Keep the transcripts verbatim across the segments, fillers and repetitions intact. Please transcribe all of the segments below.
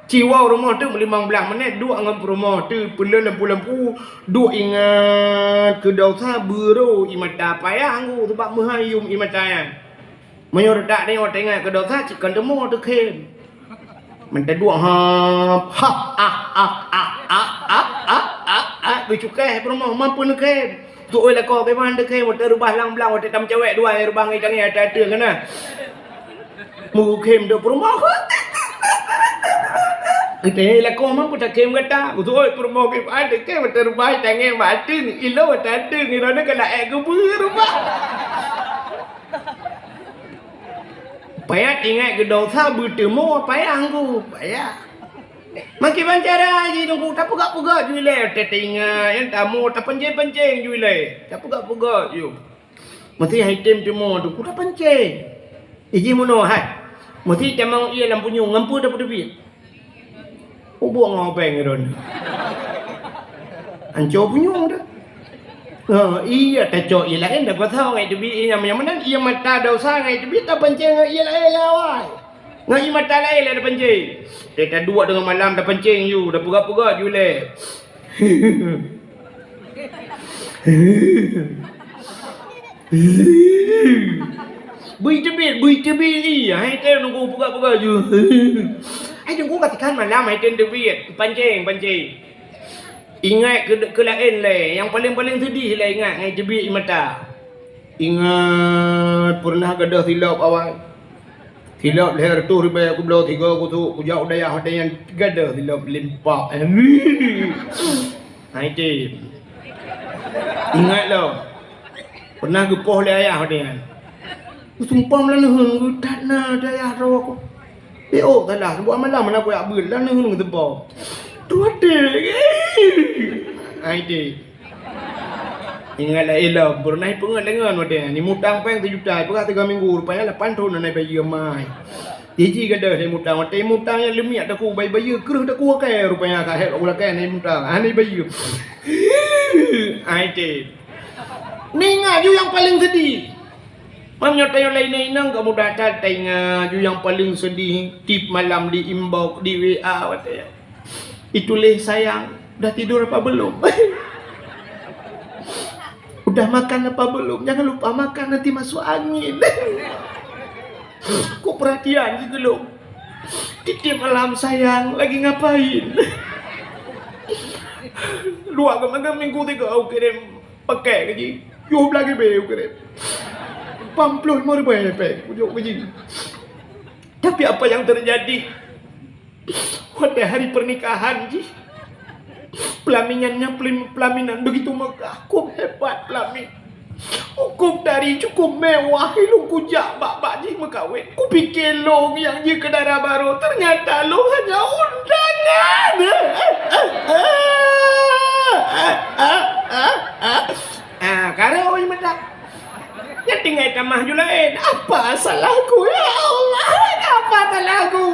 Siwoe rumoh teuk meulimong blaih menét duek ngon peurumoh teuk peuleueh lampu-lampu, duek ingat keu desya beurô ie mata payah anggô sabab meuhai yum ie mata nyan. Meunyoe teutak nyoe teuingat keu desya cit kon teumo teukhém. Meuteudua hap, hap, ah, ah, ah, ah, ah, ah, ah, ah, geucukéh peurumoh mampu neukhém. Tuôi lakoe kiban teukhém, watèe reubah lam blang, watèe tameucawèk dua, reubah ngon tangieng ata-ata keunan. Meukhém deuh peurumoh. Geutanyoe lakoe mampu takhém gata. Tuôi peurumoh kiban teukhém, watèe reubah tangieng bak ateueng, ilo watèe ateueng, ilo nyoe keulah ék geubeue reubah. Payah ingat keu desya beuteumo payah anggô, payah. Makai bancara jih nunggu tapeugah-peugah ju ilèe, teuingat nyang tamu tapancéng-pancéng ju ilèe, tapeugah-peugah ju. Meusé hai tem teumo tu ku tapancéng. Iji meunoe hai. Meusé tamong ie lam punyueng ngon peue tapeuteubiet. Ubak ngon péng droen. Anco punyueng dah. Ha, iya tacok ie laén dah pasal ngai teubiet ie nyang meunan, ie mata desya ngai teubiet tapancéng ngon ie laén lé awai. Ngon ie mata laén lé tapancéng. Teuka duek teungoh malam tapancéng ju, tapeugah-peugah ju lé. Bui teubiet, bui teubiet ie, hai teuh nunggu peugah-peugah ju. Hai nunggu ka tekan malam hai teuh teubiet, pancéng, pancéng. Ingat keu, keu laén lé, nyang paleng-paleng seudeh lé ingat ngai teubiet ie mata. Ingat peureunah gadôh silop awai. Silop lhèe reutôh ribèe kubloe sigoe kusuk, kujak u dayah watèe nyan gadôh silop limpak. Hai tem. Ingat lom. Peureunah geupoh lé ayah watèe nyan. Geusumpah lam neuheun geuh that na dayah droe ku. P O salah, seubab malam hana kujak beuet lam neuheun geusumpah. Tuha teuh. Hai tem. Ingat lé ilom, peureunah ipeungeut deungon watèe nyan. Imutang péng sijuta, ipeugah tiga minggu, rupanya lapan thon hana ibayeue mai. Jiji gadôh imutang, watèe imutang nyan leumiek taku, bai bayeue kreueh taku akai, rupanya ka hék bak ulakèe hana imutang, hana ibayeue. Hai tem. Neuingat ju nyang paleng seudeh. Meunyoe tanyoe lé inong-inong ka mudah that taingat ju nyang paleng seudeh, tiep malam di inbox, di W A watèe nyan. Ituléh, "Sayang, udah tidur apa belum? Udah makan apa belum? Jangan lupa makan, nanti masuk angin." Kok perhatian gitu loh. Tiep malam, "Sayang, lagi ngapain?" Dua keumakan minggu tiga aku kirim paket gaji. Yoh belah gibi aku kirim. Lapan puluh lima ribu pek ujuk gaji. Tapi apa yang terjadi? Watèe hari pernikahan jih, pelaminan nyan pelim-, pelaminan begitu megah, kok hebat pelamin. Kok tari cukup mewah, ilong kujak bak-bak jih meukawen. Kupike long nyang jih keu dara barô, ternyata long hanya undangan. Ah, karoi meudak. Nyan tinggai tamah ju laén. Apa salahku, ya Allah? Apa salahku?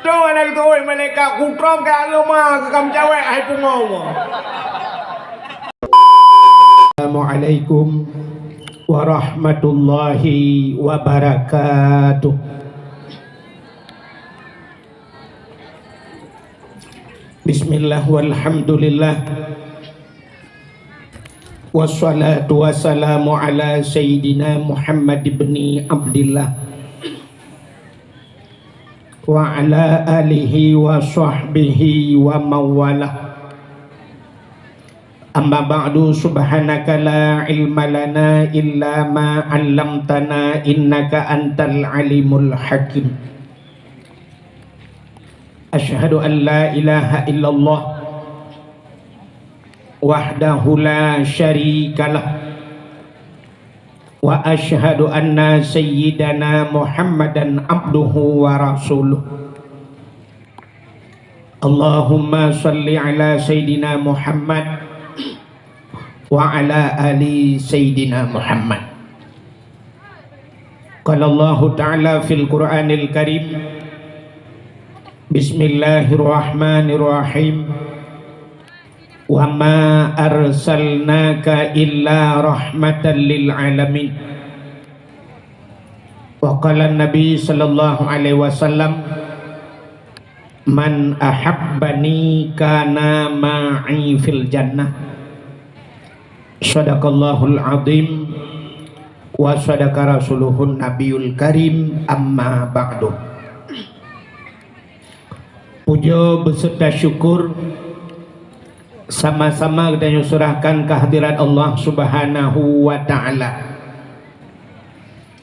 Tuh, aneuk tuh, malaikat kutrong ke agama, ke kam cawek, hai pungo. Assalamualaikum warahmatullahi wabarakatuh. Bismillah, walhamdulillah. Wassalatu wassalamu ala Sayyidina Muhammad ibni Abdillah wa ala alihi wa sahbihi wa mawalah. Amma ba'du, subhanaka la ilma lana illa ma 'allamtana, innaka antal alimul hakim. Asyhadu an la ilaha illallah wahdahu la syarikalah, wa asyhadu anna sayyidana Muhammadan abduhu wa rasuluh. Allahumma shalli ala sayyidina Muhammad wa ala ali sayyidina Muhammad. Qala Allahu ta'ala fil Qur'anil Karim, bismillahirrahmanirrahim. Wa ma arsalnaka illa rahmatan lil alamin. Wa qala Nabi sallallahu alaihi wasallam, "Man ahabbani kana ma'i fil jannah." Shadaqallahul azim wa shadaqa rasuluhun nabiyul karim, amma ba'du. Puja beserta syukur sama-sama geutanyoe serahkan kehadirat Allah Subhanahu wa Ta'ala.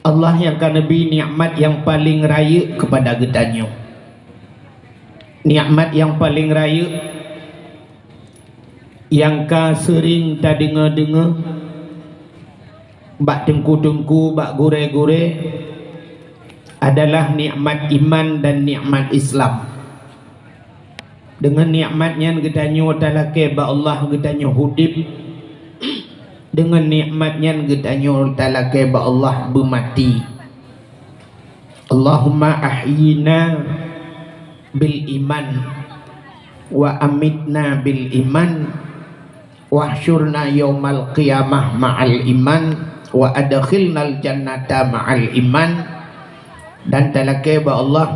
Allah nyang ka neubri nikmat nyang paleng rayeuk keupada geutanyoe. Nikmat nyang paleng rayeuk nyang ka seuring tadeungoe-deungoe bak teungku-teungku, bak gurée-gurée, adalah nikmat iman dan nikmat Islam. Deungon nikmat nyan geutanyoe talakée bak Allah geutanyoe udeb. Deungon nikmat nyan geutanyoe talakée bak Allah beumaté. Allahumma ahyina bil iman, wa amitna bil iman, wahsyurna yaumal qiyamah ma'al iman, wa adkhilnal jannata ma'al iman, dan talakée bak Allah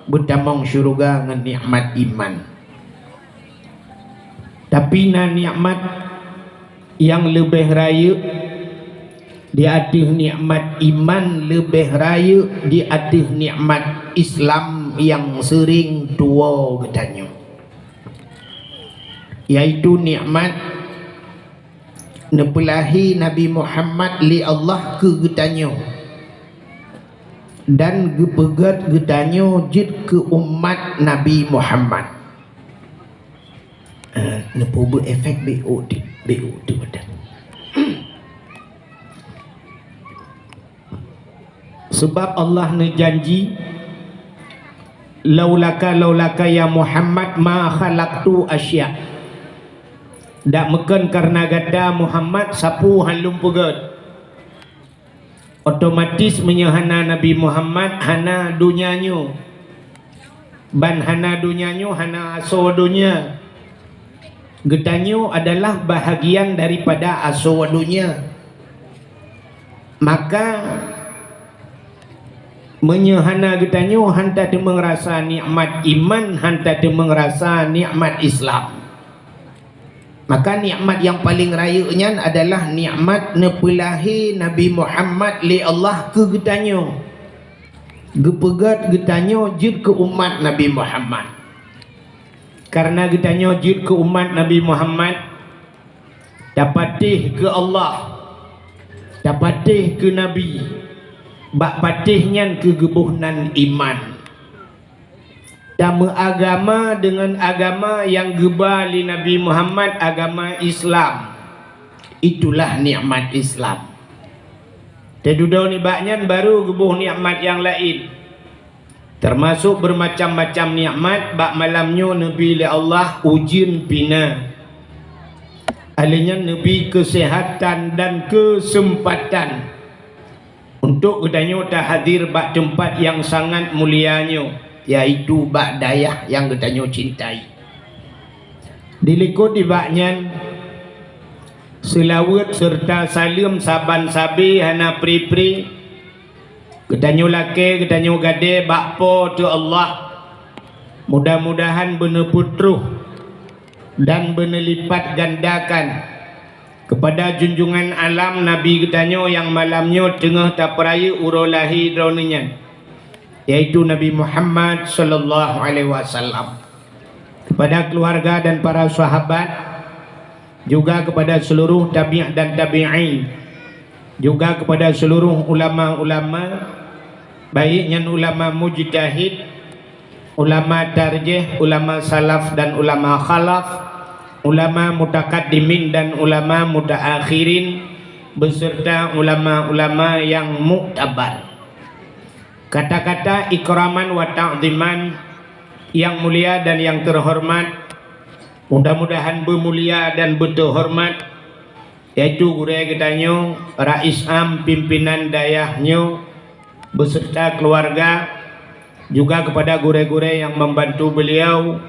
beutamong syeuruga ngon nikmat iman. Tapi na nikmat nyang leubeh rayeuk di ateueh nikmat iman, leubeh rayeuk di ateueh nikmat Islam nyang seuring tuwoe geutanyoe, yaitu nikmat neupeulahé Nabi Muhammad lé Allah keu geutanyoe dan geupeugét geutanyoe jeuet keu umat Nabi Muhammad. Eh, neupeubuet efek B O T, B O T beutôi. Sebab Allah neujanji, "Laulaka, laulaka ya Muhammad ma khalaqtu asya." Dak meukon kareuna gata Muhammad sapeue han lôn peugét. Otomatis meunyoe hana Nabi Muhammad, hana donya nyoe. Ban hana donya nyoe, hana asoe donya. Geutanyoe adalah bahagian daripada asoe donya. Maka, meunyoe hana geutanyoe, han tateumeung rasa nikmat iman, han tateumeung rasa nikmat Islam. Maka nikmat nyang paleng rayeuk nyan adalah nikmat neupeulahé Nabi Muhammad lé Allah keu geutanyoe. Geupeugét geutanyoe jeuet keu umat Nabi Muhammad. Kareuna geutanyoe jeuet keu umat Nabi Muhammad, tapatéh keu Allah, tapatéh keu Nabi, bak patéh nyan keu geuboh nan iman. Tameuagama deungon agama nyang geuba lé Nabi Muhammad, agama Islam. Itulah nikmat Islam. Teududoe nibak nyan baru geuboh nikmat nyang laén, teumasok beureumacam-macam nikmat. Bak malam nyoe neubri lé Allah ujeuen pih na. Alheuh nyan neubri keuseuhatan dan keuseumpatan untuk geutanyoe tahadir bak teumpat nyang sangat mulia nyoe, yaitu bak dayah nyang geutanyoe cintai. Dilikot nibak nyan, seulaweuet seureuta saleuem saban sabe hana pri-pri geutanyoe lakée, geutanyoe gadée bak Po teu Allah. Mudah-mudahan beuneupeutroh dan beuneulipatganda keupada junjungan alam Nabi geutanyoe nyang malam nyoe teungoh tapeurayeuk uroe lahé droeneuh nyan, yaitu Nabi Muhammad sallallahu alaihi wasallam, keupada keuluwarga dan para sahabat, juga keupada seuluruh tabi' dan tabi'in, juga keupada seuluruh ulama-ulama, baik nyan ulama mujtahid, ulama tarjih, ulama salaf dan ulama khalaf, ulama mutakaddimin dan ulama mutaakhirin, beserta ulama-ulama nyang muktabar. Kata-kata ikraman wa ta'ziman nyang mulia dan nyang teuhoreumat, mudah-mudahan beumulia dan beuteuhoreumat, yaitu gurée geutanyoe, Rais Am pimpinan dayah nyoe, beserta keuluwarga, juga keupada gurée-gurée nyang membantu beuliau,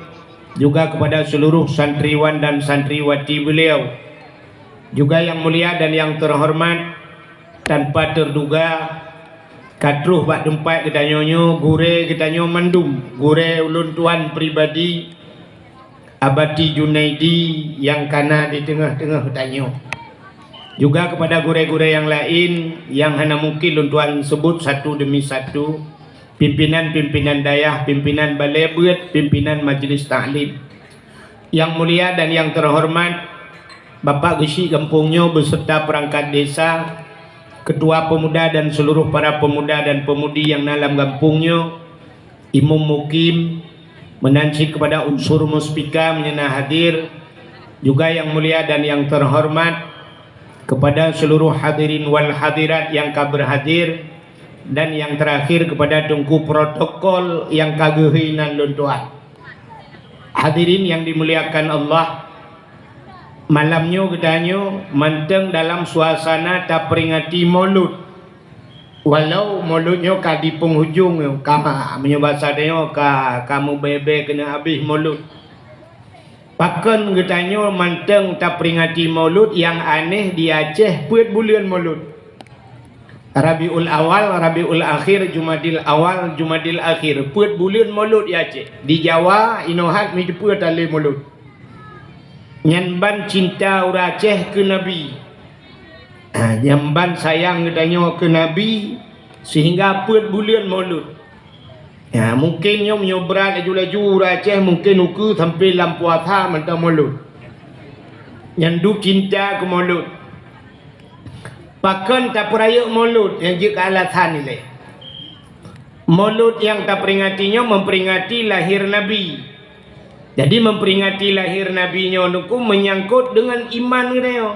juga keupada seuluruh santriwan dan santriwati beuliau, juga nyang mulia dan nyang teuhoreumat, tanpa teuduga, Ka troh bak teumpat geutanyoe nyoe, gurée geutanyoe mandum, gurée ulôn tuan pribadi, Abati Junaidi nyang kana di teungoh-teungoh geutanyoe. Juga kepada gurée-gurée nyang laén nyang hana mungkin lôn tuan sebut satu demi satu, pimpinan-pimpinan dayah, pimpinan balée beuet, pimpinan majlis taklim. Yang mulia dan yang terhormat Bapak Geuchik gampông nyoe beserta perangkat desa, ketua pemuda dan seluruh para pemuda dan pemudi nyang na lam gampông nyoe, imum mukim, meunan cit kepada unsur muspika meunyoe na hadir, juga yang mulia dan yang terhormat kepada seluruh hadirin wal hadirat nyang ka berhadir, dan yang terakhir kepada teungku protokol nyang ka geuhôi nan lôn tuan. Hadirin yang dimuliakan Allah, malam nyoe geutanyoe mantong dalam suasana taperingati Maulud. Walau Maulud nyoe ka di penghujung nyoe, ka, meunyoe basa tanyoe ka, ka meubée-bée keuneuk habéh Maulud. Pakon geutanyoe mantong taperingati Maulud nyang aneh di Aceh peuet buleuen Maulud? Rabiul Awal, Rabiul Akhir, Jumadil Awal, Jumadil Akhir, peuet buleuen Maulud di Aceh. Di Jawa, inoe hat meuteupeu tali Maulud. Nyan ban cinta ureuëng Aceh keu Nabi. Ha, nyan ban sayang geutanyoe keu Nabi, sehingga peuet buleuen Maulud. Ya, mungkin nyoe, nyoe brat laju-laju ureuëng Aceh mungkin ukeue sampai lam puasa mantong Maulud. Nyan dub cinta keu Maulud. Pakon tapeurayeuk Maulud nyang jeuet keu alasan ilée? Maulud nyang taperingati nyoe memperingati lahir Nabi. Jadi memperingati lahir Nabi nyoe nuku menyangkut dengan iman geutanyoe.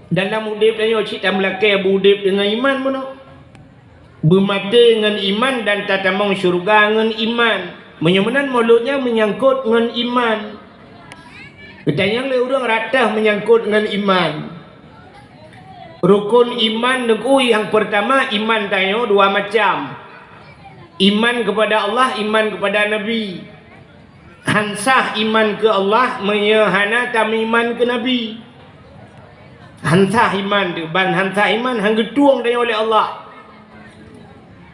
Dalam udeb tanyoe cit tameulakée beudeb dengan iman bunoe. Beumaté ngon iman dan tatamong syeuruga ngon iman. Meunyoe meunan Maulud nyan meunyangkot ngon iman. Geutanyong lé ureuëng rata meunyangkot ngon iman. Rukon iman nyoe nyang peurtama, iman tanyoe dua macam. Iman keupada Allah, iman keupada Nabi. Han sah iman keu Allah meunyoe hana tameuiman keu Nabi. Han sah iman teuh, ban han sah iman han geutueng tanyoe lé Allah.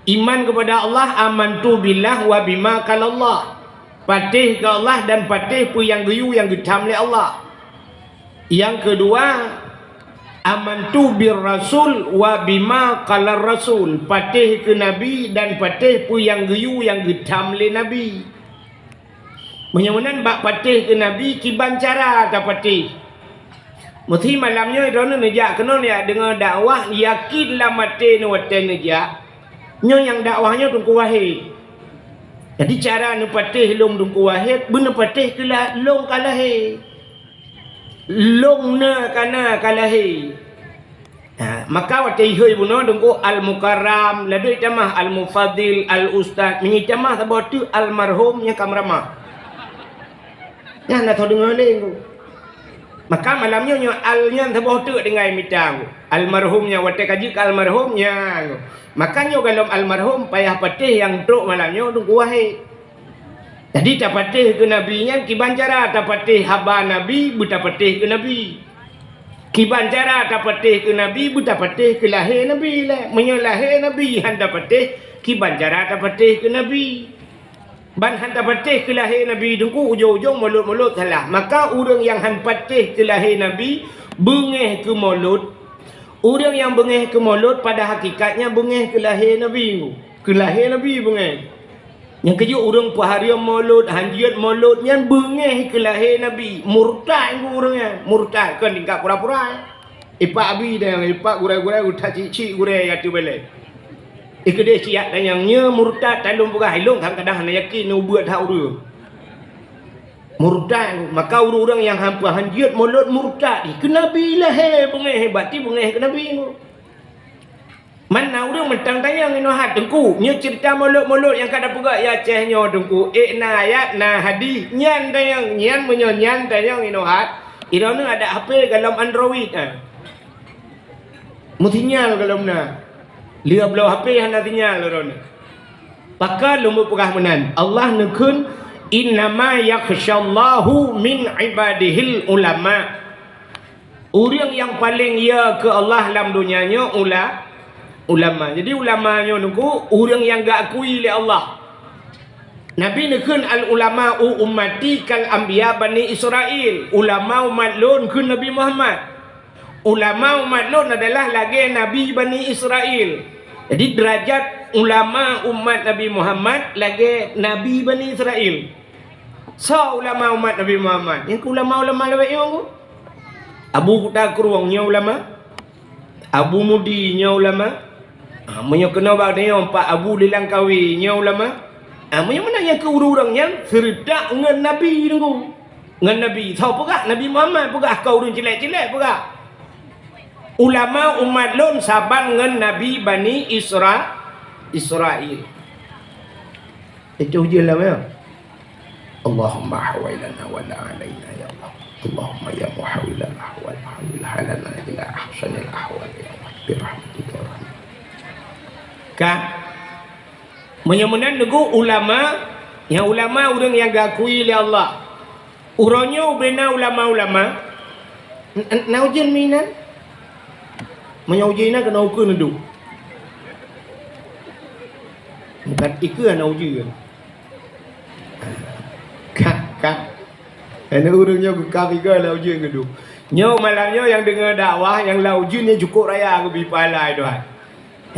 Iman keupada Allah, amantu billah wa bima qalallah. Patéh keu Allah dan patéh peue nyang geuyue nyang geutham lé Allah. Nyang keudua, amantu bir rasul wa bima qalar rasul. Patéh keu Nabi dan patéh peue nyang geuyue nyang geutham lé Nabi. Meunyoe meunan bak patéh keu Nabi, kiban cara tapatéh. Meusi malam nyoe droeneuh neujak keunoe neujak deungoe dakwah, yakin lam até neuh watée neujak, nyoe nyang dakwah nyoe Teungku Wahid. Jadi cara neupatéh lôn Teungku Wahid, beuneupatéh keu la-, lôn ka lahé. Lôn na ka na ka lahé. Ha, maka watée ihôi bunoe Teungku Al-Mukarram, ladôm itamah Al-Mufadil, Al-Ustaz, meunyoe itamah saboh teuk Almarhum nyang ka meuramah. Nyan na soe deungoe lé Teungku. Maka malam nyoe, nyoe al nyan saboh teuk tinggai mita Teungku. Almarhum nyan watée ka jeuet keu almarhum nyan Teungku. Maka nyoe gohlom almarhum payah patéh nyang trok malam nyoe Teungku Wahid. Jadi tapatéh keu Nabi nyan kiban cara tapatéh haba Nabi beutapatéh keu Nabi. Kiban cara tapatéh keu Nabi beutapatéh keu lahé Nabi lé. Meunyoe lahé Nabi han tapatéh, kiban cara tapatéh keu Nabi. Ban han tapatéh keu lahé Nabi Teungku ujong-ujong mulod-mulod salah. Maka ureuëng nyang han patéh keu lahé Nabi beungéh keu mulod. Ureuëng nyang beungéh keu mulod pada hakikatnya beungéh keu lahé Nabi Teungku. Keu lahé Nabi beungéh. Nyang keujeuet ureuëng peuhareuem mulod, hanjeuet mulod nyan beungéh keu lahé Nabi. Murtad ureuëng nyan. Murtad kon tingkat pura-pura. Ipak abi dan ipak gurée-gurée utak cik-cik gurée nyang teubalée. Ikeudeh siat dan nyang nyoe murtad talôn peugah ilôn kadang-kadang hana yakin neubuet hak ureuëng. Murtad, maka ureuëng-ureuëng nyang hampa hanjeuet mulod murtad. Keu Nabi lahé beungéh, berarti beungéh keu Nabi. Man na ureuëng mantong tanyong inoe hat Teungku, nyoe ceurita mulod-mulod nyang ka tapeugah ya Aceh nyoe Teungku, ék na ayat, na hadih, nyan tanyong, nyan meunyoe nyan tanyong inoe hat, droeneuh adak HP gohlom Android, ha. Meusinyal gohlom na. Lheueh bloe HP hana sinyal droeneuh. Pakon lôn peugah meunan, Allah neukheun, "Innama yakhsyallaha min ibadihil ulama." Ureuëng nyang paleng ya keu Allah lam donya nyoe ula-, Ulama. Jadi ulama nyoe nunggu ureuëng nyang geuakui lé Allah. Nabi neukheun, "Al ulama u ummati kal anbiya bani Israel." Ulama umat lôn kheun Nabi Muhammad. Ulama umat lôn adalah lagée nabi Bani Israel. Jadi deurajat ulama umat Nabi Muhammad lagée nabi Bani Israel. Soe ulama umat Nabi Muhammad? Nyang keu ulama-ulama lawét nyoe. Abu Kuta Krueng nyoe ulama. Abu Mudi nyoe ulama. Ha, meunyoe keunoe bak tanyoe Pak Abu Lilangkawi nyoe ulama. Ha, meunyoe meunan nyang keu ureuëng-ureuëng nyan seureutak ngon Nabi nunggu. Ngon Nabi. Soe peugah? Nabi Muhammad peugah, kon ureuëng cilék-cilék peugah. Ulama umat lôn saban ngon Nabi Bani Isra-, Israel. Itu ujian lama ya. Allahumma hawilana wa la alaina ya Allah. Allahumma ya muhawilal ahwal hawil halana ila ahsanil ahwal ya Allah. Birahmatika ya Rahman. Ka. Meunyoe meunan nunggu ulama, nyang ulama ureuëng nyang geuakui lé Allah. Uroe nyoe ubena ulama-ulama, n-, n-, na ujeuen minan. Meunyoe ujeuen inan keunoe ukeue neuduek. Bukan ikeue na ujeuen. Ka, ka. Aneuk ureuëng nyoe geukab igoe lam ujeuen geuduek. Nyoe malam nyoe nyang deungoe dakwah nyang lam ujeuen nyan cukôp raya geubi pahala, hai Tuhan.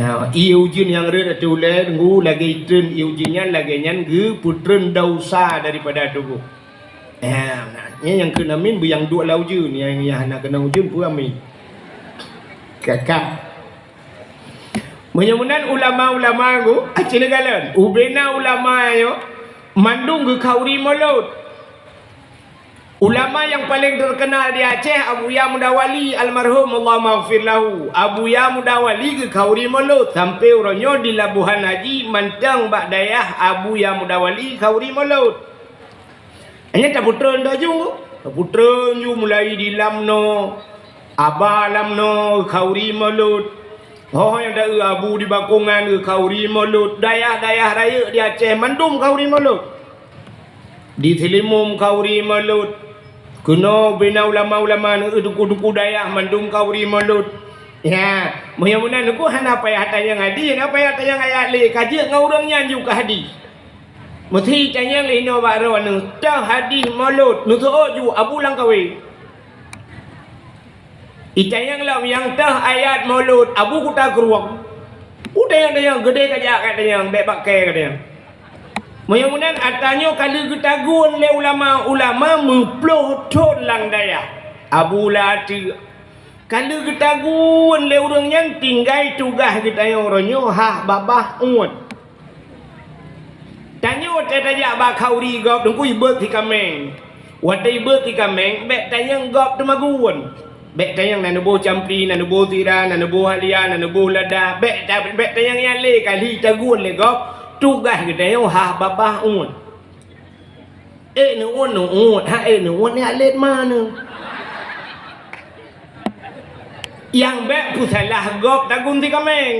Ya, ié ujeuen nyang rhot ateueh ulée nunggu lagée itreun ié ujeuen nyan, lagée nyan geupeutreun desya daripada tuboh. Ya, nah, nyan nyang kheun amin beuyang duek lam ujeuen, nyang, nyang hana keunong ujeuen peue amin. Ka, ka. Meunyoe meunan ulama-ulama nunggu, aci neugalon, ubena ulama nyoe mandum geukhauri mulod. Ulama nyang paleng teukeunal di Aceh, Abuya Mudawali almarhum, Allahumma ghfir lahu. Abuya Mudawali geukhauri mulod, sampoe uroe nyoe di Labuhan Haji mantong bak dayah Abuya Mudawali khauri mulod. Hanya tapeutreun tajung tu. Tapeutreun ju mulai di Lamno, Aba Lamno khauri mulod. Ho nyang taeu Abu di Bakongan khauri mulod. Dayah-dayah rayeuk di Aceh mandum khauri mulod. Di Silimum khauri mulod. Keunoe bina ulama-ulama neu teungku-teungku dayah mandum khauri mulod. Ya, meunyoe meunan nunggu hana payah tanyong hadih, hana payah tanyong ayat lé. Ka jeuet ngon ureuëng nyan ju keu hadih. Meusi tanyong lé inoe bak droeneuh, toh hadih mulod, neuseuôt ju Abu Langkawi. Itanyong lom nyang toh ayat mulod Abu Kuta Krueng. Utanyong-tanyong, geudeh kajak katanyong, bék bak kée katanyong. Meunyoe meunan ata nyoe ka lheueh geutagun lé ulama-ulama meuploh thon lam dayah. Abu Lateuk. Ka lheueh geutagun lé ureuëng nyan tinggai tugaih geutanyoe uroe nyoe hah babah uet. Tanyoe watée tajak bak khauri gob teungku ibeuet si kaméng. Watée ibeuet si kaméng, bék tanyong gob teumagun. Bék tanyong na neuboh campli, na neuboh sira, na neuboh halia, na neuboh lada. Bék ta-, bék tanyong nyan lé, ka lheueh tagun lé gob, tugaih geutanyoe hah babah uet. Eh, neuuet, neuuet, ha, eh, neuuet, ni alet ma neu. Nyang bék peusalah gob tagun si kaméng.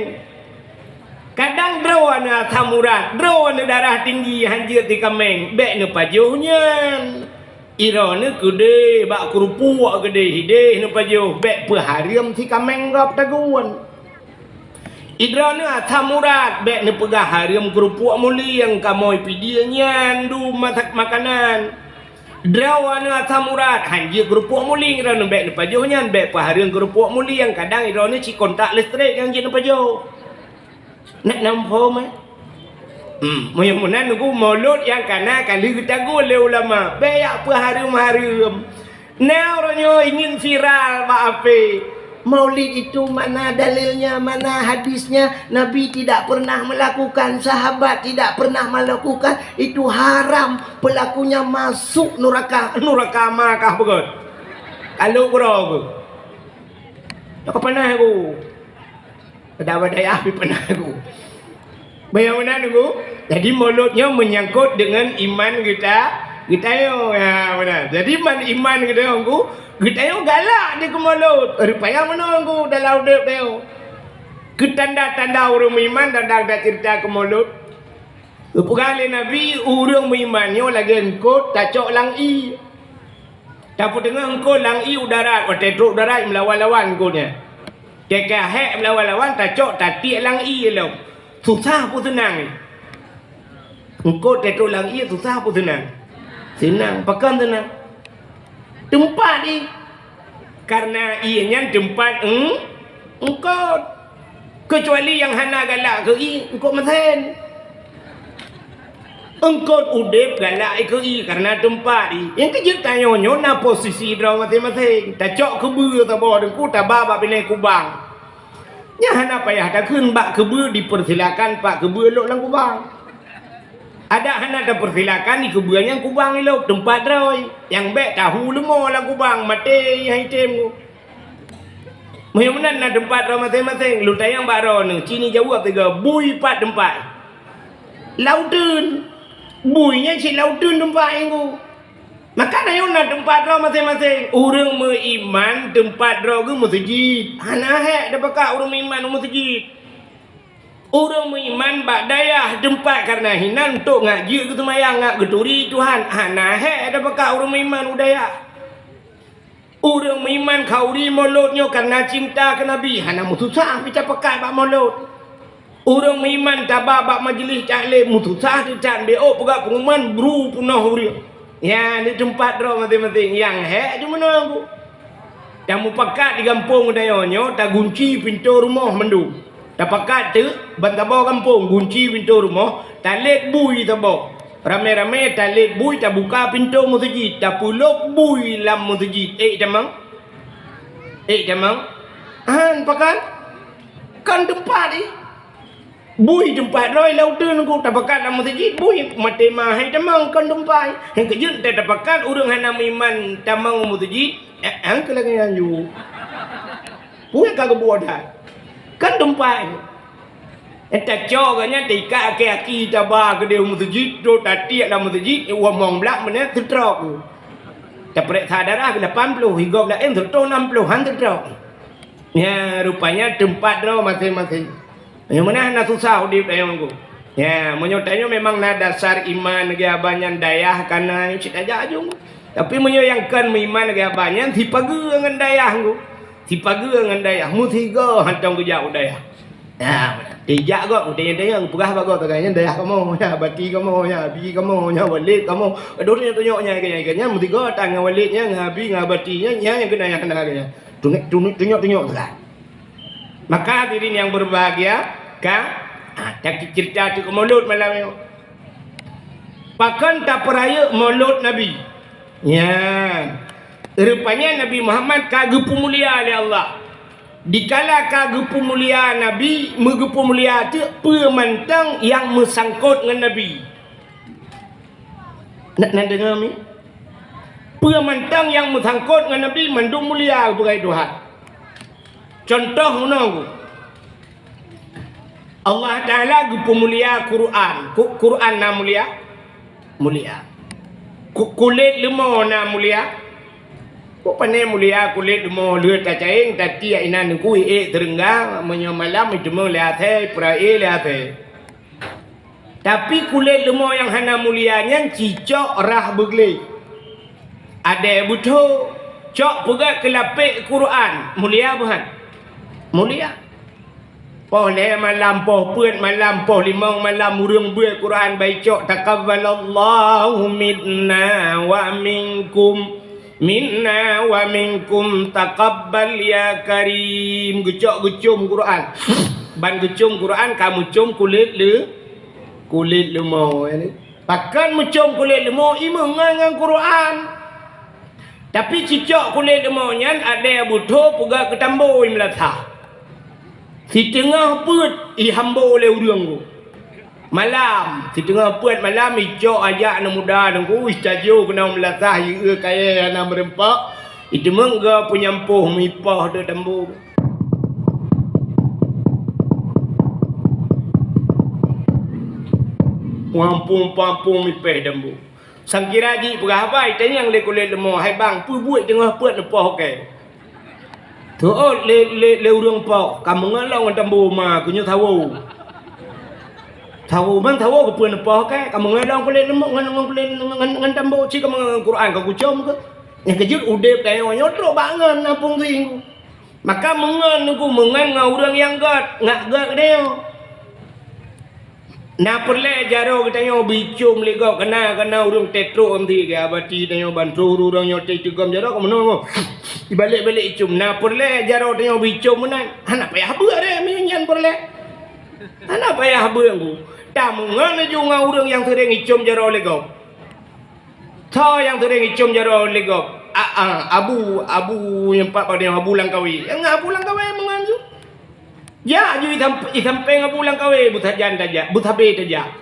Kadang droeneuh asam urat, droeneuh darah tinggi hanjeuet si kaméng, bék neupajoh nyan. Droeneuh keudeh bak keurupuk keudeh hideh neupajoh, bék peuhareuem si kaméng gob tagun. Droeneuh asam urat, bék neupeugah hareuem keurupuk mulieng, kamoe pidie nyan dum masak makanan. Droeneuh asam urat, hanjeuet keurupuk mulieng, droeneuh bék neupajoh nyan, bék peuhareuem keurupuk mulieng, kadang droeneuh cit kontak listrik nyang jeuet neupajoh. Nak namphom, eh? Hmm, meunyoe meunan nunggu mulod nyang kana ka lheueh geutagun lé ulama, bék yak peuhareuem-hareuem. Na uroenyoe ingin viral bak H P. Maulid itu mana dalilnya, mana hadisnya? Nabi tidak pernah melakukan, sahabat tidak pernah melakukan. Itu haram, pelakunya masuk neraka, neraka Makkah begot. Kalau bro aku. Tak pernah aku. Pada-pada ya, tapi pernah aku. Bayang meunan nunggu. Jadi mulod nyoe meunyangkot deungon iman geuta-, geutanyoe. Ha, meunan. Jadi man iman geutanyoe nunggu, geutanyoe galak di keu mulod. Rupaya meunan nunggu dalam udép tanyoe. Keu tanda-tanda ureuëng meuiman dan dak cerita keu mulod. Geupeugah lé Nabi, ureuëng meuiman nyoe lagée eungkot tacok lam ié. Tapeuteungoh eungkot lam ié u darat, watée trok u darat meulawan-lawan eungkot nyan. Teuka hék meulawan-lawan, tacok tatiek lam ié lom. Susah peue seunang? Eungkôt teutrok lam ié susah peue seunang? Seunang. Pakon seunang? Teumpat ié. Kareuna ié nyan teumpat eung-, eungkôt. Keucuali nyang hana galak keu ié, eungkôt meusen. Eungkôt udeb galak keu ié kareuna teumpat ié. Nyang keujeuet tanyoe nyoe na posisi droe maséng-maséng. Tacok keubeue saboh teungku taba bak binéh kubang. Nyan hana payah takheun bak keubeue dipersilakan pak keubeue lok lam kubang. Adak hana tapersilakan di keubeue nyang kubang ilok teumpat droe. Nyang bék tahu leumo lam kubang maté nyang item ku. Meunyoe meunan na teumpat droe maséng-maséng, lôn tanyong bak droeneuh, ci neujaweueb sigoe, bui pat teumpat? Lam uteuen. Bui nyan cit lam uteuen teumpat nyang ku. Maka na yum na teumpat droe maséng-maséng. Ureuëng meuiman teumpat droe geuh meuseujid. Hana hék tapakat ureuëng meuiman u meuseujid. Ureuëng meuiman bak dayah teumpat kareuna hinan untuk ngat jeuet geuseumayang ngat geuturi Tuhan. Hana hék tapakat ureuëng meuiman u dayah. Ureuëng meuiman khauri molot nyoe kareuna cinta keu Nabi, hana meususah pih tapakat bak molot. Ureuëng meuiman taba bak majeulih taklim, meususah teutan, bék peugah peunguman bru peunoh ureuëng. Nyan di teumpat droe maséng-maséng, nyang hék jeuet meunoe ku. Tamupakat di gampông tanyoe nyoe, tagunci pintoe rumoh mandum. Tapakat teuk ban saboh gampông, gunci pintoe rumoh, talét bui saboh. Ramé-ramé talét bui tabuka pintoe meuseujid, tapeulok bui lam meuseujid. Ék tamong? Ék tamong? Hán pakat? Kon teumpat jih. Bui teumpat droe lam uteuen ku tapakat lam meuseujid, bui maté ma hai tamong kon teumpat. Nyang keujeuet teuh tapakat ureuëng hana meuiman tamong u meuseujid, eh, eh, keu lagée nyan ju. Peue ka geubuet that? Kon teumpat. Eh, tacok geuh nyan taikat aki-aki taba keudeh u meuseujid, trok tatiek lam meuseujid, eh, woe mong blak meunan seutrok. Tapeuriksa darah geuh lapan ploh, sigob laén seutoh nam ploh, han seutrok. Nyan, rupanya teumpat droe maséng-maséng. Nyang meunan na susah udeb dayong ku. Nyan, meunyoe tanyoe memang na dasar iman lagée abah nyan dayah kana cit aja ajong. Tapi meunyoe nyang kon meuiman lagée abah nyan sipageue ngon dayah ku. Sipageue ngon dayah, meusigoe hantom geujak u dayah. Nah, dijak gob, udeb dayong peugah bak gob tagai nyan dayah kamoe, nyan bati kamoe, nyan abi kamoe, nyan walét kamoe. Adoh tunyok-tunyok nyan, nyan, nyan, meusigoe tan ngon walét nyan, ngon abi, ngon bati nyan, nyan, nyan keunan nyang hana lagée nyan. Tunyok, tunyok, tunyok, tunyok teuka. Maka hadirin yang berbahagia, ka, ah, tak cerita tu ke Maulud malam ni. Pakon tapeurayeuk Maulud Nabi? Nyan. Rupanya Nabi Muhammad ka geupeumulia lé Allah. Dikala ka geupeumulia Nabi, meugeupeumulia teuk peue mantong nyang meusangkot ngon Nabi. Na, na deungoe mi? Peue mantong nyang meusangkot ngon Nabi mandum mulia geupeugah Tuhan. Cuntoh meunoe, Allah Taala geupeumulia Quran. Ku-, Quran na mulia? Mulia. Ku-, kulét leumo na mulia? Kok pané mulia kulét leumo, lheueh tacayeng, tatiek inan teungku, ék teurenggang, meunyoe malam iteumeung lé asèe, peurayeuk lé asèe. Tapi kulét leumo nyang hana mulia nyan cicok rhah beugleh. Adèe beutho, cok peugét keu lapék Quran, mulia beuhan? Mulia. Poh lhèe malam, poh peuet malam, poh limong malam ureueng beuet Quran baicok, "Taqabbalallahu minna wa minkum." Minna wa minkum taqabbal ya karim. Geucok geucom Quran. Ban geucom Quran ka meucom kulét le-, kulét leumo, ya ni. Pakon meucom kulét leumo, imeungon ngon Quran. Tapi cicok kulét leumo nyan adèe beutho peugah keu tambo i meulasah. Siteungoh peuet ihambo lé ureueng ku. Malam, siteungoh peuet malam icok ajak aneuk muda teungku, istajo keunoe meulasah, ieu kayèe hana meureumpok, iteumeung geu peunyampôh mipoh teuk tambo. Muampung-pampung mipèh tambo. Sangkira jih peugah haba, itanyong lé kulét leumo, "Hai bang, peue buet teungoh peuet neupoh kèe?" Teuôt lé, lé, lé ureueng poh, ka meungon lom ngon tambo ma, keu nyoe sawo. Sawo, ban sawo keupeue neupoh kèe, ka meungon lom kulét leumo, ngon, ngon kulét, ngon, ngon tambo, ci ka meungon Quran ka kucom keuh. Nyang keujeuet udép tanyoe nyoe trok bak ngon na phôn singgung. Maka meungon nunggu meungon ngon ureuëng nyang gét, ngat gét geutanyoe. Na peureulée jaroe geutanyoe bicom lé gob, kana kana ureuëng tetrok meuti geuabati tanyoe bantu ureuëng nyoe teutigom jaroe keumeunong. Ibalek-balek icom, na peureulée jaroe tanyoe bicom meunan. Hana payah beuet deh meunyoe nyan peureulée. Hana payah beuet ngu. Tameungon laju ngon ureuëng nyang seuréng icom jaroe lé gob. Tho nyang seuréng icom jaroe lé gob. A, a, abu, abu nyang pat padang abu Langkawi. Nyang abu Langkawi meungon ju. Jak ju itam-, isampéng abu Langkawi, beusajan tajak, beusabe tajak.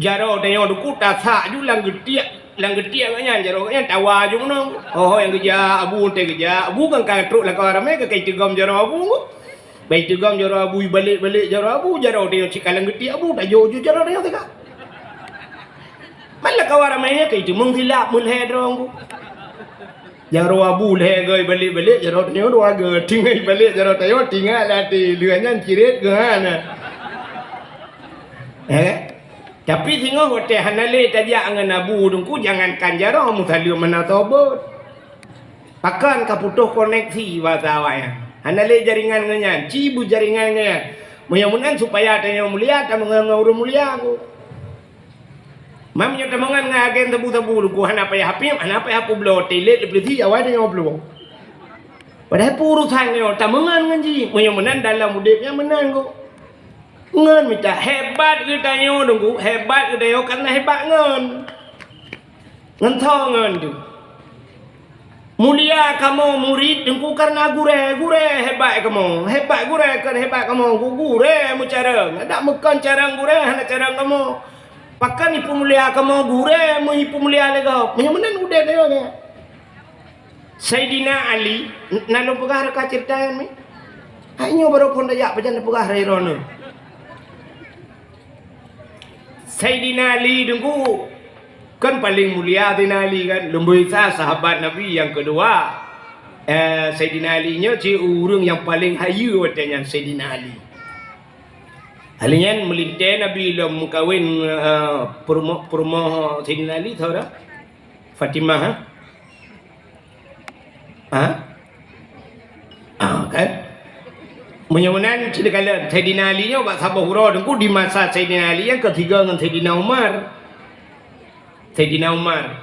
Jaroe tanyoe duku tasak ju lam geutiek, lam geutiek gobnyan, jaroe gobnyan tawa ju meunoe. Ho, ho nyang geujak abu, teuh geujak abu kan ka trok lam kawan ramé ka kai teugom jaroe abu. Bai teugom jaroe abu, ibalek-balek jaroe abu, jaroe tanyoe cit ka lam geutiek abu, tajok ju jaroe tanyoe teuka. Ban lam kawan ramé nyan ka iteumeung silap meulhée droe ngu. Jaroe abu lhée goe ibalek-balek, jaroe tanyoe dua goe. Tinggai ibalek jaroe tanyoe, tinggai lam até. Lheueh nyan ciret geuh hana. Eh? Tapi singoh watée hana lé tajak ngon abu teungku, jangankan jaroe, meusaleuem hana sobot. Pakon ka putôh koneksi basa awaknyan. Hana lé jaringan ngon nyan, ci beujaringan ngon nyan. Meunyoe meunan supaya tanyoe mulia, tameungon ngon ureuëng mulia ngu. Mam nyoe tameungon ngon agen sabu-sabu teungku, hana payah hapiep, hana payah peubloe, tilet di polisi awai tanyoe bloe. Padahai peue urusan nyoe tameungon ngon jih. Meunyoe meunan dalam udeb nyan meunan ngu. Ngon mita hebat geutanyoe teungku, hebat geutanyoe karena hebat ngon. Ngon tho ngon tu. Mulia kamoe murit teungku karena gurée, gurée hebat kamoe. Hebat gurée kon hebat kamoe, gu-, gurée meucarong. Adak meukon carong gurée hana carong kamoe. Pakon ipeumulia kamoe gurée meu ipeumulia lé gob. Meunyoe meunan udeb lé nyoe. Saidina Ali, n-, na lôn peugah reuka ceurita nyan mi. Hai nyoe barô phon tajak pajan tapeugah rai droeneuh. Saidina Ali teungku kan paleng mulia Saidina Ali kan. Lumboi sa sahabat Nabi nyang keudua. Eh, Saidina Ali nyoe cit ureuëng nyang paleng hayeue watée nyan Saidina Ali. Ali nyan meulintée Nabi lom meukawen, eh, peurumoh, peurumoh Saidina Ali, saudara? Fatimah, ha? Ha? Ah, kan? Meunyoe meunan, cit kalon Saidina Ali nyoe bak saboh uroe teungku di masa Saidina Ali nyang keusigoe ngon Saidina Umar. Saidina Umar.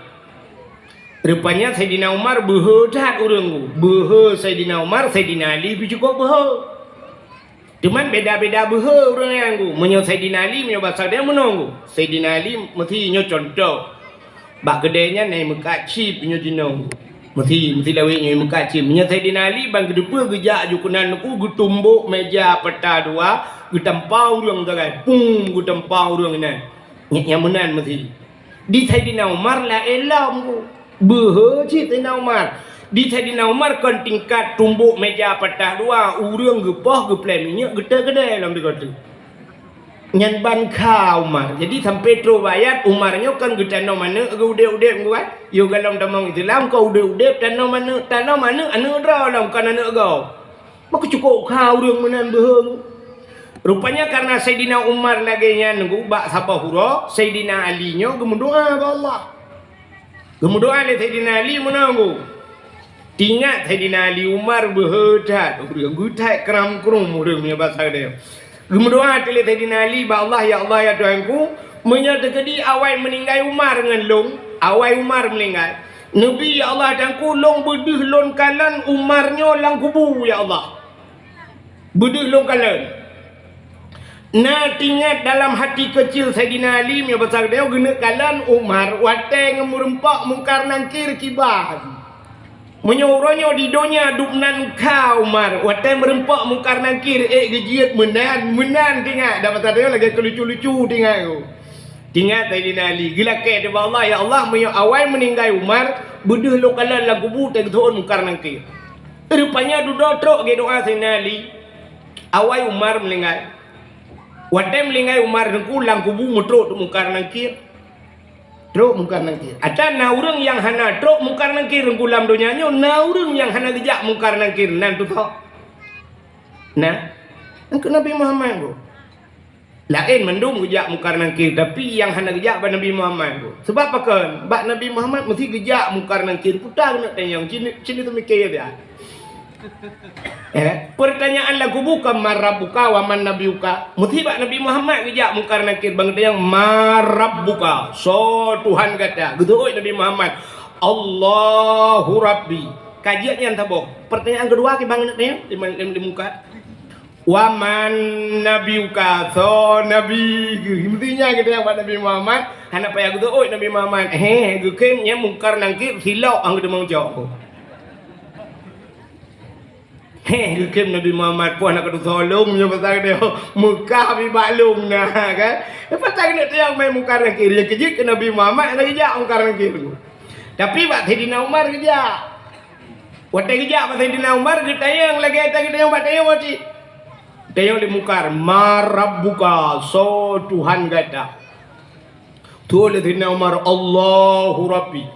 Rupanya Saidina Umar beuhe that ureuëng ngu. Beuhe Saidina Umar, Saidina Ali pih cukôp beuhe. Teuma beda-beda beuhe ureuëng nyan ngu. Meunyoe Saidina Ali, meunyoe basa dia meunoe ngu. Saidina Ali meusi nyoe contoh. Bak keudée nyan na imeukat chip nyoe jinoe. Meusi, meusi lawét nyoe imeukat chip. Meunyoe Saidina Ali ban geuteupeue geujak ju keunan teungku geutumbok meja patah dua, geutampa ureuëng sagai. Pum, geutampa ureuëng inan. Nyang meunan meusi. Di Saidina Umar laén lom ku. Beuhe cit Saidina Umar. Di Saidina Umar kon tingkat tumbok meja patah dua, ureuëng geupoh geuplé minyeuk geuteukeudée lom di gote. Nyan ban kha Umar. Jadi sampai troh bak ayat Umar nyoe kon geutanom aneuëk geu udeb-udeb ngu kan. Yoh golom tamong Islam kon udeb-udeb tanom aneuëk, tanom aneuëk, aneuëk droe lom kon aneuëk gob. Maka cukôp kha ureuëng meunan beuhe. Rupanya karena Saidina Umar lagée nyan ngu bak saboh uroe, Saidina Ali nyoe geumeudoá bak Allah. Geumeudoá lé Saidina Ali meunoe ngu. Tingat Saidina Ali Umar beuhe that, ureuëng geuthai kram krum ureuëng meunyoe basa dia. Geumeudoá teulé Saidina Ali bak Allah, "Ya Allah, ya Tuhanku, meunyoe teukeudi awai meuninggai Umar ngon lôn, awai Umar meuninggai, neubi ya Allah Tuhanku, lôn beudeuh lôn kalon Umar nyoe lam kubu ya Allah. Beudeuh lôn kalon." Na teuingat dalam hati keucil Saidina Ali meunyoe basa geutanyoe geuneuk kalon Umar watée ngon meureumpok Mungkar Nangkir kiban. Meunyoe uroe nyoe di donya dubnan kha Umar watée meureumpok Mungkar Nangkir ék geujeuet meunan, meunan teuingat. Dan masa tanyoe lagée keu lucu-lucu teuingat. Teuingat Saidina Ali geulakée teuh bak Allah, "Ya Allah, meunyoe awai meuninggai Umar, beudeuh lôn kalon lam kubu teuh geuteuon Mungkar Nangkir." Rupanya dudoe trok geudoá Saidina Ali. Awai Umar meuninggai. Watée meuninggai Umar teungku lam kubu meutrok teuk Mungkar Nangkir. Trok Mungkar Nangkir. Ata na ureuëng nyang hana trok Mungkar Nangkir teungku lam donya nyoe, na ureuëng nyang hana geujak Mungkar Nangkir nan tutoe. Nah, engkeu Nabi Muhammad nyoe. Laén mandum geujak Mungkar Nangkir, tapi nyang hana geujak bak Nabi Muhammad nyoe. Sebab pakon? Bak Nabi Muhammad meusti geujak Mungkar Nangkir, puta keuneuk tanyong, cit, cit teumikir dia. Eh, pertanyaan lagu bukan man rabbuka wa man nabiyuka. Mesti bak Nabi Muhammad geujak Mungkar Nakir bang tanyong man rabbuka, soe Tuhan gata. Geuteuôt Nabi Muhammad, Allahu Rabbi. Ka jeuet nyan saboh. Pertanyaan keudua kiban tanyong di, di, di Mungkar. Wa man nabiyuka, soe nabi geuh. Mesti nyan geutanyong bak Nabi Muhammad. Hana payah geuteuôt Nabi Muhammad. Heh, geukheun nyan Mungkar Nakir silop ang geuteumeung cok. Heh, geukheun Nabi Muhammad, poh na ka tusoe lôn nyoe pasal dia Mekah bak lôn na kan. Pasal keuneuk teuang mai Mungkar Nakir, nyang keujeuet keu Nabi Muhammad, hana geujak Mungkar Nakir. Tapi bak Saidina Umar geujak. Watèe geujak bak Saidina Umar, geutanyong lagèe gata geutanyong bak tanyong cit. Tanyong lé Mungkar, man rabbuka, soe Tuhan gata. Tuh lé Saidina Umar, Allahu Rabbi.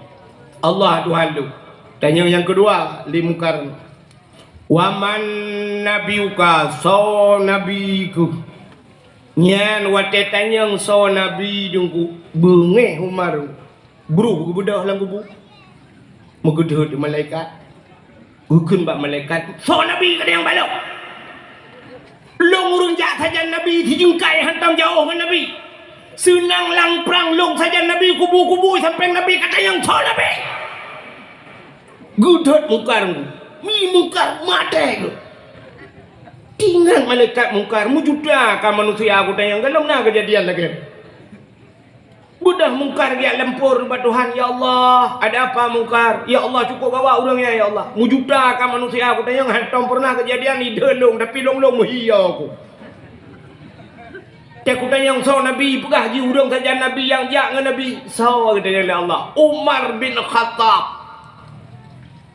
Allah Tuhan lôn. Tanyong nyang keudua lé Mungkar, wa man nabiyuka, soe nabi keuh? Nyan watèe tanyong soe nabi Teungku, beungéh Umar. Bruh geubeudôh lam kubu. Meugeudeuet malaikat. Geukheun bak malaikat, soe nabi ka tanyong bak lôn? Lôn ureueng jak sajan nabi, sijeungkai hantom jiôh ngon nabi. Seunang lam prang lôn sajan nabi, kubu-kubu sampéng nabi ka tanyong soe nabi. Geudeuet Mungkar, mi Mungkar maté geuh. Teuingat malaikat Mungkar, meujuta ka manusia geutanyong, gohlom na keujadian lagèe. Beudôh Mungkar geujak lampôh bak Tuhan, "Ya Allah, ada apa Mungkar? Ya Allah, cukôp gawat ureueng nyan, ya Allah. Meujuta ka manusia geutanyong, hantom pernah keujadian ideh lôn, tapi lôn-lôn meuhi ya aku." Teuh kutanyong soe nabi, peugah jih ureueng sajan nabi nyang jak ngon nabi. Soe geutanyong lé Allah? Umar bin Khattab.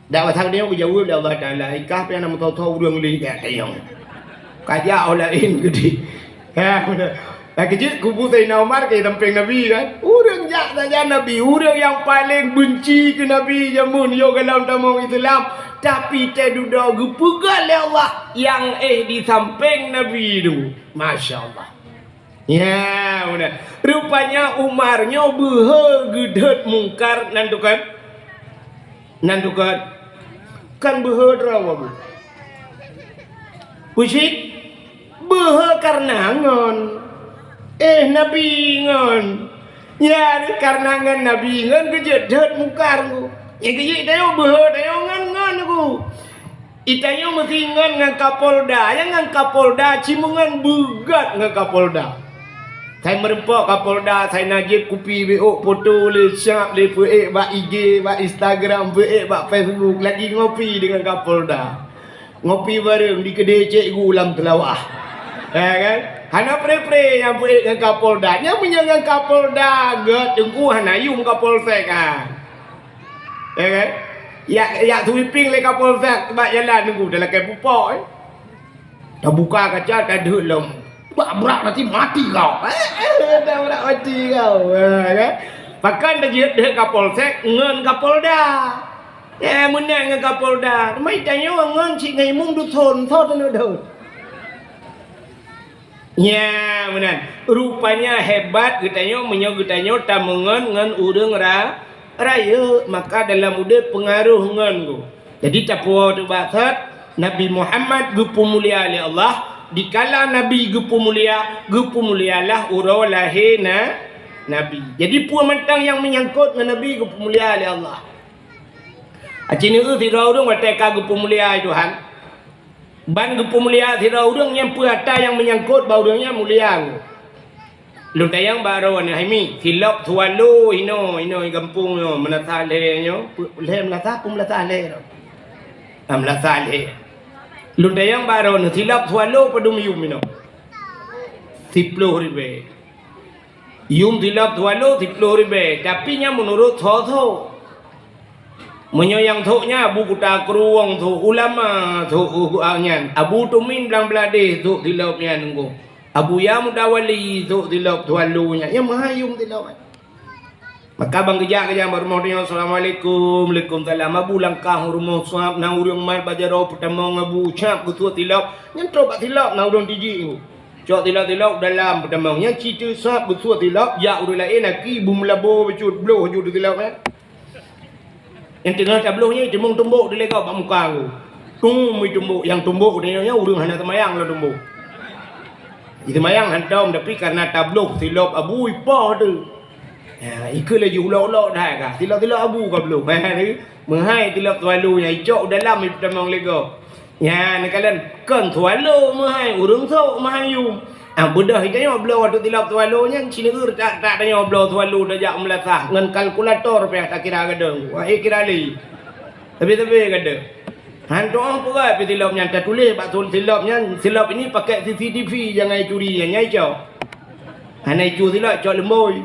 Dak masa nyoe geujaweueb lé Allah Taala, "Ikah pih hana meutoe-toe ureueng lé jak tanyong. Ka jak oh laén geudeh." Ha, beuna. Lagèe jeuet kubu Saidina Umar ka sampéng Nabi kan. Ureueng jak sajan Nabi, ureueng nyang paleng beunci keu Nabi jameun yoh gohlom tamong Islam, tapi teuh dudoe geupeugah lé Allah nyang éh di sampéng Nabi tu. Masya Allah. Ya, beuna. Rupanya Umar nyoe beuhe geudeuet Mungkar nan tukon. Nan tukon. Kan beuhe droe wabu. Pusit beuhe karena ngon. Eh, Nabi ngon. Ya, karena ngon Nabi ngon geujeuet deuet Mungkar ku. Ya, geujeuet tayo beuhe tayo ngon ngon ku. Itanyoe meusi ngon ngon Kapolda, nyang ngon Kapolda, ci meungon beugat ngon Kapolda. Sai meureumpok Kapolda, sai na jieb kupi beuôk poto lé siab lé peuék bak I G, bak Instagram, peuék bak Facebook, lagi ngopi deungon Kapolda. Ngopi bareng di keudè cikgu lam teulawah. Ya kan? Hana pre-pre nyang peuék ngon Kapolda. Nyang meunyoe ngon Kapolda gèt teungku hana yum Kapolsek ha. Ya kan? Yak, yak sweeping lé Kapolsek bak jalan nunggu dah lakèe pupok, eh. Tabuka kaca, tadeuet lom. Bak brak nanti mati kau. Eh, eh, dah brak mati kau. Ha, kan? Pakon tajeuet deuet Kapolsek ngon Kapolda. Eh, meunan ngon Kapolda. Mai tanyoe ngon cit ngon imum duson, so tanyoe deuet. Nya, meunan. Rupanya hebat geutanyoe meunyoe geutanyoe tameungon ngon ureueng ra-, rayeuk, maka dalam udép peungaroh ngon geuh. Jadi, tapuwoe teuh bak that, Nabi Muhammad geupeumulia lé Allah, dikala Nabi geupeumulia, geupeumulialah uroe lahé na-, Nabi. Jadi, peue mantong nyang meunyangkot ngon Nabi geupeumulia lé Allah. Aci neueu sidroe ureueng watèe ka geupeumulia Tuhan. Ban geupeumulia sidroe ureueng nyang peue atra nyang meunyangkot bak ureueng nyan mulia. Lôn tanyong bak droeneuh hai mi, silop Swallow inoe, inoe gampông nyoe, Meunasah lhèe nyoe, peu-, lhèe Meunasah, peu Meunasah lhèe nyoe. Ah, Meunasah lhèe. Lôn tanyong bak droeneuh, silop Swallow padum yum inoe? Siploh ribèe. Yum silop Swallow siploh ribèe, tapi nyan meunurot tho-tho. Meunyoe nyang thok nyan Abu Kuta Krueng thok, ulama thok, uh, uh, nyan. Abu Tumin Blang Bladeh thok silop nyan nunggu. Abuya Mudawali thok silop Swallow nyan. Nyang meuhai yum silop. Maka ban geujak, geujak bak rumoh tanyoe, "Assalamualaikum." "Waalaikumsalam." Abu langkah u rumoh sab, na ureueng mat bak jaroe peutamong Abu, cap geusuet silop. Nyan trok bak silop na ureueng tijik. Cok silop-silop dalam peutamong. Nyan ci teusab geusuet silop, jak ureueng laén aki beumeulabo bacut bloh ju silop nyan. Nyang teungoh tabloh nyan timong tumbok dilèe gob bak muka Abu. Tum itumbok, nyang tumbok nyoe ureuëng hana seumayang lom tumbok. Seumayang hantom, tapi karena tabloh silop abu ipoh tu. Ya, ikeu laju ulok-ulok dah ka. Silop-silop abu ka bloh. Ha, ni. Meuhai silop swallow nyang icok dalam ipeutamong lego. Ya, ni kalian kon swallow meuhai, ureuëng sok meuhai yum. Ah, beudôh tanyoe bloe watée silop swallow nyan, sineugeur tak, tak tanyoe bloe swallow tajak meulasah ngon kalkulator pih takira gadong. Wah, eh, kira lé. Tapi-tapi gadong. Han tu'oh peugah pih silop nyan tatuléh bak sul-, silop nyan, silop ini pakai C C T V jangan curi nyan, nyai cok. Hana icu silop, cok leumbôi.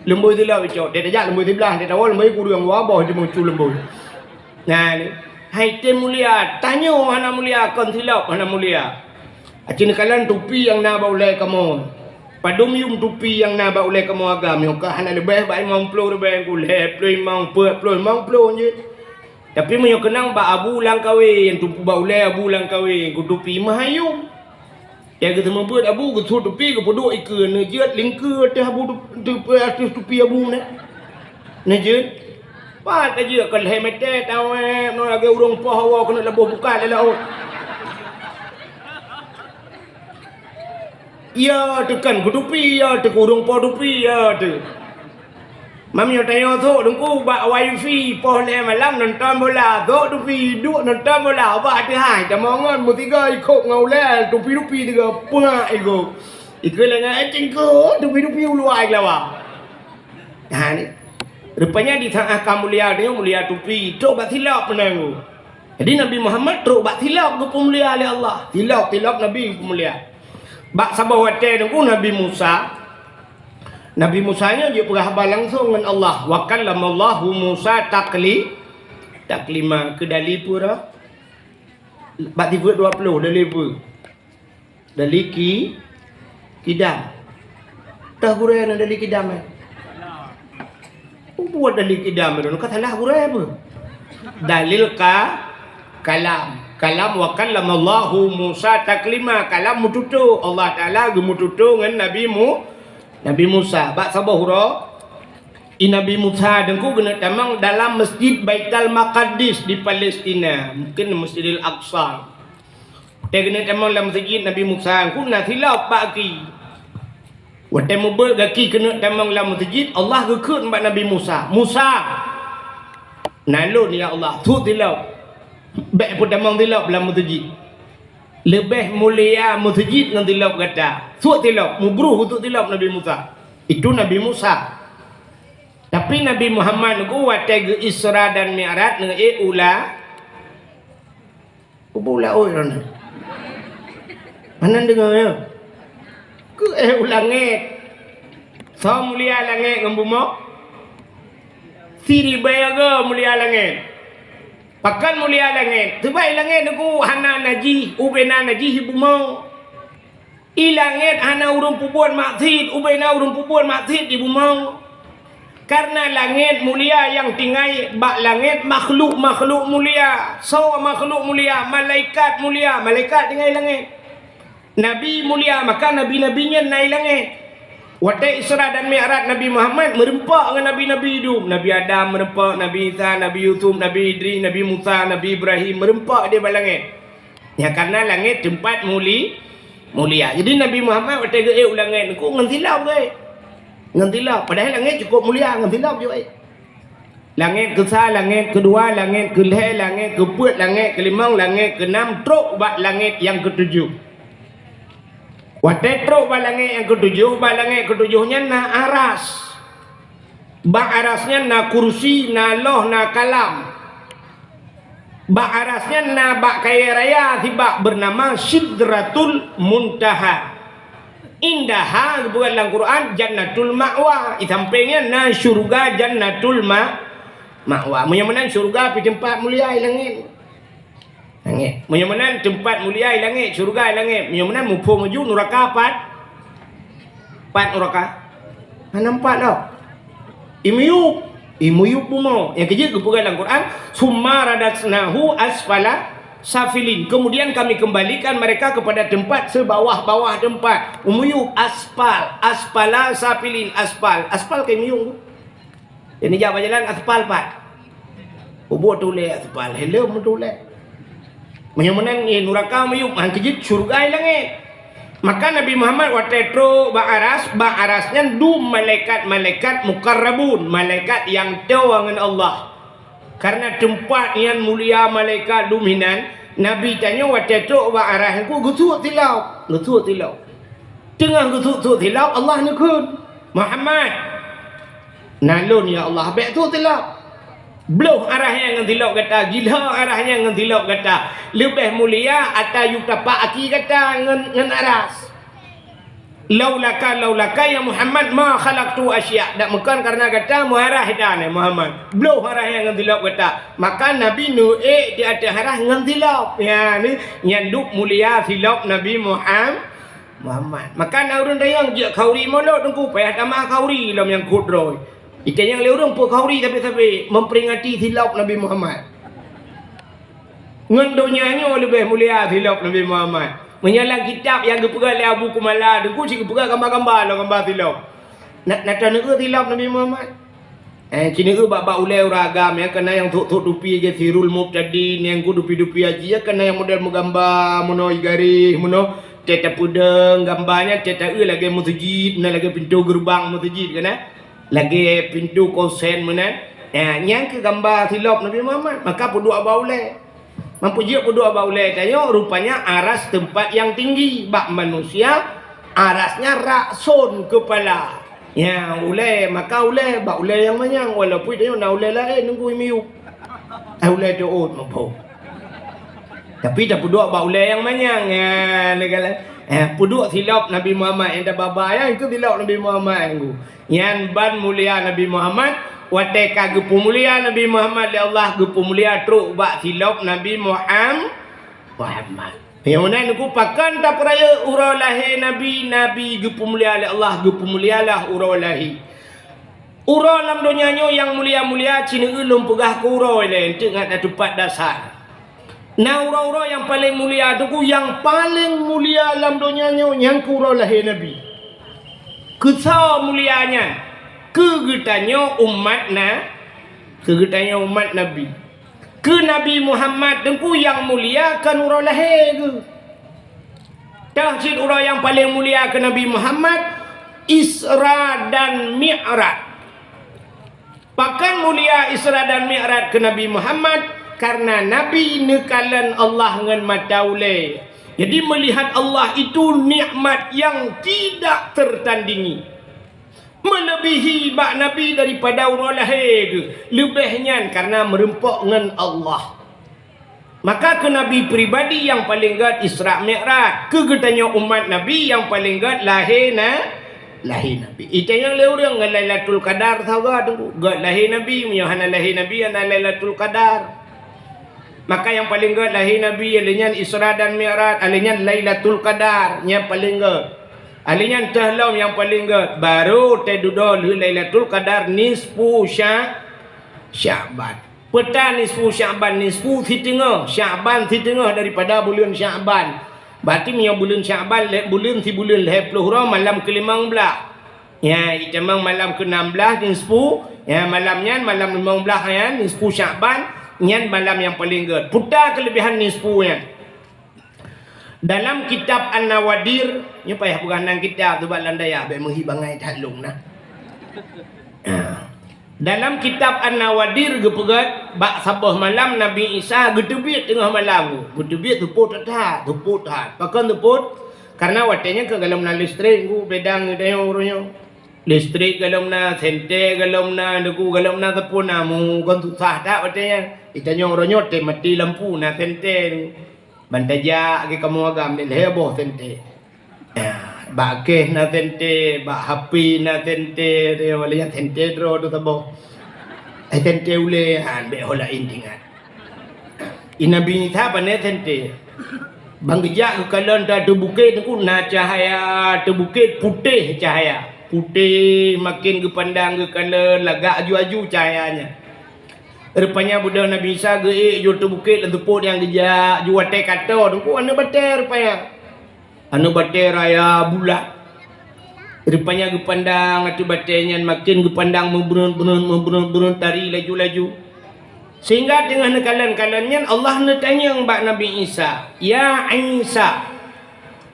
Leumbôi silop icok. Dia tajak leumbôi siblah, dia tawoe leumbôi kureueng, wabah dia meucu leumbôi. Nah, ni. Hai tem mulia, tanyoe hana mulia, kon silop hana mulia. Acin kalan tupi nyang na bak ulée kamoe. Padum yum tupi nyang na bak ulée kamoe agam, nyoe ka hana leubeh bak limong ploh leubeh ku, lhée ploh limong, peuet ploh limong ploh jeuet. Tapi meunyoe keunong bak abu lam kawé, nyang tupu bak ulée abu lam kawé, ku tupi meuhai yum. Ya geuteumeubeuet abu, geusut tupi, geupeuduek ikeue, neujeuet lingkeue ateueh abu tup-, tup-, ateueh tupi abu nyan. Neujeuet. Pat tajeuet keu lhée meter tawét, nyoe lagée ureuëng poh hawa keuneuk laboh buka lé laôt. Ya teukan keu tupi, ya teuka ureuëng poh tupi, ya teu. Meunyoe tanyoe sôk teungku bak wifi poh lhée malam nonton bola, sôk tupi duek nonton bola, bak ateueh hai tamong ngon meusigoe ikôb ngon ulée tupi-tupi tiga puak ikôb. Ikeue lagée cingkok tupi-tupi uluwa keulawa. Ha ni. Rupanya di saát ka mulia tanyoe mulia tupi, trok bak silop peunanggu. Jadi Nabi Muhammad trok bak silop geupeumulia lé Allah. Silop, silop Nabi geupeumulia. Bak saboh watée teungku Nabi Musa, Nabi Musa nyoe jeuet peugah haba langsong ngon Allah. Wa kallamallahu Musa takli-, taklima. Keu dali peue dah? Bak tiga dua puluh dali peue? Dali ki-, kidam. Tah gurée na dali kidam, eh? Buet dali kidam, eh? Ka salah gurée peue? Dalil ka-, kalam. Kalam wa kallamallahu Musa taklima. Kalam meututoe. Allah Taala geumeututoe ngon Nabi Mu-, Nabi Musa bak saboh uroe, i Nabi Musa teungku keuneuk tamong dalam Masjid Baitul Maqdis di Palestina, mungkin Masjidil Aqsa. Watée keuneuk tamong lam meuseujid Nabi Musa, teungku na silop bak gaki. Watée meubeuet gaki keuneuk tamong lam meuseujid, Allah geukheun bak Nabi Musa, "Musa!" "Na lôn, ya Allah." "Sut silop." "Bék peutamong silop lam meuseujid." "Leubeh mulia meuseujid ngon silop gata. Sut silop." Mubruh sut silop Nabi Musa. Itu Nabi Musa. Tapi Nabi Muhammad nyoe watée geu Isra dan Mi'raj ngon ék ula. Kubu ula oi rona. Hana deungoe ya. Keu ék u langét. Soe mulia langét ngon bumoe? Siribée goe mulia langét. Pakon mulia langét? Teubak i langét nyoe hana najih, ubena najih i bumoe. I langét hana ureuëng peubuet maksiet, ubena ureuëng peubuet maksiet i bumoe. Karena langét mulia nyang tinggai bak langét makhluk-makhluk mulia. Soe makhluk mulia? Malaikat mulia, malaikat tinggai langét. Nabi mulia, maka nabi-nabi nyan na i langét. Watée Isra dan Mi'raj Nabi Muhammad meureumpok ngon nabi-nabi dum. Nabi Adam meureumpok, Nabi Isa, Nabi Yusuf, Nabi Idris, Nabi Musa, Nabi Ibrahim meureumpok di bak langét. Ya, karena langét teumpat muli-, mulia. Jadi Nabi Muhammad watée geuék u langét nyoe ngon silop geuék. Ngon silop. Padahai langét cukup mulia ngon silop jeuet. Langét keusa, langét keudua, langét keulhée, langét keupeuet, langét keulimong, langét keunam, trok bak langét nyang keutujoh. Watée trok bak langét nyang keutujoh, bak langét keutujoh nyan na aras. Bak aras nyan na kursi, na loh, na kalam. Bak aras nyan na bak kayée raya sibak beunama Sidratul Muntaha. Indaha geupeugah lam Quran Jannatul Ma'wa. Di sampéng nyan na syeuruga Jannatul Ma-, Ma'wa. Meunyoe meunan syeuruga pih teumpat mulia i langét. Langét. Meunyoe meunan teumpat mulia i langét, syeuruga i langét. Meunyoe meunan muphom laju nuraka pat? Pat nuraka? Hana pat lom. I miyueb, i miyueb bumoe. Nyang keujeuet geupeugah lam Quran, "Summa radadnahu asfala safilin." Kemudian kami kembalikan mereka kepada tempat sebawah-bawah tempat. I miyueb aspal, asfala safilin, aspal. Aspal ka i miyueb. Jadi jak bak jalan aspal pat. Ubot tulek aspal, helm tulek. Meunyoe meunan, eh, nuraka miyueb, han keujeuet syeuruga i langét. Maka Nabi Muhammad watée trok bak aras, bak aras nyan dum malaikat-malaikat muqarrabun, malaikat nyang toe ngon Allah. Karena teumpat nyan mulia, malaikat dum hinan, Nabi tanyoe watée trok bak aras nyan ku geusuet silop, geusuet silop. Teungoh geusuet-suet silop, Allah neukheun, "Muhammad, na lôn, ya Allah, bék suet silop. Bloh aras nyan ngon silop gata, gila aras nyan ngon silop gata. Leubeh mulia ata yue tapak aki gata ngon, ngon aras." "Laulaka, laulaka, ya Muhammad, ma khalaqtu asya." Dak meukon karena gata meuaras dan, ya Muhammad. Bloh aras nyan ngon silop gata. Maka Nabi neuék di ateueh aras ngon silop. Ya, ni, nyan dum mulia silop Nabi Muham-, Muhammad. Maka na ureuëng dayang jeuet khauri molot teungku, payah tamah khauri lom nyang khuet droe. Itanyong lé ureuëng peue khauri sabe-sabe memperingati silop Nabi Muhammad. Ngon donya nyoe leubeh mulia silop Nabi Muhammad. Meunyoe lam kitab nyang geupeugah lé Abu Kumala, teungku cit geupeugah gamba-gamba lom gamba silop. Na, na taneuk silop Nabi Muhammad? Eh, cit neuk bak-bak ulée ureuëng agam, ya, kana nyang thok-thok tupi lagée Sirul Mubtadin, nyang ku dupi-dupi haji, ya, kana nyang model meugamba, meunoe garéh, meunoe tée tapeudong gamba nyan, tée taeu lagée meuseujid, na lagée pintoe geureubang meuseujid, kana? Lagée pintoe konsen meunan. Ya, nyang keu gamba silop Nabi Muhammad, maka peuduek bak ulée. Mampu jeuet peuduek bak ulée tanyoe, rupanya aras teumpat nyang tinggi bak manusia, arasnya rakson keupala. Ya, ulée, maka ulée, bak ulée nyang manyang, walaupun tanyoe na ulée laén nunggu miyueb. Eh, ulée teuôt muphom. Tapi tapeuduek bak ulée nyang manyang. Ya, neugalak. Eh, peuduek silop Nabi Muhammad nyang tababa, ya, itu silop Nabi Muhammad nunggu. Nyan ban mulia Nabi Muhammad, watée ka geupeumulia Nabi Muhammad lé Allah, geupeumulia trok bak silop Nabi Muham-, Muhammad. Nyang meunan ku pakon tapeurayeuk uroe lahé Nabi, Nabi geupeumulia lé Allah, geupeumulialah uroe lahé. Uroe lam donya nyoe nyang mulia-mulia, cit neuk lôn peugah keu uroe lé, enteuk ngat na teumpat dasar. Na uroe-uroe nyang paleng mulia, teungku, nyang paleng mulia lam donya nyoe nyang keu uroe lahé Nabi. Keusoe mulia nyan? Keu geutanyoe umat na, keu geutanyoe umat Nabi. Keu Nabi Muhammad teungku nyang mulia kon uroe lahé geuh. Toh cit uroe nyang paleng mulia keu Nabi Muhammad, Isra dan Mi'raj. Pakon mulia Isra dan Mi'raj keu Nabi Muhammad? Karena Nabi neukalon Allah ngon mata ulée. Jadi, melihat Allah itu nikmat yang tidak tertandingi. Melebihi bak Nabi daripada uroe lahé geuh. Leubeh nyan karena meurumpok ngon Allah. Maka keu Nabi pribadi nyang paleng gét Isra Mi'raj, keu geutanyoe umat Nabi nyang paleng gét lahé na, lahé Nabi. Itanyong lé ureuëng ngon Lailatul Qadar saga teungku, gét lahé Nabi, meunyoe hana lahé Nabi hana Lailatul Qadar. Maka nyang paleng gét lahé Nabi, lheueh nyan Isra dan Mi'raj, lheueh nyan Lailatul Qadar nyang paleng gét. Lheueh nyan teuh lom nyang paleng gét, baru teududoe lheueh Lailatul Qadar nisfu Sya-, Sya'ban. Peue ta nisfu Sya'ban, nisfu siteungoh, Sya'ban siteungoh daripada buleuen Sya'ban. Berarti meunyoe buleuen Sya'ban, lhée buleuen sibuleuen lhée ploh uroe malam keulimong blaih. Ya, itamong malam keunam blaih nisfu, ya, malam nyan, malam limong blaih nyan, nisfu Sya'ban, nyan malam nyang paleng gét. Peue ta keulebihan nisfu nyan? Dalam kitab An-Nawadir, nyoe payah peugah nan kitab tu bak lam dayah, bék meuhi bangai that lôn na. Ha. Dalam kitab An-Nawadir geupeugah, bak saboh malam Nabi Isa geuteubiet teungoh malam. Geuteubiet seupôt that, seupôt that. Pakon seupôt? Karena watée nyan ka golom na listrik, ku pedang geutanyoe uroe nyoe. Listrik golom na, senter golom na, deungon golom na, sapeue na, mu kon susah that watée nyan. Itanyoe uroe nyoe teuh maté lampu na senter. Ban tajak lagée kamoe agam, lhée boh senter. Ya, bak keh na senter, bak H P na senter, ya, lheueh nyan senter droe tu saboh. Eh, senter ulée, ha, bék ho laén teuingat. I Nabi Isa pane senter. Ban geujak geukalon ateueh bukét teungku na cahya ateueh bukét putéh cahya. Putéh, maken geupandang geukalon lagak aju-aju cahya nyan. Rupanya beudôh Nabi Isa geuék ju ateueh bukét lam seupôt nyang geujak ju watée ka toe teungku aneuëk batée rupanya. Aneuëk batée raya bulat. Rupanya geupandang ateueh batée nyan maken geupandang meubreuet-breuet, meubreuet-breuet tari laju-laju. Sehingga teungoh neukalon-kalon nyan, Allah neutanyong bak Nabi Isa, "Ya Isa,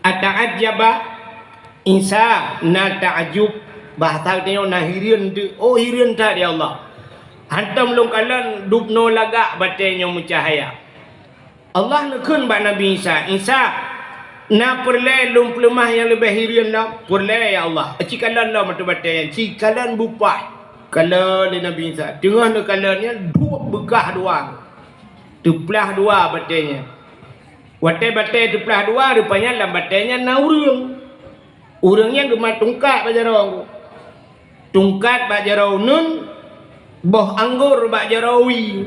ata'ajjaba?" Isa na ta'ajub, bahasa geutanyoe na hireuen teuk. Oh, hireuen that, ya Allah. Hantom lôn kalon dubnoe lagak batée nyoe meucahya. Allah neukheun bak Nabi Isa, "Isa, na peureulée lôn peuleumah nyang leubeh hireuen lom?" "Peureulée, ya Allah." "Ci kalon lom ateueh batée nyan, ci kalon bupah." Kalon lé Nabi Isa. Teungoh neukalon nyan, duek beukah dua. Teuplah dua batée nyan. Watée batée teuplah dua, rupanya lam batée nyan na ureuëng. Ureuëng nyan geumat tungkat bak jaroe. Tungkat bak jaroe uneun, boh anggor bak jaroe wie.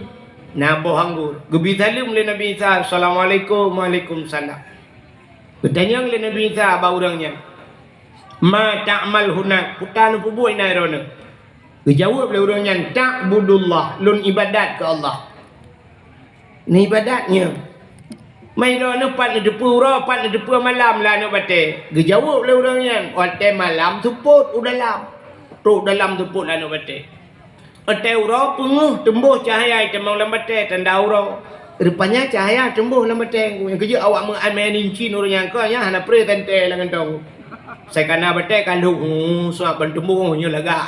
Na boh anggor. Geubi saleuem lé Nabi Isa, "Assalamualaikum." "Waalaikumsalam." Geutanyong lé Nabi Isa bak ureuëng nyan, "Ma ta'mal hunak?" "Peue ta neupeubuet inan droeneuh?" Geujaweueb lé ureuëng nyan, "Ta'budullah, lôn ibadat keu Allah." "Neuibadat nyoe?" "Mai droeneuh pat neuteupeue uroe, pat neuteupeue malam lam aneuk batée?" Geujaweueb lé ureuëng nyan, "Watée malam seupôt u dalam, trok dalam seupôt lam aneuk batée. Watée uroe peungeuh teumbôh cahya itamong lam batée, tanda uroe." Rupanya cahya teumbôh lam batée. Nyang keujeuet awak meu-, meu'en incin ureuëng nyan, kon nyan hana preh teuntée lam gantong. Sai kana batée ka lhok, hmm, sabab ban teumbôh nyoe lagak.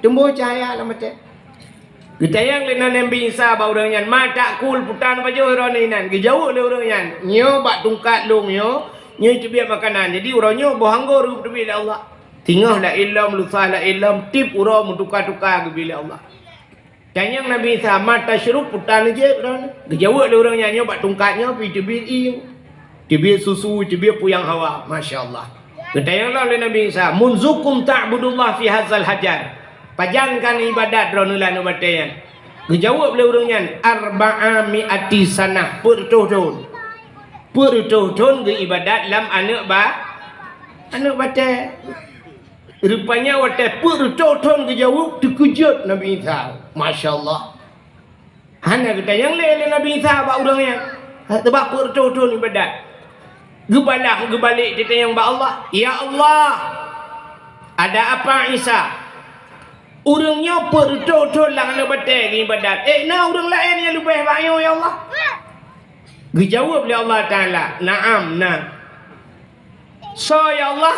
Teumbôh cahya lam batée. Geutanyong lé Nabi Isa bak ureuëng nyan, "Ma ta'kul?" "Peue ta neupajoh droeneuh inan?" Geujaweueb lé ureuëng nyan, "Nyoe bak tungkat lôn nyoe, nyoe teubiet makanan." Jadi uroe nyoe boh anggor geuteubiet lé Allah. Singoh laén lom, lusa laén lom, tieb uroe meutuka-tuka geubri lé Allah. Tanyong Nabi Isa, "Ma tasyrub?" "Peue ta neujieb droeneuh?" Geujaweueb lé ureuëng nyan, "Nyoe bak tungkat nyoe pih teubiet ié, teubiet susu, teubiet peue nyang hawa." Masya Allah. Geutanyong lom lé Nabi Isa, "Munzukum ta'budullah fi hadzal hajar?" "Pajan ka neuibadat droeneuh lam aneuk batée nyan?" Geujaweueb lé ureuëng nyan, "Arba'a mi'ati sanah," peuet reutôh thon. Peuet reutôh thon geuibadat lam aneuk ba-, aneuk batée. Rupanya watée peuet reutôh thon geujaweueb, teukeujot Nabi Isa. Masya Allah. Hana geutanyong lé, lé Nabi Isa bak ureuëng nyan. Sabab peuet reutôh thon ibadat. Geubalah, geubalek teutanyong bak Allah, "Ya Allah, ada apa Isa? Ureuëng nyoe peuet reutôh thon lam aneuk batée geuibadat. Eh, na ureuëng laén nyang leubeh bak nyoe, ya Allah?" Geujaweueb lé Allah Taala, "Na'am, na." "Soe, ya Allah?"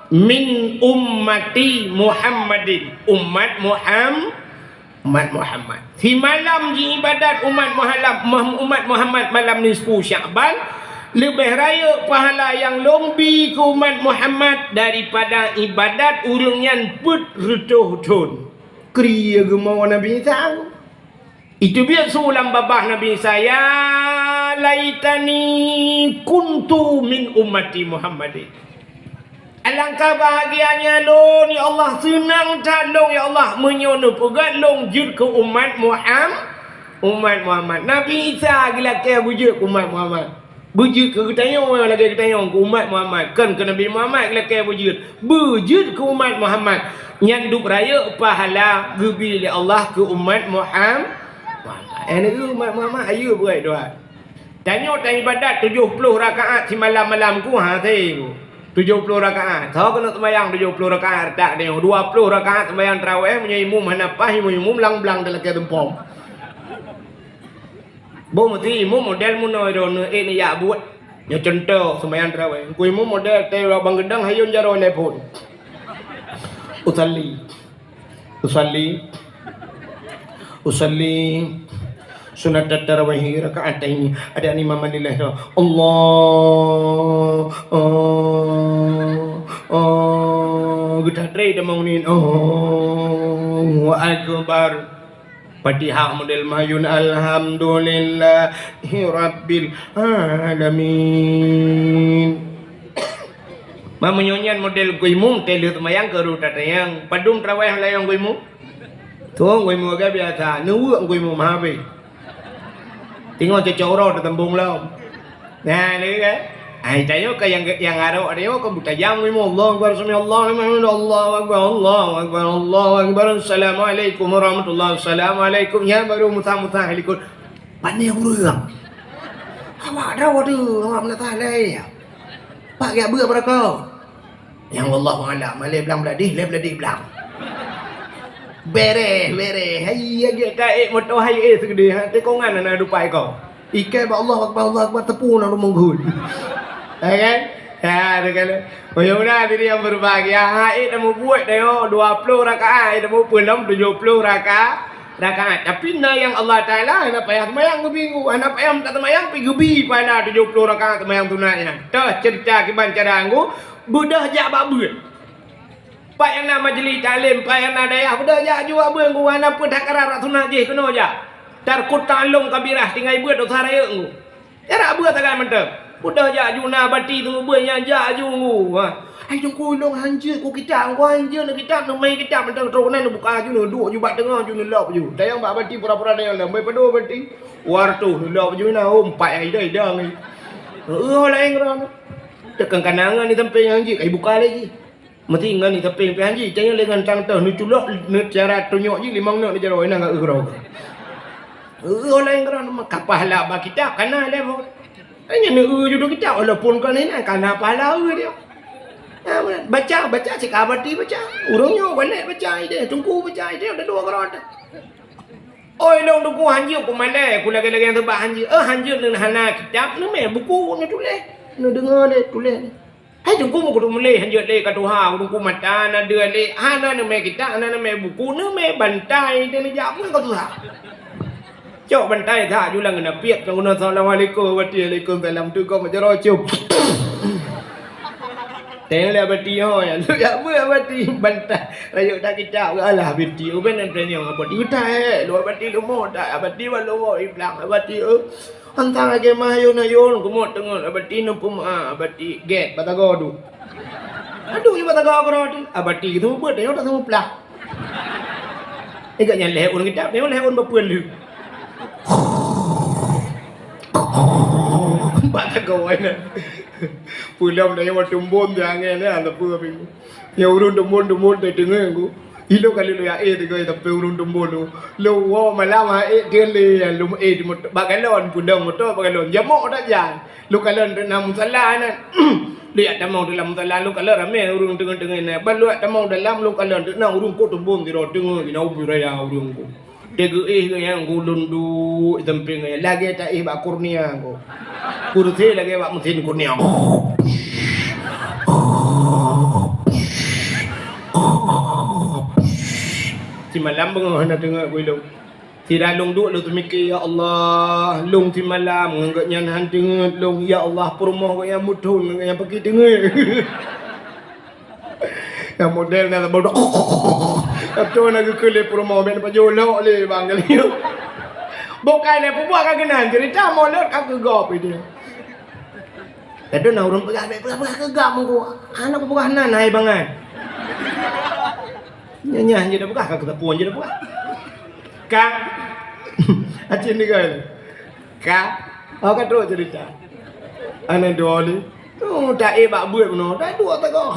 "Min ummati Muhammadin." Umat Muham-, umat Muhammad. Simalam jiibadat umat Muhalam-, Muham-, umat Muhammad malam nisfu Sya'ban, leubeh rayeuk pahala nyang lôn bi keu umat Muhammad daripada ibadat ureuëng nyan peuet reutôh thon. Keu peue geumoe Nabi Isa. Iteubiet su lam babah Nabi Isa, "Ya laitani kuntu min ummati Muhammadin." Alangkah bahagianya lôn, ya Allah, seunang that lôn, ya Allah, meunyoe neupeugét lôn jeuet keu umat Muham-, umat Muhammad. Nabi Isa geulakée beujeuet keu umat Muhammad. Beujeuet keu geutanyoe lagée geutanyoe keu umat Muhammad, kon keu Nabi Muhammad geulakée beujeuet. Beujeuet keu umat Muhammad. Nyan dub rayeuk pahala geubri lé Allah keu umat Muham-, Muhammad. Eh, nyoe umat Muhammad, ayo buet doa. Tanyoe taibadat tujoh ploh rakaat simalam-malam ku, ha, sei ku. Tujoh ploh rakaat. Soe keuneuk seumayang tujoh ploh rakaat, tak tanyoe dua ploh rakaat seumayang tarawih, meunyoe imum hana paih, imum-imum lang blang talakée tumpom. Boh meusti imum model meunoe droeneuh, eh, neujak buet. Nyoe cuntoh seumayang tarawih. Engku imum model teuh bang geudang hayôn jaroe lé phon. Usalli. Usalli. Usalli. Sunnatat tarawih raka'ataini. Ada imam lillah tu. Allah. Oh. Oh. Geutadrei damong nin. Allahu Akbar. Fatihah model mayun, alhamdulillahi rabbil alamin. Ma meunyoe nyan model geuimum, teuh lheueh seumayang keu rot tatanyong, padum tarawih layong geuimum? Tueng geuimum agak biasa, neuweuek geuimum habéh. Teungoh cocok uroe teuteumbong lom. Nah, lagée kan? Ai, tanyoe ka nyang, nyang arok tanyoe ka meutajam ilmu. Allahu Akbar, sami Allahu liman hamidah, Allahu Akbar, Allahu Akbar, Allahu Akbar, Assalamualaikum warahmatullahi, Assalamualaikum. Nyan baru musah-musah likot. Pane ureuëng. Awak dah waduh, awak meunasah lé. Pak geubeuet beureukoh. Nyang wallahu a'lam, lé blang bladih, lé bladih blang. Bereh, bereh. Hai, ya, dia tak ek motor hai, eh, segede. Ha, tekongan na dupai kau. Ikai bak Allah Akbar, Allah Akbar, tepung na rumong gun. Ya kan? Ya, dia kata, oh, ya udah, diri yang berbahagia. Ha, eh, dah mau buat dah, yo. Dua puluh rakaat, eh, dah mau pulang tujuh puluh rakaat. Rakaat. Tapi na yang Allah Taala, hana payah semayang minggu. Hana payah minta semayang, pi gebi pahala tujuh puluh rakaat semayang sunat nyan. Toh cerita kiban cara anggu, beudôh jak bak beuet. Pat nyang na majlis taklim, pat nyang na dayah, beudôh jak aju abeueng ku, hana peue that karap sunat jih keunoe jak. Tarkut ta'allum kabirah, tinggai beuet dosa rayeuk ku. Jarak beuet sagai mantong. Beudôh jak aju na bati teumeubeuen nyang jak aju ku. Ha. Hai teungku, ilong hanjeuet ku kitab, ku hanjeuet na kitab, neumai kitab mantong trok na neubuka aju, neuduek aju bak teungoh aju neulop aju. Tayang bak bati pura-pura tayang lam, bai padum bati. Dua reutôh neulop aju na, oh, empat nyang ida-ida ngi. Heueh, laén keudroe. Teukang kanangan di sampéng hanjeuet, kai buka lé jih. Meuti ngon ni tapi pih hanji, jangan lé ngon tang toh, neuculok, neucara tunyok jih limong nok neujaroe, inong ka eu keudroe. Eu laén keudroe, maka pahala bak kitab, kana lé mo. Hanya neu eu ju kitab, walaupun kon inan, kana pahala eu dia. Ha, baca, baca, cit ka bati baca. Ureueng nyoe balek baca idéh, teungku baca idéh, udah dua keudroe. Oi, lôn teungku hanjeuet ku malée, ku lagée-lagée nyang teuba hanjeuet. Eh, hanjeuet ngon hana kitab, neumé buku neutuléh. Neudeungoe lé, tuléh lé. Hai teungku, meukudu mulée hanjeuet lé ka tuha, ureueng ku mata na deuh lé, hana neumé kitab, hana neumé buku, neumé bantai, dan neujak meunan ka tuha. Cok bantai that ju lam geunapiet, ka guna assalamualaikum, bati alaikum salam, tu kau majaroe cium. Tengok lé bati ho, ya, lu ya, bu ya bati, bantai, rayeuk tak kitab, alah, bati, uben nan tanyong, bati utai, lu bati lu mo, tak, bati walau iblang, bati, eh. Hantang lagée mah ayôn-ayôn, keumok teungeut, abati neupeumaah, abati gét, batagoe duek. Aduh, nyoe batagoe keudroe teuh. Abati geuteumeubeuet, nyoe tak teumeuplah. Eh, gak nyan lhée ôn kitab, nyoe lhée ôn bapeuet lheueh. Batagoe nyan. Pulang dah nyoe tumbon teuh angén, ya, leupeu abéh. Nyang ureueng tumbon-tumbon teuh teungeut ku. Ilôn kali lôn ya éh teungoh tapi ureueng tumbon tu. Lôn woe malam ha éh dia lé lôn éh di moto bak galon, peudong moto bak galon. Jamok dak jan. Lôn kalon teuk na musala nyan. Lôn yak tamong dalam musala, lôn kalon ramé ureueng teungoh-teungoh nyan. Ban lôn yak tamong dalam, lôn kalon teuk na ureueng kot tumbon sidroe teungoh jinoe ubit raya ureueng kot. Teugeue éh geuh nyan, ulôn duek sampéng nyan, lagée taéh bak kurnia ko. Kursi lagée bak mesin kurnia. Simalam beungoh hana teungoh ku ilôn. Sira lôn duek lôn teumike, "Ya Allah, lôn simalam ngon gobnyan han teungeut lôn. Ya Allah, peurumoh gobnyan muthon ngon gobnyan paki teungeut." Nyang model na bodoh. Atau na geukeu lé peurumoh, ben pajoh lok lé bang kali. Bukai lé peubuet ka keunan, cerita mulut ka keugop itu. Tadi na ureueng peugah, "Bèk peugah-peugah keugop meuko." Hana kupeugah nan hai bangai. Nyah-nyah je dah peugah, ka keutapon je dah peugah. Ka. Aceh ni kan. Ka. Oh, ka trok cerita. Aneuk dua ni. Oh, tak eh bak buet bunoe. Tak dua tak kau.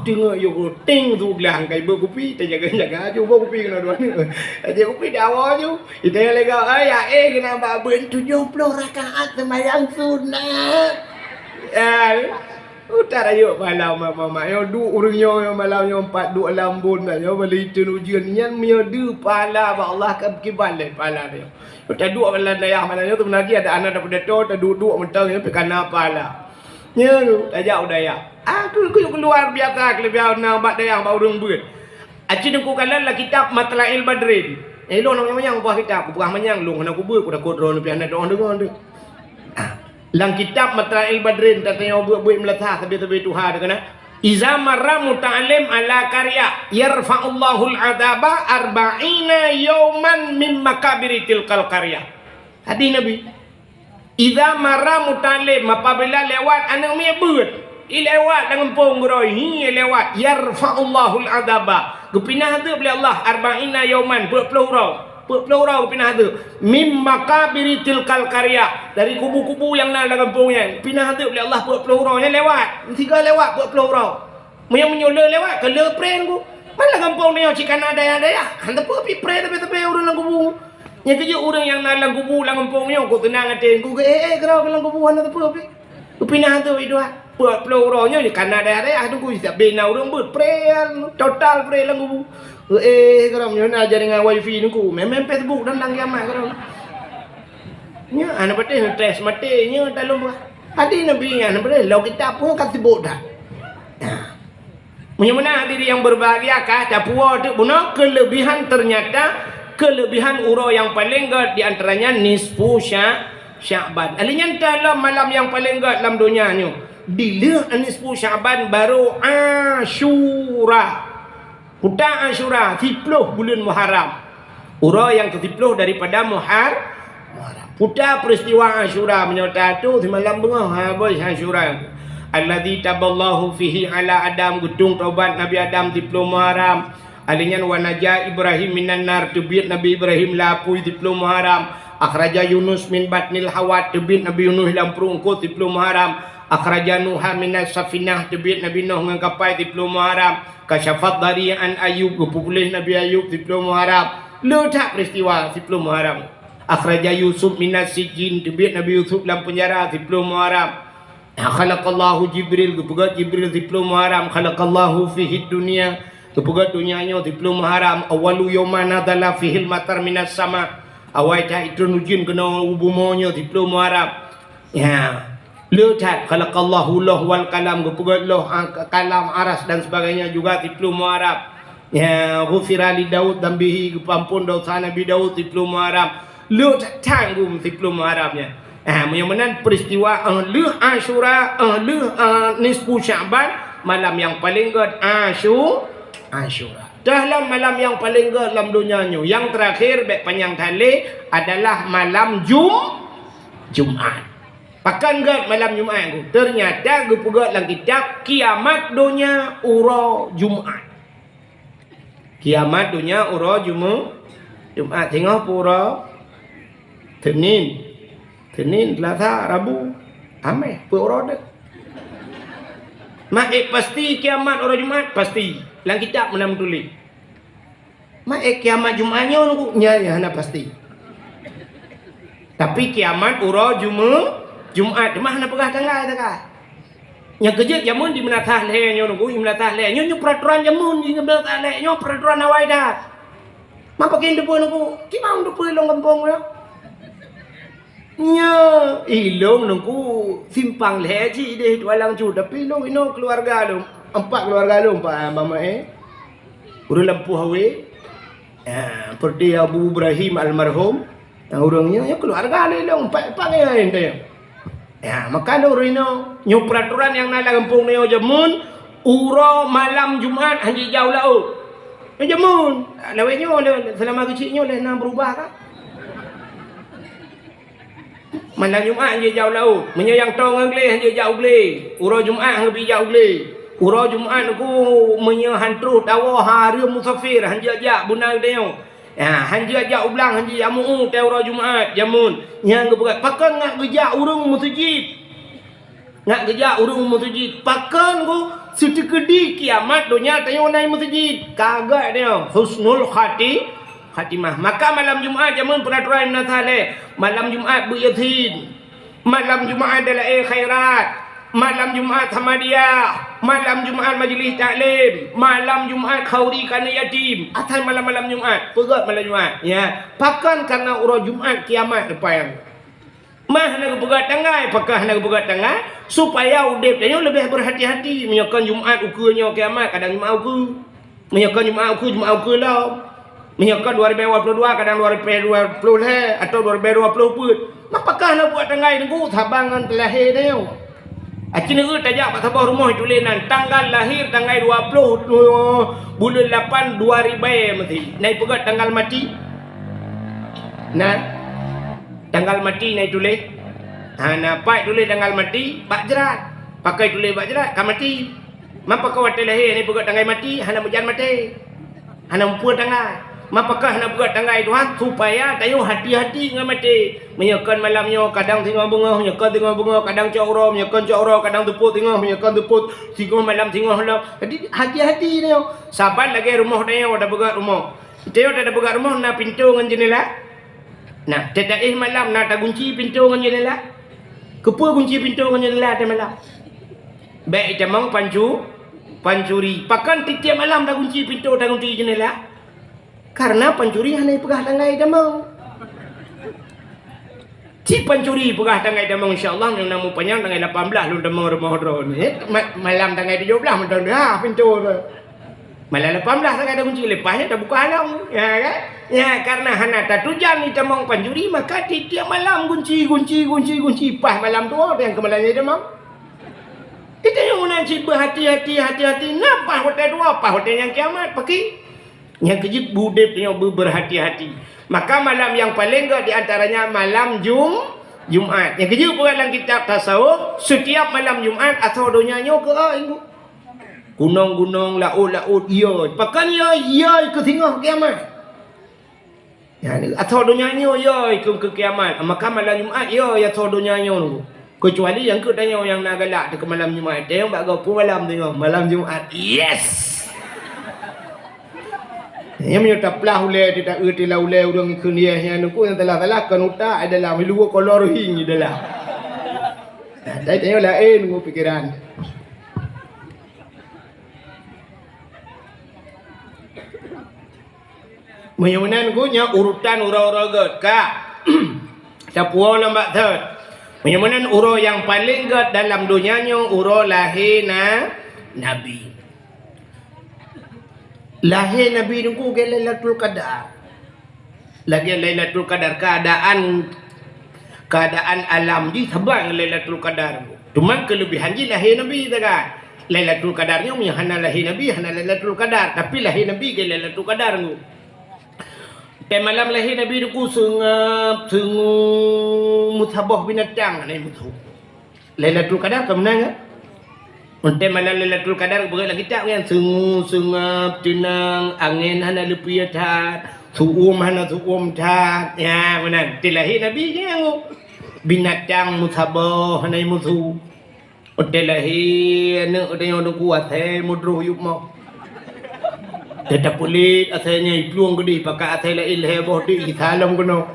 Tengok yo ting tu gelang kai beu kupi, tak jaga-jaga ju beu kupi kena dua ni. Aja kupi dawa ju. Kita yang lega ai ya eh kena bak buet tujuh puluh rakaat sembahyang sunat. Ya. Utak rayeuk pahala mak-mak nyoe duek ureueng nyoe, nyoe malam nyoe empat duek lam bon dah nyoe bali teun ujeuen nyan meunyoe deuh pahala bak Allah ka kiban lé pahala nyoe. Utak duek lam dayah malam nyoe tu meunagi ada aneuk dapeudato taduek-duek mantong nyoe pih kana pahala. Nyoe tajak u dayah. Aku ku luar biasa kelebihan na bak dayah bak ureueng beuet. Aci Teungku kalon lam kitab Matla'il Badrin. Eh, lôn nyang manyang ubah kitab, ubah manyang lôn hana kubeue, ku takot droeneuh pih hana doh deungoe tu. Lam kitab Matla'il Badrin, tateupeue buet-buet meulasa sabe-sabe tuha teuh keunan. "Iza marra muta'allim ala qarya, yarfa'ullahul adaba arba'ina yauman min makabiri tilkal qarya." Hadis Nabi. "Iza marra muta'allim," apabila lewat aneuk miet beuet, i lewat lam gampông keudroe, hi lewat, "yarfa'ullahul adaba," geupinah adeueb lé Allah, "arba'ina yauman," peuet ploh uroe. Peuet ploh uroe geupinah adeueb. "Mim makabiri tilkal qarya," dari kubu-kubu nyang na lam gampông nyan, pinah adeueb lé Allah peuet ploh uroe nyan lewat. Sigoe lewat peuet ploh uroe. Meunyoe meunyoe le lewat, ka le pren ku. Man lam gampông nyoe cit kana dayah-dayah. Han teupeu pi pren teupeu-teupeu ureueng lam kubu. Nyang keujeuet ureueng nyang na lam kubu lam gampông nyoe ku teunang até ku, eh, eh, keudroe lam kubu hana teupeu pi. Geupinah tu itu ah. Peuet ploh uroe nyoe kana dayah-dayah tu ku siap bina ureuëng beuet. Pre, total pre lam kubu. Eh, karam nyoe na jaringan wifi nungku. Memang Facebook dan nang kiamat karam. Nya, anak betul tes mati nya dalam bah. Tadi Nabi nya, anak betul lo kita pun kan sibuk dah. Nah. Meunyoe meunan hadirin yang berbahagia, ka tapuwoe teuk bunoe kelebihan, ternyata kelebihan uroe yang paling gét di antaranya nisfu Sya-, Sya'ban. Ahli nyan dalam malam yang paling gét lam donya nyoe. Dileuh nisfu Sya'ban baru Asyura. Puta Asyura, siploh buleuen Muharram. Uroe nyang keusiploh daripada Muhar-, Muharram. Puta peristiwa Asyura meunyoe tatu simalam beungoh, ha, boh Asyura. Alladzi taballahu fihi ala Adam, geutung tobat Nabi Adam siploh Muharram. Ahli nyan wa naja Ibrahim minan nar, teubiet Nabi Ibrahim lam apui siploh Muharram. Akhraja Yunus min batnil hawat, teubiet Nabi Yunus lam pruet eungkôt siploh Muharram. Akhraja Nuha minas safinah, teubiet Nabi Nuh ngon kapai siploh Muharram. Kasyafat dari an Ayub, geupeupuléh Nabi Ayub siploh Muharram. Le that peristiwa siploh Muharram. Akhraja Yusuf minas sijin, teubiet Nabi Yusuf lam penjara siploh Muharram. Khalaqallahu Jibril, geupeugét Jibril siploh Muharram. Khalaqallahu fihid dunya, geupeugét donya nyoe siploh Muharram. Awwalu yauma nazala fihil matar minas sama, awai that itron ujeuen keunoe u bumoe nyoe siploh Muharram. Ya. Le that, khalaqallahu loh wal kalam, geupeugét loh, ah, kalam, aras dan sebagainya juga siploh Muharram. Ya, ghufira li Daud dzambihi, geupeuampon dosa Nabi Daud siploh Muharram. Le that, that gum siploh Muharram nyan. Ah, meunyoe meunan peristiwa, ah, leuh Asyura, ah, leuh, ah, nisfu Sya'ban, malam yang paling gét Asyu-, Asyura. Dalam malam yang paling gét lam donya nyoe, yang terakhir, bék panyang that lé, adalah malam Jum-, Jumat. Pakon gét malam Jumat tu? Ternyata geupeugét lam kitab, kiamat donya uroe Jumat. Kiamat donya uroe Jumu-, Jumat. Singoh peuet uroe? Senin. Senin, Selasa, Rabu, Hameh, peuet uroe deh. Mak, eh, pasti kiamat uroe Jumat? Pasti. Lam kitab meunan meutuléh. Mak, eh, kiamat Jumat nyoe nunggu? Nya, nya, hana pasti. Tapi kiamat uroe Jumu-, Jumat, cuma hana peugah tanggai, tanggai. Nyang keujeuet jameun di meunasah lhée nyoe nunggu, di meunasah lhée. Nyoe, nyoe peraturan jameun di meunasah lhée. Nyoe peraturan awai dah. Mak, pakon teupeu nunggu? Kiban teupeu lôn gampông nyoe. Nyoe, ilôn nunggu simpang lhée cit ideh Tualang Cut, tapi lôn inoe keuluwarga lôn, empat keuluwarga lôn, empat abang mak, eh. Ureuëng lampôh awé, ya, seperti Abu Ibrahim almarhum, nyang ureuëng nyoe, nyoe keuluwarga lôn, empat, empat nyan, nyan. Ya, maka lôn ureuëng inoe, nyoe peraturan nyang na lam gampông nyoe jameun, uroe malam Jumat hana jijak u laôt. Nyoe jameun, lawét nyoe, lé, selama keuchik nyoe lé na beurubah ka. Malam Jumat han jijak u laôt. Meunyoe nyang toe ngon glé han jijak u glé. Uroe Jumat han geubri jak u glé. Uroe Jumat nunggu meunyoe han troh tawoe hareuem musafir han jijak buna geutanyoe. Ya, han jijak u blang, han jijak meu-uet uroe Jumat jameun. Nyang geupeugah pakon ngat geujak ureuëng meuseujid. Ngat geujak ureuëng meuseujid. Pakon ku seuteukeu di kiamat donya tanyoe na i meuseujid. Ka gét nyoe husnul khati-, khatimah. Maka malam Jumat jameun peuraturan na saleh. Malam Jumat beuet Yasin. Malam Jumat dalail khairat. Malam Jumat Samadiyah. Malam Jumat majlis taklim. Malam Jumat khauri kana yatim. Asai malam-malam Jumat. Peugét malam Jumat. Ya. Pakon karena uroe Jumat kiamat depan. Mah hana geupeugét tanggai, pakon hana geupeugét tanggai, supaya udeb tanyoe leubeh berhati-hati. Meunyoe kon Jumat ukeue nyoe kiamat, kadang Jumat ukeue. Meunyoe kon Jumat ukeue, Jumat ukeue lom. Meunyoe kon dua ribu dua puluh dua, kadang dua ribu dua puluh lhée atau dua ribu dua puluh peuet. Mah pakon hana buet tanggai nunggu saban ngon teulahé tanyoe. Aci neueu tajak bak saboh rumoh ituléh nan tanggal lahir tanggai dua puluh buleuen lapan dua ribu meuti. Na ipeugét tanggal mati? Nah. Tanggal mati na ituléh. Ha, na pat tuléh tanggal mati bak jrat. Pakon tuléh bak jrat, ka mati. Man pakon watée lahé hana peugét tanggai mati, hana meujan maté. Hana mupeue tanggai. Man pakon hana peugét tanggai Tuhan, supaya tanyoe hati-hati ngon maté. Meunyoe kon malam nyoe kadang singoh beungoh, meunyoe kon singoh beungoh kadang cok uroe, meunyoe kon cok uroe kadang seupôt singoh, meunyoe kon seupôt singoh malam singoh lom. Jadi hati-hati tanyoe. Saban lagée rumoh tanyoe tapeugét rumoh. Tanyoe tapeugét rumoh na pintoe ngon jeunela. Nah, teudaéh malam na tagunci pintoe ngon jeunela. Keupeue gunci pintoe ngon jeundela tiep malam? Bèk itamong pancu-, pancuri. Pakon tiep-tiep malam tagunci pintoe, tagunci jeundela? Karena pancuri hana ipeugah tanggai tamong. Cit pancuri peugah tanggai tamong, insya Allah, nyang na mupanyang tanggai lapan blah lôn tamong rumoh droeneuh. Eh, ma-, malam tanggai tujoh blah mantong deuh pintoe tu. Malam lapan blah tanggai tagunci, leupah nyan tabuka lom. Ya kan? Ya, karena hana tatujan itamong pancuri, maka tiep-tiep malam gunci, gunci, gunci, gunci. Paih malam tuwoe, nyang keu malam nyan itamong. Itanyoe meunan cit beuhati-hati, hati-hati. Na paih watèe tuwoe, paih watèe nyang kiamat, pakri. Nyang keujeuet beudeb tanyoe beubeurhati-hati. Maka malam nyang paleng gèt di antaranya malam Jum-, Jumat. Nyang keujeuet peugah lam kitab tasawuf, setiap malam Jumat asoe donya nyoe keu ai nyoe. Gunong-gunong, laôt-laôt, iyoi. Pakon iyoi, iyoi keu singoh kiamat. Nyan, asoe donya nyoe iyoi keu, keu kiamat. Maka malam Jumat iyoi asoe donya nyoe. Keucuali nyang keu tanyoe nyang na galak teuh keu malam Jumat. Tanyoe bak gob peue malam teungoh, malam Jumat. Yes! Nyan meunyoe taplah ulèe, teuta-, tila ulèe ureueng kheun yes nyan, nyan salah-salah kon utak di dalam, luweue kolor hing di dalam. Nah, tapi tanyoe laén ngon pikeran. Meunyoe meunan, nyan urutan uroe-uroe gèt ka. Tapuwoe lom bak thot. Meunyoe meunan, uroe nyang paleng gèt dalam donya nyoe uroe lahé na-, Nabi. Lahé Nabi nyoe gèt Lailatul Qadar. Lagèe Lailatul Qadar, keuadaan, keuadaan alam jih saban ngon Lailatul Qadar. Teuma keuleubehan jih lahé Nabi, taga. Lailatul Qadar nyoe meunyoe hana lahé Nabi, hana Lailatul Qadar. Tapi lahé Nabi gèt Lailatul Qadar nyoe. Watèe malam lahé Nabi nyoe seungab, seungue, meusaboh binatang hana meusu. Lailatul Qadar ka meunan, kan? Watèe malam Lailatul Qadar, beuet lam kitab, kan? Seungue, seungab, teunang, angén hana leupie that, su'um hana su'um that. Ya, meunan. Watèe lahé Nabi, kan? Binatang meusaboh hana meusu. Watèe lahé aneuk tanyoe nyoe asèe meudroh yup mo. Watèe tapeulet asèe nyan iplueng keudéh, pakat asèe laén lhèe boh teuk, isa lom keunoe.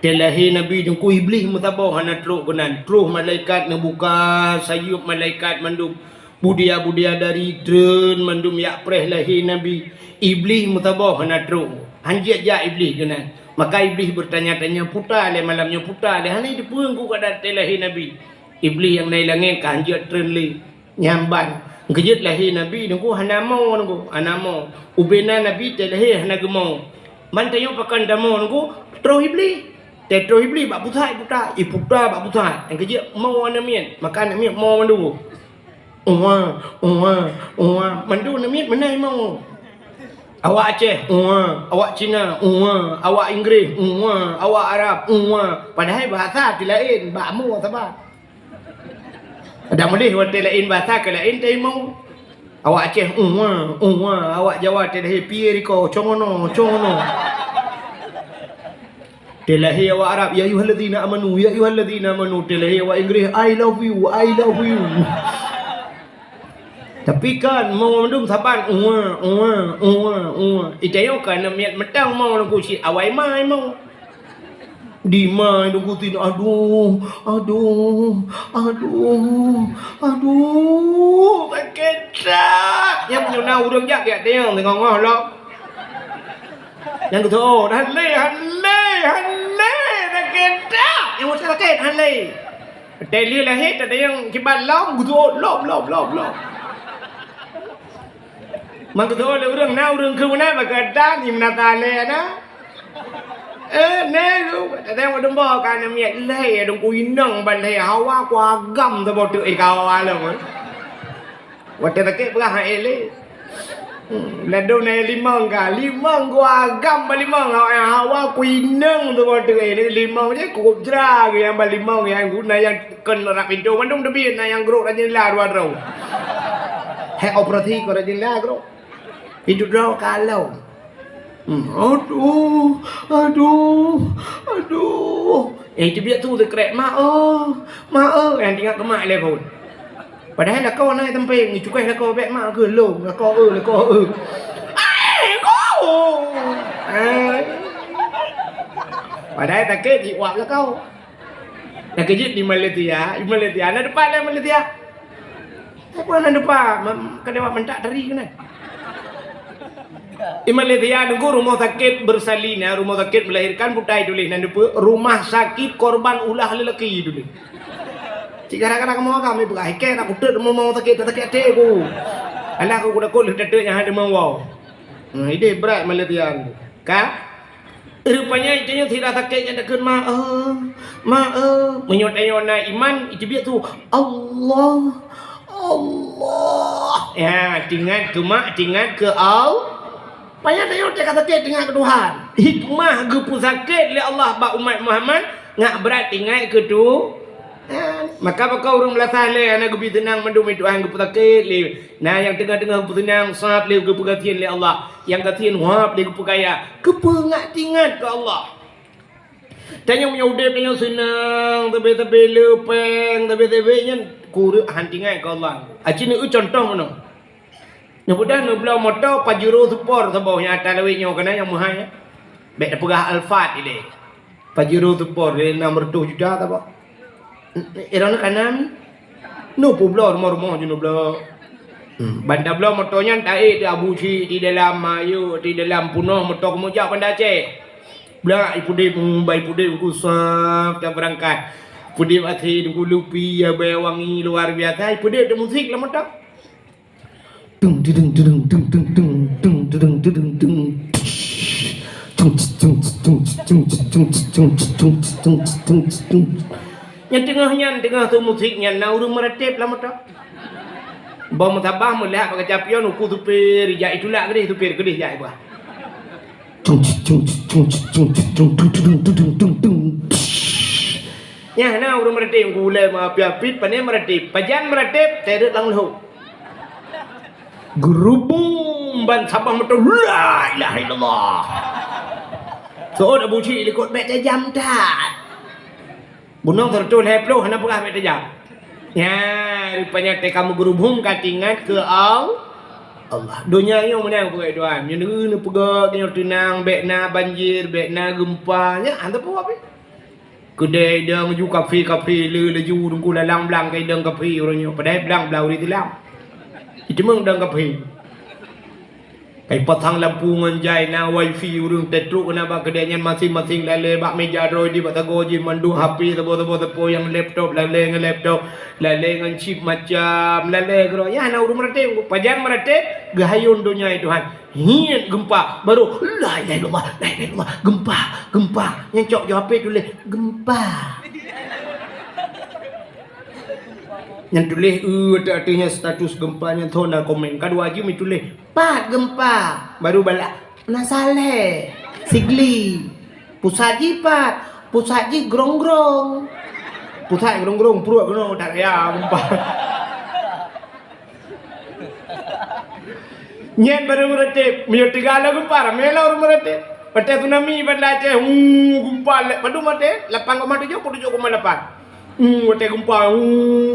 Watèe lahé Nabi nyoe Iblih meusaboh hana trok keunan. Troh malaikat neubuka sayeup malaikat mandum. Budia-budia dari treun mandum jak preh lahé Nabi. Iblih meusaboh hana trok. Han jeuet jak Iblih keunan. Maka Iblih beutanya-tanya, puta lé malam nyoe, puta lé. Hana jiteupeue keuadaan watèe lahé Nabi. Iblih nyang na i langèt ka han jeuet treun lé. Nyan ban. Keujeuet lahé Nabi nyoe hana mo nyoe, hana mo. Ubena Nabi watèe lahé hana geumo. Man tanyoe pakon tamoe nyoe, troh Iblih. Watèe troh Iblih bak pusat iputa, iputa bak pusat. Nyang keujeuet mo aneuk miet, maka aneuk miet mo mandum. Uwa, uwa, uwa. Mandum aneuk miet meunan mo. Awak Aceh, uwa. Awak Cina, uwa. Awak Inggréh, uwa. Awak Arab, uwa. Padahai bahasa ti laén, bak mo saban. Adak meudeh watèe laén bahasa keu laén teurimong. Awak Aceh, uwa, uwa. Awak Jawa watèe lahé pie riko, congono, congono. Watèe lahé awak Arab, ya ayyuhalladzina amanu, ya ayyuhalladzina amanu. Watèe lahé awak Inggréh, I love you, I love you. Tapi kan, mo mandum saban, uwa, uwa, uwa, uwa. Itanyoe kan aneuk miet meutang mo nyoe cit awai ma mo. Di ma nyoe kutin, aduh, aduh, aduh, aduh, sakét that. Nyang meunyoe na ureueng jak, jak teunyong teungoh-ngoh lom. Nyang geuteu'oh, han lé, han lé, han lé, sakét that. Nyang meusa sakét, han lé. Watèe lheueh lahé, tatanyong kiban lom, geuteu'oh, lom, lom, lom, lom. Man geuteu'oh lé ureueng, na ureueng keu meunan, bak gata ni meunan saleh na. Eh, nè lu, tatanyong wadong boh ka aneuk miet, lhèe dong ku inong ban lhèe hawa ku agam saboh teuk, eh, ka hawa lom, eh. Watèe sakét peugah han ék lé. Hmm, ladôm na limong ka, limong ku agam ban limong, ha-, hawa ku inong saboh teuk, eh, limong jih ku jra geuh nyang ban limong nyang guna nyang Kon rab pintoe mandum teubiet, na nyang grok rajin la dua droe. Hai operasi kon rajin la grok. Pintoe droe ka lom. Hmm, aduh, aduh, aduh. Eh, teubiet tu teukrek, "Mak, oh, mak, oh." Nyang teuingat keu mak lé phôn. Padahai lakoe na teumpeng, cukai lakoe bèk mak keu lôn, lakoe, eh, lakoe, eh. Ai, ko. Ai. Padahai takét jiuap lakoe. Nyang keujeuet di Malaysia, di Malaysia na depan lah Malaysia. Apa na depan? Mem-, ka lewat mentak tadi kena. Di Malaysia nunggu rumah sakit bersalin, ya, rumah sakit melahirkan butai tulis nan depan rumah sakit korban ulah lelaki tulis. Cik gara-gara kamu agam ibu ai kena kutuk rumah sakit sakit hati aku. Alah aku kuda kulit tetek yang ada mau. Nah, ini berat Malaysia. Ka? Rupanya itu yang tidak sakit yang dekat ma eh, ma eh. Menyot ayo na iman itu biar tu Allah, Allah. Ya, tingat ke mak, tingat ke Allah. Payah tayo tak sakit tingat ke Tuhan. Hikmah geupeu sakit lé Allah bak umat Muhammad ngak berat tingat ke tu. Ya, maka baka ureuëng meulasaih lé hana geubi seunang mandum Tuhan geupeu sakit lé. Nah, yang tengah-tengah geupeu seunang sab lé geupeu gasien lé Allah. Yang gasien huap lé geupeu kaya. Keupeue ngak tingat ke Allah. Tanyoe meunyoe udeb tanyoe seunang, sabe-sabe leupeng, sabe-sabe nyan kureueng han tingat keu Allah. Aci neueu contoh meunoe. Neupeugah neubloe moto Pajero Sport saboh nyang ata lawét nyoe keunan nyang meuhai. Bék tapeugah Alphard ilée. Pajero Sport lé enam ratus juta saboh. Irona kanan. Nu peubloe rumoh-rumoh jinoe bloe. Hmm, banda bloe moto nyan taék di Abu Syik di dalam ayo di dalam punoh moto keumujak Banda Aceh. Blak ipudeb, hmm, bai pudeb ku sab tabeurangkat. Pudeb até ku lupi ya bai wangi luar biasa. Ipudeb di musik lam moto. Tung, tudung, tudung, tung, tung, tung, tung, tudung, tudung, tung. Tung, tung, tung. Nyang teungoh nyan, teungoh tu musik nyan na ureuëng meuratéb lam moto. Bak meutabah meulihat bak kaca pion uku supir, jak itulak keudeh supir keudeh jak ibah. Tung, tung, tung, tung, tung, tung, tung, tung, tung, tung, tung. Nyah na ureuëng meuratéb, gulai meuapi-api, pane meuratéb, pajan meuratéb, teret lam leuhô. Geurubum ban sabah meuteun, la ilaha illallah. Seuôt Abu Syik likot bék tajam that. Bunoe seureutôh lhée ploh hana peugah bék tajam. Nya, rupanya teuka meugeurubum ka tingat keu Al-, Allah. Donya nyoe meunang peugah Tuhan. Nyoe neupeugah nyoe teunang, bék na banjir, bék na geumpa. Nya, hana peue pih. Keudeh idong ju kafe-kafe le laju dengku lalang blang keu idong kafe ureuëng nyoe. Padahai blang blang ureuëng Islam. Itu memang idong kafe. Kai pasang lampu ngon jai na wifi ureuëng tetruk keunan bak keudeh nyan masing-masing lalée bak meja droe di bak sagoe jih mandum H P saboh-saboh teupeu nyang laptop lalée ngon laptop lalée ngon chip macam lalée keudroe. Nyan na ureuëng meuratéb, pajan meuratéb geuhayôn donya Tuhan. Hiet gempa, baru, "La ilaha illallah, la ilaha illallah, gempa, gempa." Nyang cok jaweueb tuléh, "Gempa." Nyang tuléh, "E", ateueh-ateueh nyan status gempa nyan thon na komen. Kadua jih meutuléh, "Pat gempa." Baru balah, "Na Saleh, Sigli." Pusat jih pat, pusat jih grong-grong. Pusat grong-grong, pruet keunoe, tak raya gempa. Nyan baru meuratéb, meunyoe teuga lom gempa, ramé lom ureuëng meuratéb. Watée tsunami Banda Aceh, hu, gempa lé-, padum watée, lapan koma tujoh, peutujoh koma lapan. Hu, watée gempa, hu,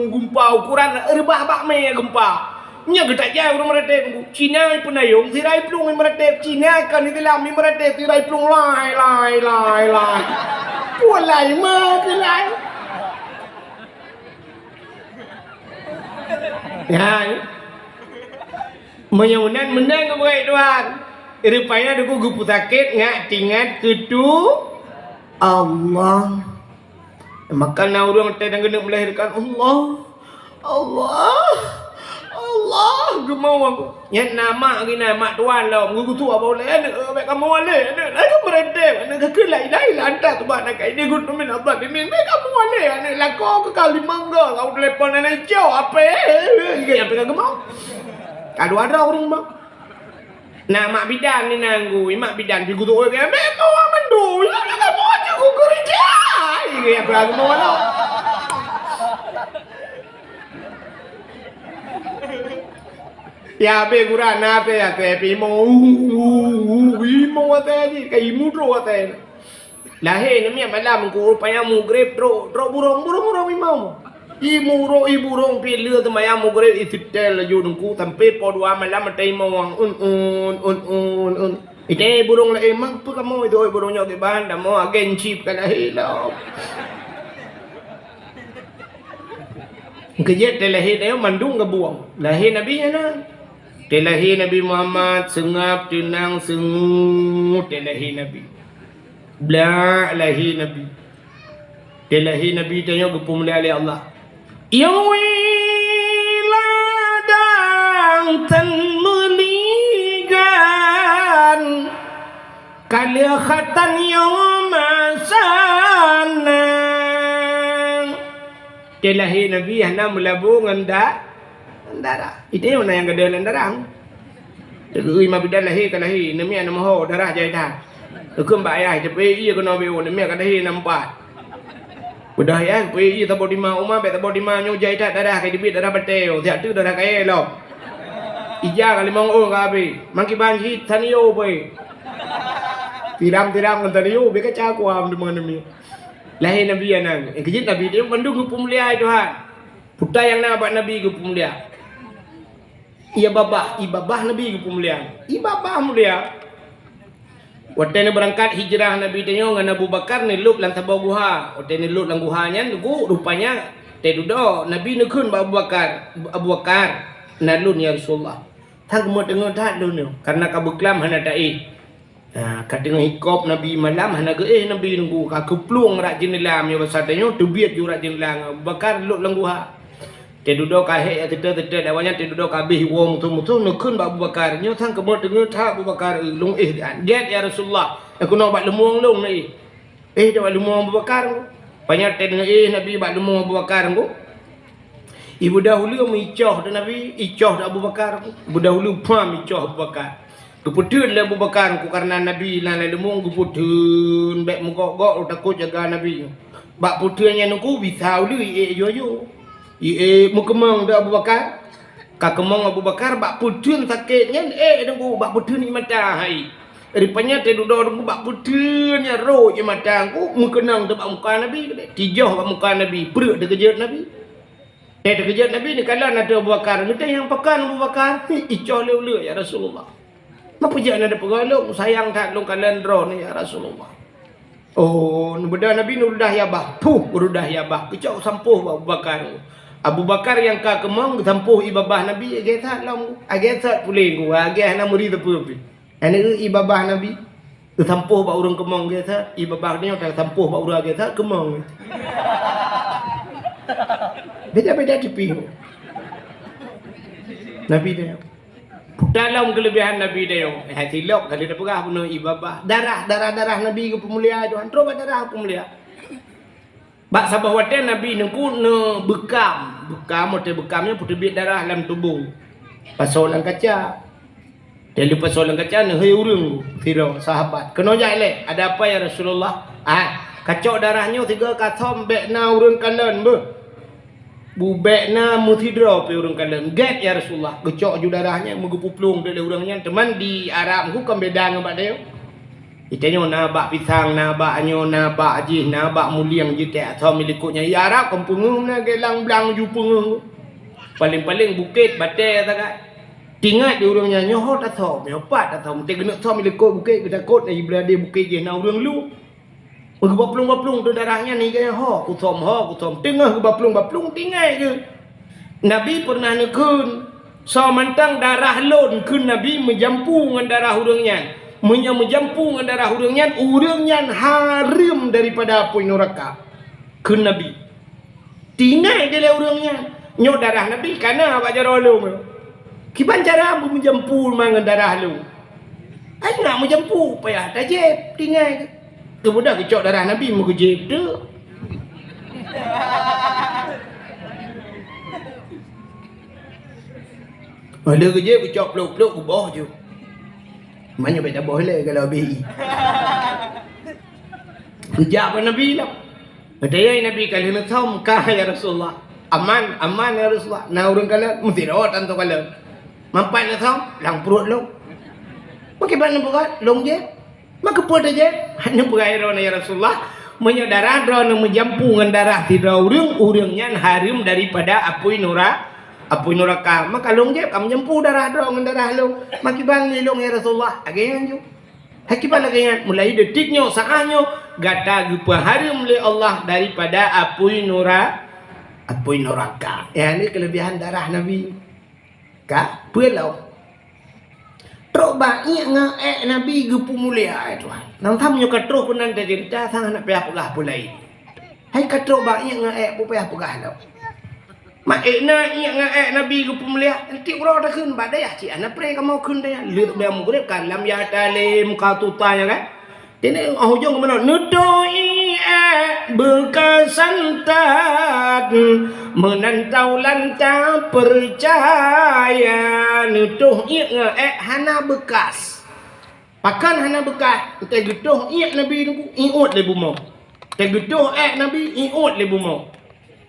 gempa ukuran reubah bak mé gempa. Nyan geutak jai ureuëng meuratéb, Cina ipeunayong, sira iplueng imeuratéb, Cina kon Islam imeuratéb, sira iplueng lai, lai, lai, lai. Peue lai, ma, peue lai. Ya, ya. Meunyoe meunan, meunan keubeureukat Tuhan. Rupanya deuku geupeu sakét ngak tingat keu tu Allah. Maka na ureuëng watée dan geuneuk melahirkan, Allah, Allah, Allah, geumawang. Nyan na mak geuh na mak tuan lom, geugutuk abah ulée, "Aneuk, bék kamoe alée, aneuk, laju meuratéb, aneuk, keu la ilaha illa anta subhanaka inni kuntu minaz zalimin, bék kamoe alée, aneuk, lakoe keu ka limong go, kau telepon aneuk cok, ape, igai ape ka geumong." Ka dua droe ureuëng bang. Na mak bidan ni nanggu, mak bidan pi guru ke, "Bék kamoe mandum, ya, bék kamoe aja ku keureuja." Igai ape ka geumong aneuk. Ya, be gura na te ya te pimo. Pimo te ji, ka imu tro te. Lahé namiet malam ku payah mugreb trok, trok burong, burong, burong imong. Imu ro i burong pi leu teumayang mugreb i setel laju dengku sampai po dua malam mata imong un un un un un. Ite burong laén mang peu kamoe itu oi burong nyoe ke bahan damo agen chip ka lahé lom. Keujeuet teulahé tanyoe mandum geubueng. Lahé Nabi nyan na. Teulahé Nabi Muhammad, seungab, teunang, seungue, teulahé Nabi. Blak lahé Nabi. Teulahé Nabi tanyoe geupeumulia lé Allah. Nyang wila dang tan meuligan, ka lheueh khatan nyoe masa na. Teulahé Nabi hana meulabu ngon da-, ngon darah. Itu nyang na nyang gadôh lam darah. Teugui ma bidan lahé ka lahé, neumi aneuk meuho darah jai that. Teukheun bak ayah, teupeu ié keunoe beu, neumi ka lahé na empat. Peugah ayah, teupeu ié saboh tima uma, bèk saboh tima nyoe jai that darah, ka teubiet darah batèe, siat teuk darah kayèe lom. Ija ka limong ôn ka abéh, makiban cit saniyô pue. Tiram-tiram ngon saniyô, bèk kaca kuam deungon neumi. Lahé Nabi anang. Eh, keujeuet Nabi dia mandum geupeumulia Tuhan. Peue nyang na bak Nabi geupeumulia. Ié babah, ié babah Nabi geupeumulia. Ié babah mulia. Watèe neubeurangkat hijrah Nabi tanyoe ngon Abu Bakar neulôb lam saboh guha. Watèe neulôb lam guha nyan, teungku, rupanya teududoe Nabi neukheun bak Abu Bakar, "Abu Bakar, na lôn ya Rasulullah." Sang keumeung teungoh that lôn nyoe, kareuna ka beuklam hana taéh. Ha, ka teungoh hikop Nabi malam, hana geuéh Nabi nunggu, ka keuplueng rot jeundela, meunyoe basa tanyoe teubiet ju rot jeundela ngon Abu Bakar lôb lam guha. Teududoe ka hék, ya, teuta-teuta awaknyan teududoe ka abéh woe musoh-musoh, neukheun bak Abu Bakar, "Nyoe sang keumeung teungoh that Abu Bakar, lôn éh." "Gèt ya Rasulullah, keunoe bak leumueng lôn neuéh." Éh, bak leumueng Abu Bakar. Panyöt teungoh éh Nabi bak leumueng Abu Bakar ngon. Ibu dahulu meuicoh di Nabi, icoh di Abu Bakar. Ibu dahulu pham icoh Abu Bakar. Geupeutheun lé Abu Bakar, ku kareuna Nabi na lam leumueng geupeutheun, bèk meugok-gok, takot jaga Nabi. Bak peutheun nyan ku bisa ulèe ié aju-aju. Ié meukeumong di Abu Bakar. Ka keumong Abu Bakar bak peutheun sakét nyan, éh, deungon bak peutheun ié mata hai. Rupanya teududoe deungon bak peutheun nyan rhot ié mata ku meukeunong teubak muka Nabi. Tijoh bak muka Nabi, preuek teukeujot Nabi. Eh, teukeujot Nabi neukalon ateueh Abu Bakar. Geutanyong, "Pakon Abu Bakar?" "Icoh lé ulèe, ya Rasulullah." "Ma peue jak na teupeugah lôn, sayang that lôn kalon droeneuh, ya Rasulullah." Oh, neubeudôh Nabi neurudah ié babah. Puh, neurudah ié babah. Geucok sampôh bak Abu Bakar. Abu Bakar nyang ka keumong geusampôh ié babah Nabi, agèe that lom. Agèe that puléng ku, agèe hana meuri sapeue pih. Hana ié babah Nabi. Geusampôh bak ureueng keumong geuh that, ié babah nyoe tasampôh bak ureueng geuh that keumong. Beda-beda tipih. Nabi dia. Dalam keulebihan Nabi dia. Eh, silop kali dah peugah bunoe ié babah. Darah, darah, darah Nabi geupeumulia Tuhan. Terus bak darah geupeumulia. Bak saboh watèe Nabi nungku neubeukam, beukam watèe beukam nyan peuteubiet darah lam tuboh. Pasoe lam kaca. Lheuh pasoe lam kaca, neuhôi ureueng sidroe sahabat. "Keunoe jak lé, ada apa ya Rasulullah?" "Ah, kacok darah nyoe sigoe ka thom bèk na ureueng kalon beuh. Bèk na meusidroe pih ureueng kalon." "Gèt ya Rasulullah." Geucok ju darah nyan meugeupuplueng lé ureueng nyan, teuma di Arab nyan kon beda ngon bak tanyoe. Di tanyoe na bak pisang, na bak nyoe, na bak jih, na bak mulieng jih, teuh asoe milikot nyan. Di Arab kon peungeuh na geulang blang ju peungeuh. Paléng-paléng bukét batèe sagai. Teuingat di ureueng nyan, nyoe ho tasoe, nyoe pat tasoe. Meusti keuneuk soe milikot bukét, geutakot na jibeuladi bukét jih na ureueng lu. Geuba plueng-ba plueng teuh darah nyan, ié ho, kusom ho, kusom. Teungoh geuba plueng-ba plueng, teuingat geuh. Nabi peureunah neukheun, "Soe mantong darah lôn," kheun Nabi, "meujampu ngon darah ureueng nyan. Meunyoe meujampu ngon darah ureueng nyan, ureueng nyan hareuem daripada apui nuraka," kheun Nabi. Teuingat lé ureueng nyan, "Nyoe darah Nabi ka na bak jaroe lôn." Kiban cara meujampu ngon darah lôn? Ai nak meujampu, payah tajieb, teuingat. Keumudian geucok darah Nabi meugeujieb tu. Lheuh geujieb geucok plôk-plôk geuboh ju. Meunyoe bèk taboh lé kalau habéh ié. Geujak bak Nabi lom. Geutanyong Nabi, "Ka lheueh neusom kah, ya Rasulullah?" "Aman, aman, ya Rasulullah. Na ureueng kalon, meusidroe tantu kalon." "Mapat neusom?" "Lam pruet lôn." "Pakriban neupeugah?" "Lôn jieb." "Maka peue tajieb?" "Hana peugah droeneuh, ya Rasulullah. Meunyoe darah droeneuh meujampu ngon darah sidroe ureueng, ureueng nyan hareuem daripada apui nura-, apui nuraka. Maka lôn jieb, ka meujampu darah droe ngon darah lôn. Pakriban lé lôn, ya Rasulullah?" Lagèe nyan ju. Pakriban lagèe nyan, mulai detik nyoe, saát nyoe, gata geupeuhareuem lé Allah daripada apui nura-, Apui nuraka. Nyan keulebihan darah Nabi. Ka? Peue lom? Trok bak iék ngon ék Nabi geupeumulia, eh, Tuhan. Nang tham nyoe ka troh keunan tajeurita, sang hana payah peugah peue laén. Hai ka trok bak iék ngon ék, peue payah peugah lom. Mak ék na iék ngon ék Nabi geupeumulia, tiep uroe takheun bak dayah cit hana pré kamoe kheun dayah. Lheueh bak meugreb ka lam ya talim ka tuta nyan kan. Teuneuk óh ujong keunoe, neutoh iék beukasan that, meunan taulan tapeucaya. Neutoh iék ngon ék hana beukas. Pakon hana beukas? Teugeutôh iék Nabi nunggu, iôt lé bumoe. Teugeutôh ék Nabi, iôt lé bumoe.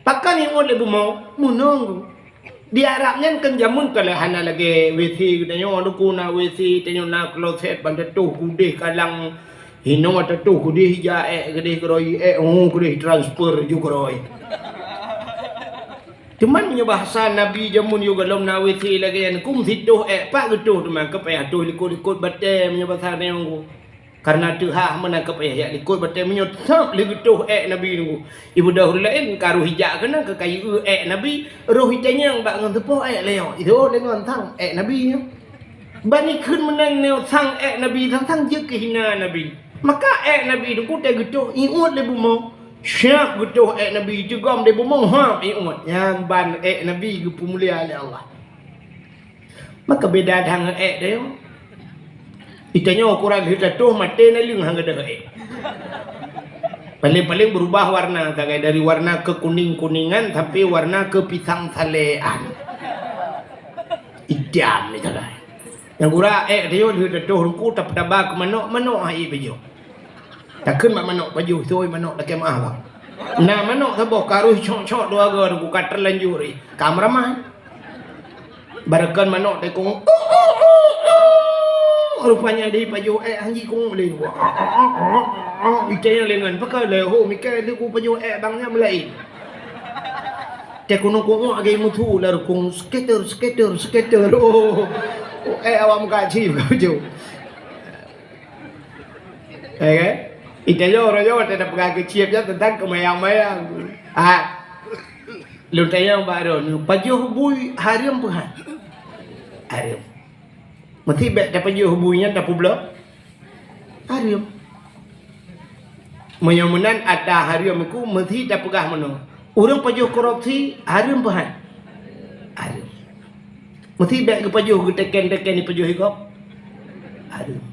Pakon iôt lé bumoe? Meununggu. Di Arab nyan kan jameun ka lheueh hana lagée WC geutanyoe, dukun na WC, tanyoe na kloset, ban teutoh keudeh kalang, hinoe teutoh keudeh ija ék, keudeh keurôi ék, oh, keudeh transfer ju keurôi. Cuman meunyoe bahasa Nabi jameun yôh gohlom na WC lagée nyan, kum sitoh ék pat geutoh teuma, ka payah toh likot-likot batée meunyoe bahasa tanyoe. Kareuna teuhah meunan ka payah jak likot batée meunyoe sab lé geutoh ék Nabi nunggu. Ibu dah ureuëng laén ka roh ijak keunan keu kayue ék Nabi, roh itanyong bak ngon teupoh ék lé nyoe. Itu lé ngon sang ék Nabi nyoe. Ban ikheun meunan nyoe sang ék Nabi, sang-sang jeuet keu hina Nabi. Maka ék Nabi nunggu teugeutôh iôt lé bumoe. Siab geutoh ék Nabi jigom lé bumoe, ha, iôt. Nyan ban ék Nabi geupeumulia lé Allah. Maka beda that ngon ék tanyoe. Itanyoe ukuran lheueh tatoh maté naleueng han gadôh ék. Paling-paling berubah warna sagai dari warna kekuning-kuningan sampai warna kepisang salean. Itam ni sagai. Nyang gura ék tanyoe lheueh tatoh ruku tapeutabah keu manok, manok hai pajoh. Takheun bak manok pajoh, "Soi manok lakée meuah, Bang." Na manok saboh ka roh cok-cok dua go, ka terlanjur, eh. Ka meuramah. Barakon manok teuh kong. Rupanya di pajoh ék hanji kong lé. Ite nyang lengan pakai lé ho mikai lé ku pajoh ék bang nyang laén. Teuh kong kong lagi mutu la rukung skater, skater, skater. Oh. Oh, ék awak muka cip pajoh. Eh, kan? Ita nyoe, uroe nyoe, ata peugah keu cieb nyan teuntang keumayang-mayang. Ah. Lôn tanyong bak droeneuh, pajoh bui hareuem peue han? Hareuem. Meusi bék tapajoh bui nyan tapeubloe? Hareuem. Meunyoe meunan ata hareuem ku meusi tapeugah meunoe. Ureuëng pajoh korupsi hareuem peue han? Hareuem. Meusi bék geupajoh geuteken-teken dipajoh higop? Hareuem.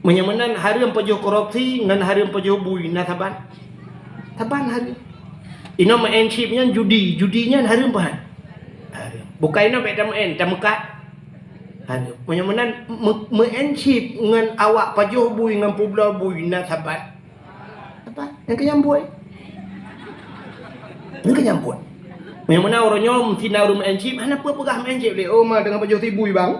Meunyoe meunan hareuem pajoh korupsi ngon hareuem pajoh bui na saban? Saban hareuem. Inoe meu'en chip nyan judi, judi nyan hareuem peue han? Hareuem. Bukai inoe bék tameu'en, tameukat? Hareuem. Meunyoe meunan meu-, meu'en chip ngon awak pajoh bui ngon peubloe bui na saban? Apa? Nyang keu nyang buet. Nyang keu nyang buet. Meunyoe meunan uroe nyoe meusti na ureuëng meu'en chip, hana peue peugah meu'en chip lé. Oh, ma deungon pajoh si bui, bang.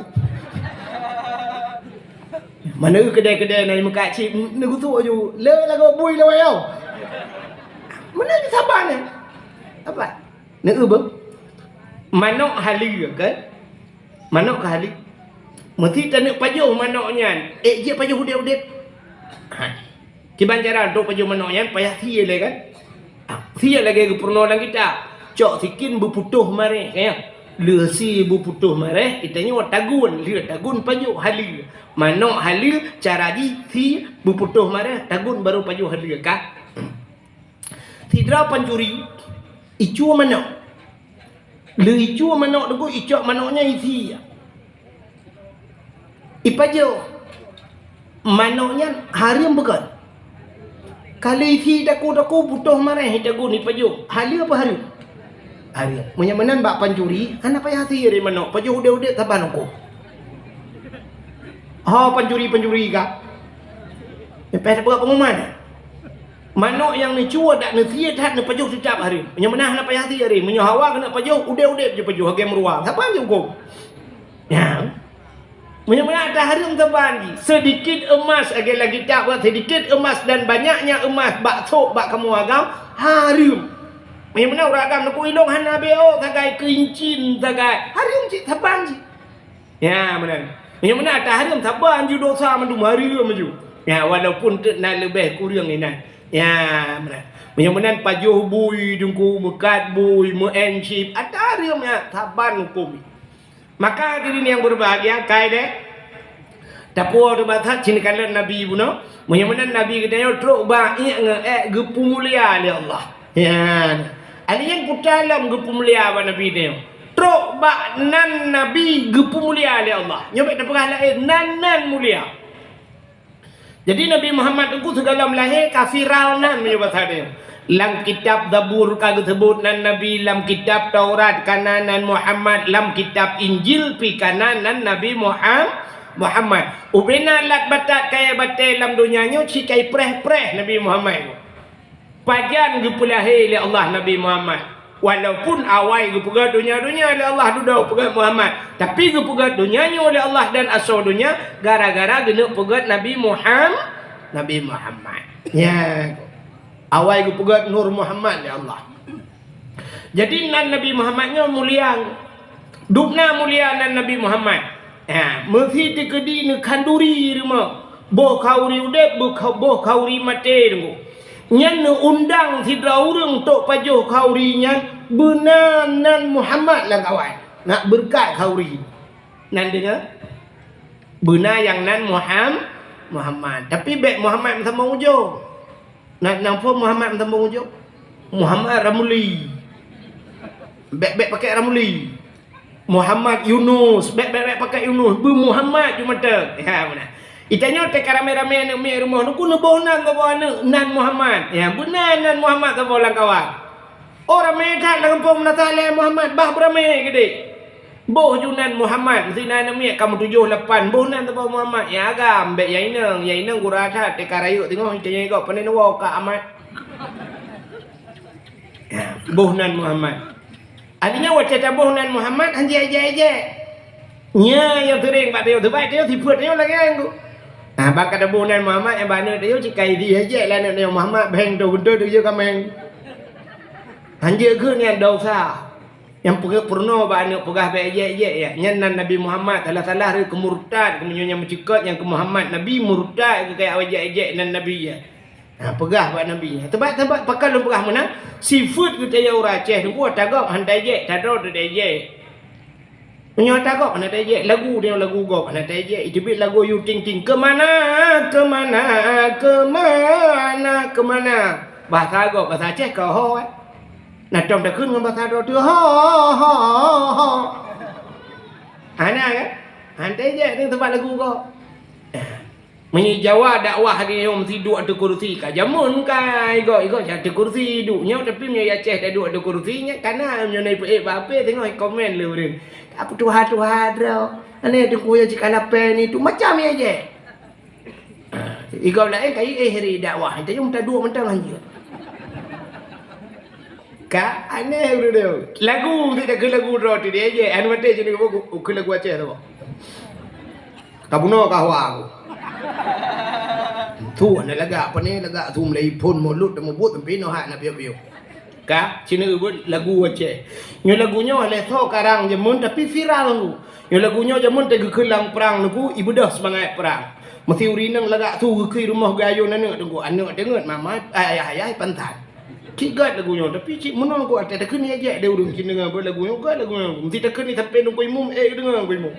Mana keudè-keudè na meukat chip, neugusuk aju. Le lagoe bui lawai yoh. Mana saban nyan? Apa? Neu beuh. Manok haleue kan? Manok ka haleue. Meusti taneuk pajoh manok nyan. Ék jeuet pajoh udeb-udeb. Ha. Kiban cara untuk pajoh manok nyan payah sie lé kan? Ha. Sie lagée geupeurunoe lam kitab. Cok sikin beuputôh mareh, kan? Lheueh sie beuputôh mareh, itanyoe tagun, lheueh tagun pajoh haleue. Manok haleue, cara jih sie beuputôh mareh, tagun baru pajoh haleue, kan? Sidroe pancuri, icue manok. Lheueh icue manok teungku, icok manok nyan isie. Ipajoh. Manok nyan hareuem beugon. Ka lheueh isie daku-daku, putôh mareh itagun ipajoh. Haleue apa hareuem? Hareuem. Meunyoe meunan bak pancuri, hana payah sie lé manok, pajoh udeb-udeb saban ukoe. Ho pancuri-pancuri ka. Leupah tapeugah pengumuman. Manok nyang neucue dak neusie that neupajoh teutab hareuem. Meunyoe meunan hana payah sie hareuem. Meunyoe hawa keuneuk pajoh, udeb-udeb jih pajoh, lagée meuruwa. Saban jih ukoe. Nyan. Meunyoe meunan ata hareuem saban jih. Sedikit emas, lagée lagi tak buat sedikit emas dan banyaknya emas bak sôk bak kamoe agam, hareuem. Meunyoe meunan ureuëng agam neupeu ilong hana beok sagai keuincin sagai. Hareuem cit saban jih. Ya, meunan. Meunyoe meunan ata hareuem saban jih dosa mandum hareuem aju. Ya, walaupun teuk na leubeh kureueng inan. Ya, meunan. Meunyoe meunan pajoh bui teungku, meukat bui, meu-en chip, ata reuem nyan saban huköm. Maka hadirin yang berbahagia, kai deh. Tapuwoe teuh bak that sinoe kalon Nabi bunoe. Meunyoe meunan Nabi geutanyoe trok bak iék ngon ék geupeumulia lé Allah. Ya. Alèh nyan peue ta lom geupeumulia bak Nabi tanyoe. Trok bak nan Nabi geupeumulia lé Allah. Nyoe bèk tapeugah laén, nan-nan mulia. Jadi Nabi Muhammad teungku sigohlom lahé ka viral nan meunyoe basa tanyoe. Lam kitab Zabur ka geuseubut nan Nabi, lam kitab Taurat ka na nan Muhammad, lam kitab Injil pih ka na nan Nabi Muham-, Muhammad. Ubena lat batat kayèe batèe lam donya nyoe ci kai preh-preh Nabi Muhammad. Pajan geupeulahé lé Allah Nabi Muhammad? Walaupun awai geupeugöt donya-donya lé Allah dudoe peugöt Muhammad, tapi geupeugöt donya nyoe lé Allah dan asoe donya gara-gara geuneuk peugöt Nabi Muham-, Nabi Muhammad. Ya, awai geupeugöt Nur Muhammad lé Allah. Jadi nan Nabi Muhammad nyoe mulia. Dubna mulia nan Nabi Muhammad. Ha, meusi teukeudi neukhanduri rumoh. Boh khanduri udép, boh kha-, boh khanduri maté teungku. Nyan neuundang sidroe ureueng tok pajoh khanduri nyan beuna nan Muhammad lam kawan. Nak beureukat khanduri. Nan deungö? Beuna nyang nan Muham-, Muhammad. Tapi bèk Muhammad meusambông ujông. Na, na phôn Muhammad meusambông ujông? Muhammad Ramli. Bèk, bèk pakè Ramli. Muhammad Yunus. Bèk, bèk, bèk pakè Yunus. Beu Muhammad ju mantong. Ya, beuna. Geutanyoe teuka ramé-ramé aneuk miet rumoh. Neukeu neuboh nan saboh aneuk, nan Muhammad. Ya, beuna nan Muhammad saboh lam kawan. Oh, ramé that lam gampông meunasah lé Muhammad. Bah beuramé keudéh. Boh ju nan Muhammad, meusinan aneuk miet ka meutujoh lapan, boh nan teubang Muhammad, nyang agam, bèk nyang inong, nyang inong gura that, teuka rayeuk teungoh, tanyong gob, "Pane neuwoe Kak Ahmad?" Ya, boh nan Muhammad. Artinya, watèe taboh nan Muhammad, han jijak-jak. Nyan nyang seuring bak tanyoe, sabab tanyoe sifeuet tanyoe lagèe nyan tu. Nah, bak ka taboh nan Muhammad, nyang bak aneuk tanyoe, cit ka jijak lé aneuk tanyoe Muhammad, bheng tu, beutôi tu jeuet kaméng. Han jeuet keu nyan dosa. Nyang peugöt peurunoe bak aneuk peugah bèk ejek-ejek, ya. Nyan nan Nabi Muhammad, salah-salah rhot keu murtad, keu meunyoe nyang meucukot nyang keu Muhammad. Nabi murtad keu kaya ejek-ejek nan Nabi, ya. Ha, peugah bak Nabi. Teuma, teuma, pakon lôn peugah meunan, sifeuet geutanyoe ureueng Aceh teungku, ata gob hana taejek, ata droe taejek. Meunyoe ata gob hana taejek, lagu tanyoe lagu gob hana taejek, iteubiet lagu Ayu Ting Ting, "Keumana, keumana, keumana, keumana." Bahasa gob, bahasa Aceh keu ho, eh. Na tom takheun ngon basa droe teuh, ho, ho, ho, ho. Hana kan? Hana taejek teuh sabab lagu gob. Meunyoe Jawa dakwah lagèe nyoe meusiduk ateueh kursi, ka jameun ka igoe, igoe ateueh kursi duek nyoe, tapi meunyoe Aceh taduek ateueh kursi nyan kana meunyoe na ipeuék bak H P teungoh ikomen lé ureueng. Apa tuha-tuha droe. Aneh teuku nyang cit ka lapèe ni tu macam ya jeh. Igob laén ka iéh ri dakwah, tayue taduek mantong hanjeuet. Ka aneh ureueng nyoe. Lagu, meusti takheun lagu droe teuh diejek, anu maté jeuneuh geuboh, keu lagu Aceh tu. Ka bunoe ka hawa aku. Tu hana lagak, pane lagak tu mulai phôn mulod dan mubuet sampai noh hak na piôh-piôh. Ka, sineuk buet lagu Aceh. Nyoe lagu nyoe lé soe karang jameun tapi viral nyoe. Nyoe lagu nyoe jameun teugeukheun lam prang nyoe ibeudôh seumangat prang. Meusi ureueng inong lagak su geukheun rumoh geuayôn aneuk teungku, aneuk teungeut mama, ayah-ayah pantan. Cit gét lagu nyoe, tapi cit meunoe ku até takheun ya jek deh ureueng cit deungoe lagu nyoe, gét lagu nyoe. Meusi takheun sampai nunggu imum, eh deungoe nunggu imum.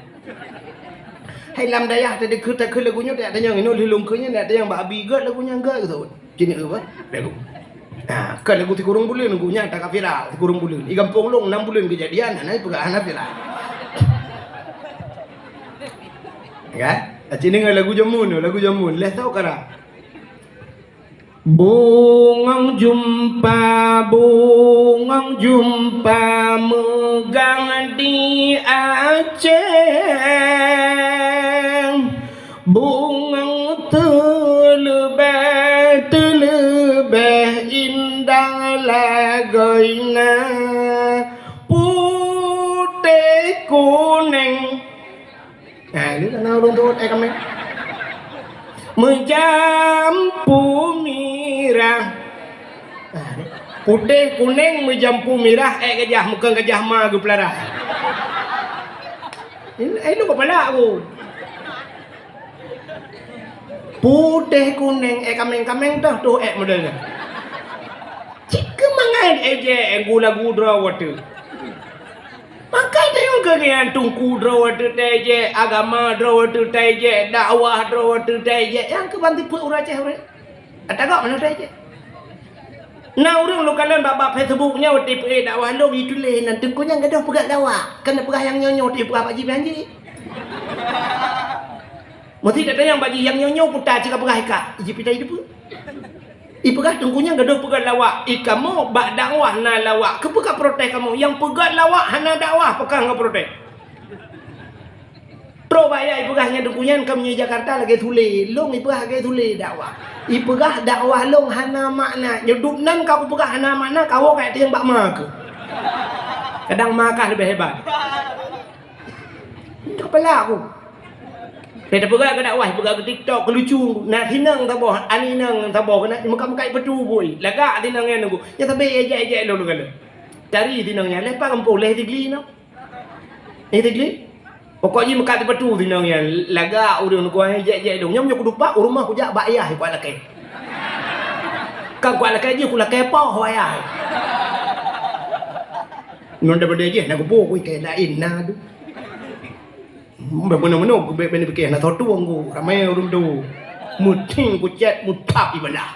Hai lam dayah tadi keu takheun lagu nyoe, tak tanyong inoe lhi lôn keu nyan, tak tanyong bak abi gét lagu nyan gét gitu. Kini apa? Lagu. Ha, kan lagu Sikureueng Buleuen lagu nyan tak viral, Sikureueng Buleuen. Di gampông lôn enam buleuen kejadian, hana peugah hana viral. Kan? Cini ngon lagu jameun, lagu jameun. Leh tau kara. Bungong jumpa, bungong jumpa meugang di Aceh. Bungong teuleubeh, teuleubeh indah lagoina putéh kuneng. Nah, ini kan ureueng tuh, eh, kami. Meujampu mirah. Nah, putéh kuneng meujampu mirah, eh, gajah, mukon gajah ma geupeulara. Ini, eh, lu kepala aku. Putéh kuneng, eh, kameng-kameng toh, toh, eh, model nyan. Ejek, eh, gula-gula droe watèe. Maka teuh keu nyan teungku droe watèe taejek, agama droe watèe taejek, dakwah droe watèe taejek, nyang keu ban teupeu uroe Aceh ureueng. Ata gok mana taejek. Na ureueng lôn kalon bak, bak Facebook nyoe watèe peuék dakwah lôn, ituléh nan teungku nyan gadôh peugah dakwah. Kan peugah nyang nyoe-nyoe watèe peugah bak jih pih hanjeuet. Meusti tatanyong bak jih nyang nyoe-nyoe peue ta cit ka peugah i kah. Jih pih ta jiteupeue. Ipeugah teungku nyan gadôh peugah lawak, i kamoe bak dakwah na lawak. Keupeue ka protes kamoe? Nyang peugah lawak hana dakwah, pakon ka protes? Trok bak yah ipeugah nyan teungku nyan ka meunyoe Jakarta lagèe sulé, lôn ipeugah lagèe sulé dakwah. Ipeugah dakwah lôn hana makna. Nyoe dum nan ka kupeugah hana makna, kawoe ka teueng bak ma keuh. Kadang ma kah leubeh hebat. Kepala aku. Dia terpeugah ke dakwah, peugah ke TikTok, ke lucu. Nak sinang saboh, ani nang saboh, kena meukat-meukat peutubui. Lagak sinang nyan aku. Ya tapi ejek-ejek lôn kala. Tari sinang nyan, lepas kampung, leh digli no. Eh, digli? Pokok jih meukat teupetu sinang nyan. Lagak ureueng nuku, ejek-ejek lôn. Nyam nyok dupak, ureueng mah kujak bak ayah, kuat lakèe. Kan kuat lakèe jih, kulakèe poh, ayah. Ngon daripada jih, nak kubu, kui kèe lain, na tu. Meunoe-meunoe, bèk, bèk, bèk, na soe tueng ku, ramè ureueng tu. Meuting kucet, muthap ibadah.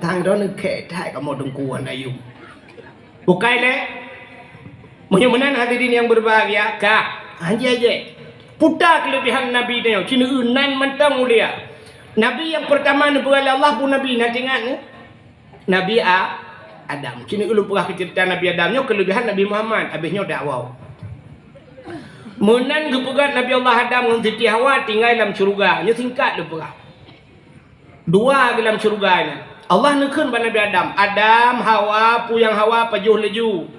Tang droeneuh kèe that kamoe teungku hana yum. Bukai lé. Meunyoe meunan hadirin yang berbahagia, ka. Hanjeuet-hanjeuet. Peue ta keuleubihan Nabi nyoe, ci neueu nan mantong mulia. Nabi nyang peurtama neupeugah lé Allah peue Nabi, na teuingat nyoe? Nabi A-, Adam. Ci neueu lôn peugah keu ceurita Nabi Adam nyoe keuleubihan Nabi Muhammad, abéh nyoe dakwah. Meunan geupeugöt Nabi Allah Adam ngon Siti Hawa tinggai lam syeuruga. Nyoe singkat lôn peugah. Dua geuh lam syeuruga nyan. Allah neukheun bak Nabi Adam, "Adam, Hawa, peue nyang Hawa pajoh laju.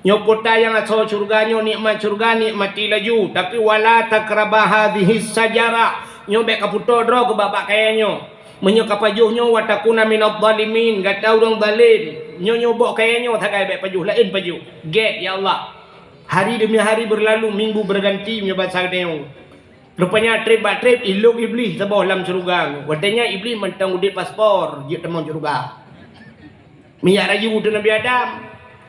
Nyoe kota nyang asoe syeuruga nyoe, nikmat syeuruga, nikmati laju. Tapi wala taqraba hadhihi syajarah. Nyoe bèk kapeutoe droe keu bak-bak kayèe nyoe. Meunyoe kapajoh nyoe, watakuna minadh dhalimin, gata ureueng zalim. Nyoe, nyoe boh kayèe nyoe sagai bèk pajoh, laén pajoh." Gèt, ya Allah. Hari demi hari berlalu, minggu berganti, meunyoe basa geutanyoe. Rupanya trép bak trép, ilok Iblih saboh lam syeuruga. Watèe nyan Iblih mantong udép paspor, jeuet tamong syeuruga. Meujak rayu teuh Nabi Adam.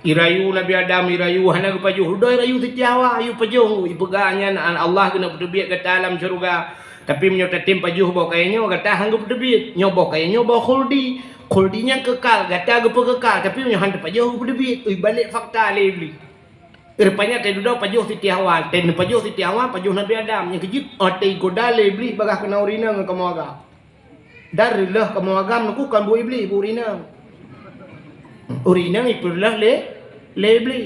Irayu Nabi Adam, irayu hana geupajoh. Dudoe irayu Siti Hawa, irayu pajoh. Ipeugah nyan, "Allah keuneuk peuteubiet gata lam syeuruga. Tapi meunyoe tatem pajoh boh kayèe nyoe, gata han geupeuteubiet. Nyoe boh kayèe nyoe boh khuldi. Khuldi nyan kekal, gata geupeukekal. Tapi meunyoe han tapajoh geupeuteubiet." Ui, balek fakta lé Iblih. Rupanya teududoe pajoh Siti Hawa, teuh pajoh Siti Hawa, pajoh Nabi Adam. Nyang keujeuet, oh, teugoda lé Iblih bagaih keunan ureueng inong kamoe agam. Dan reuloh kamoe agam nyoe kon buet Iblih, buet ureueng inong. Ureueng inong ipeureuloh lé, lé Iblih.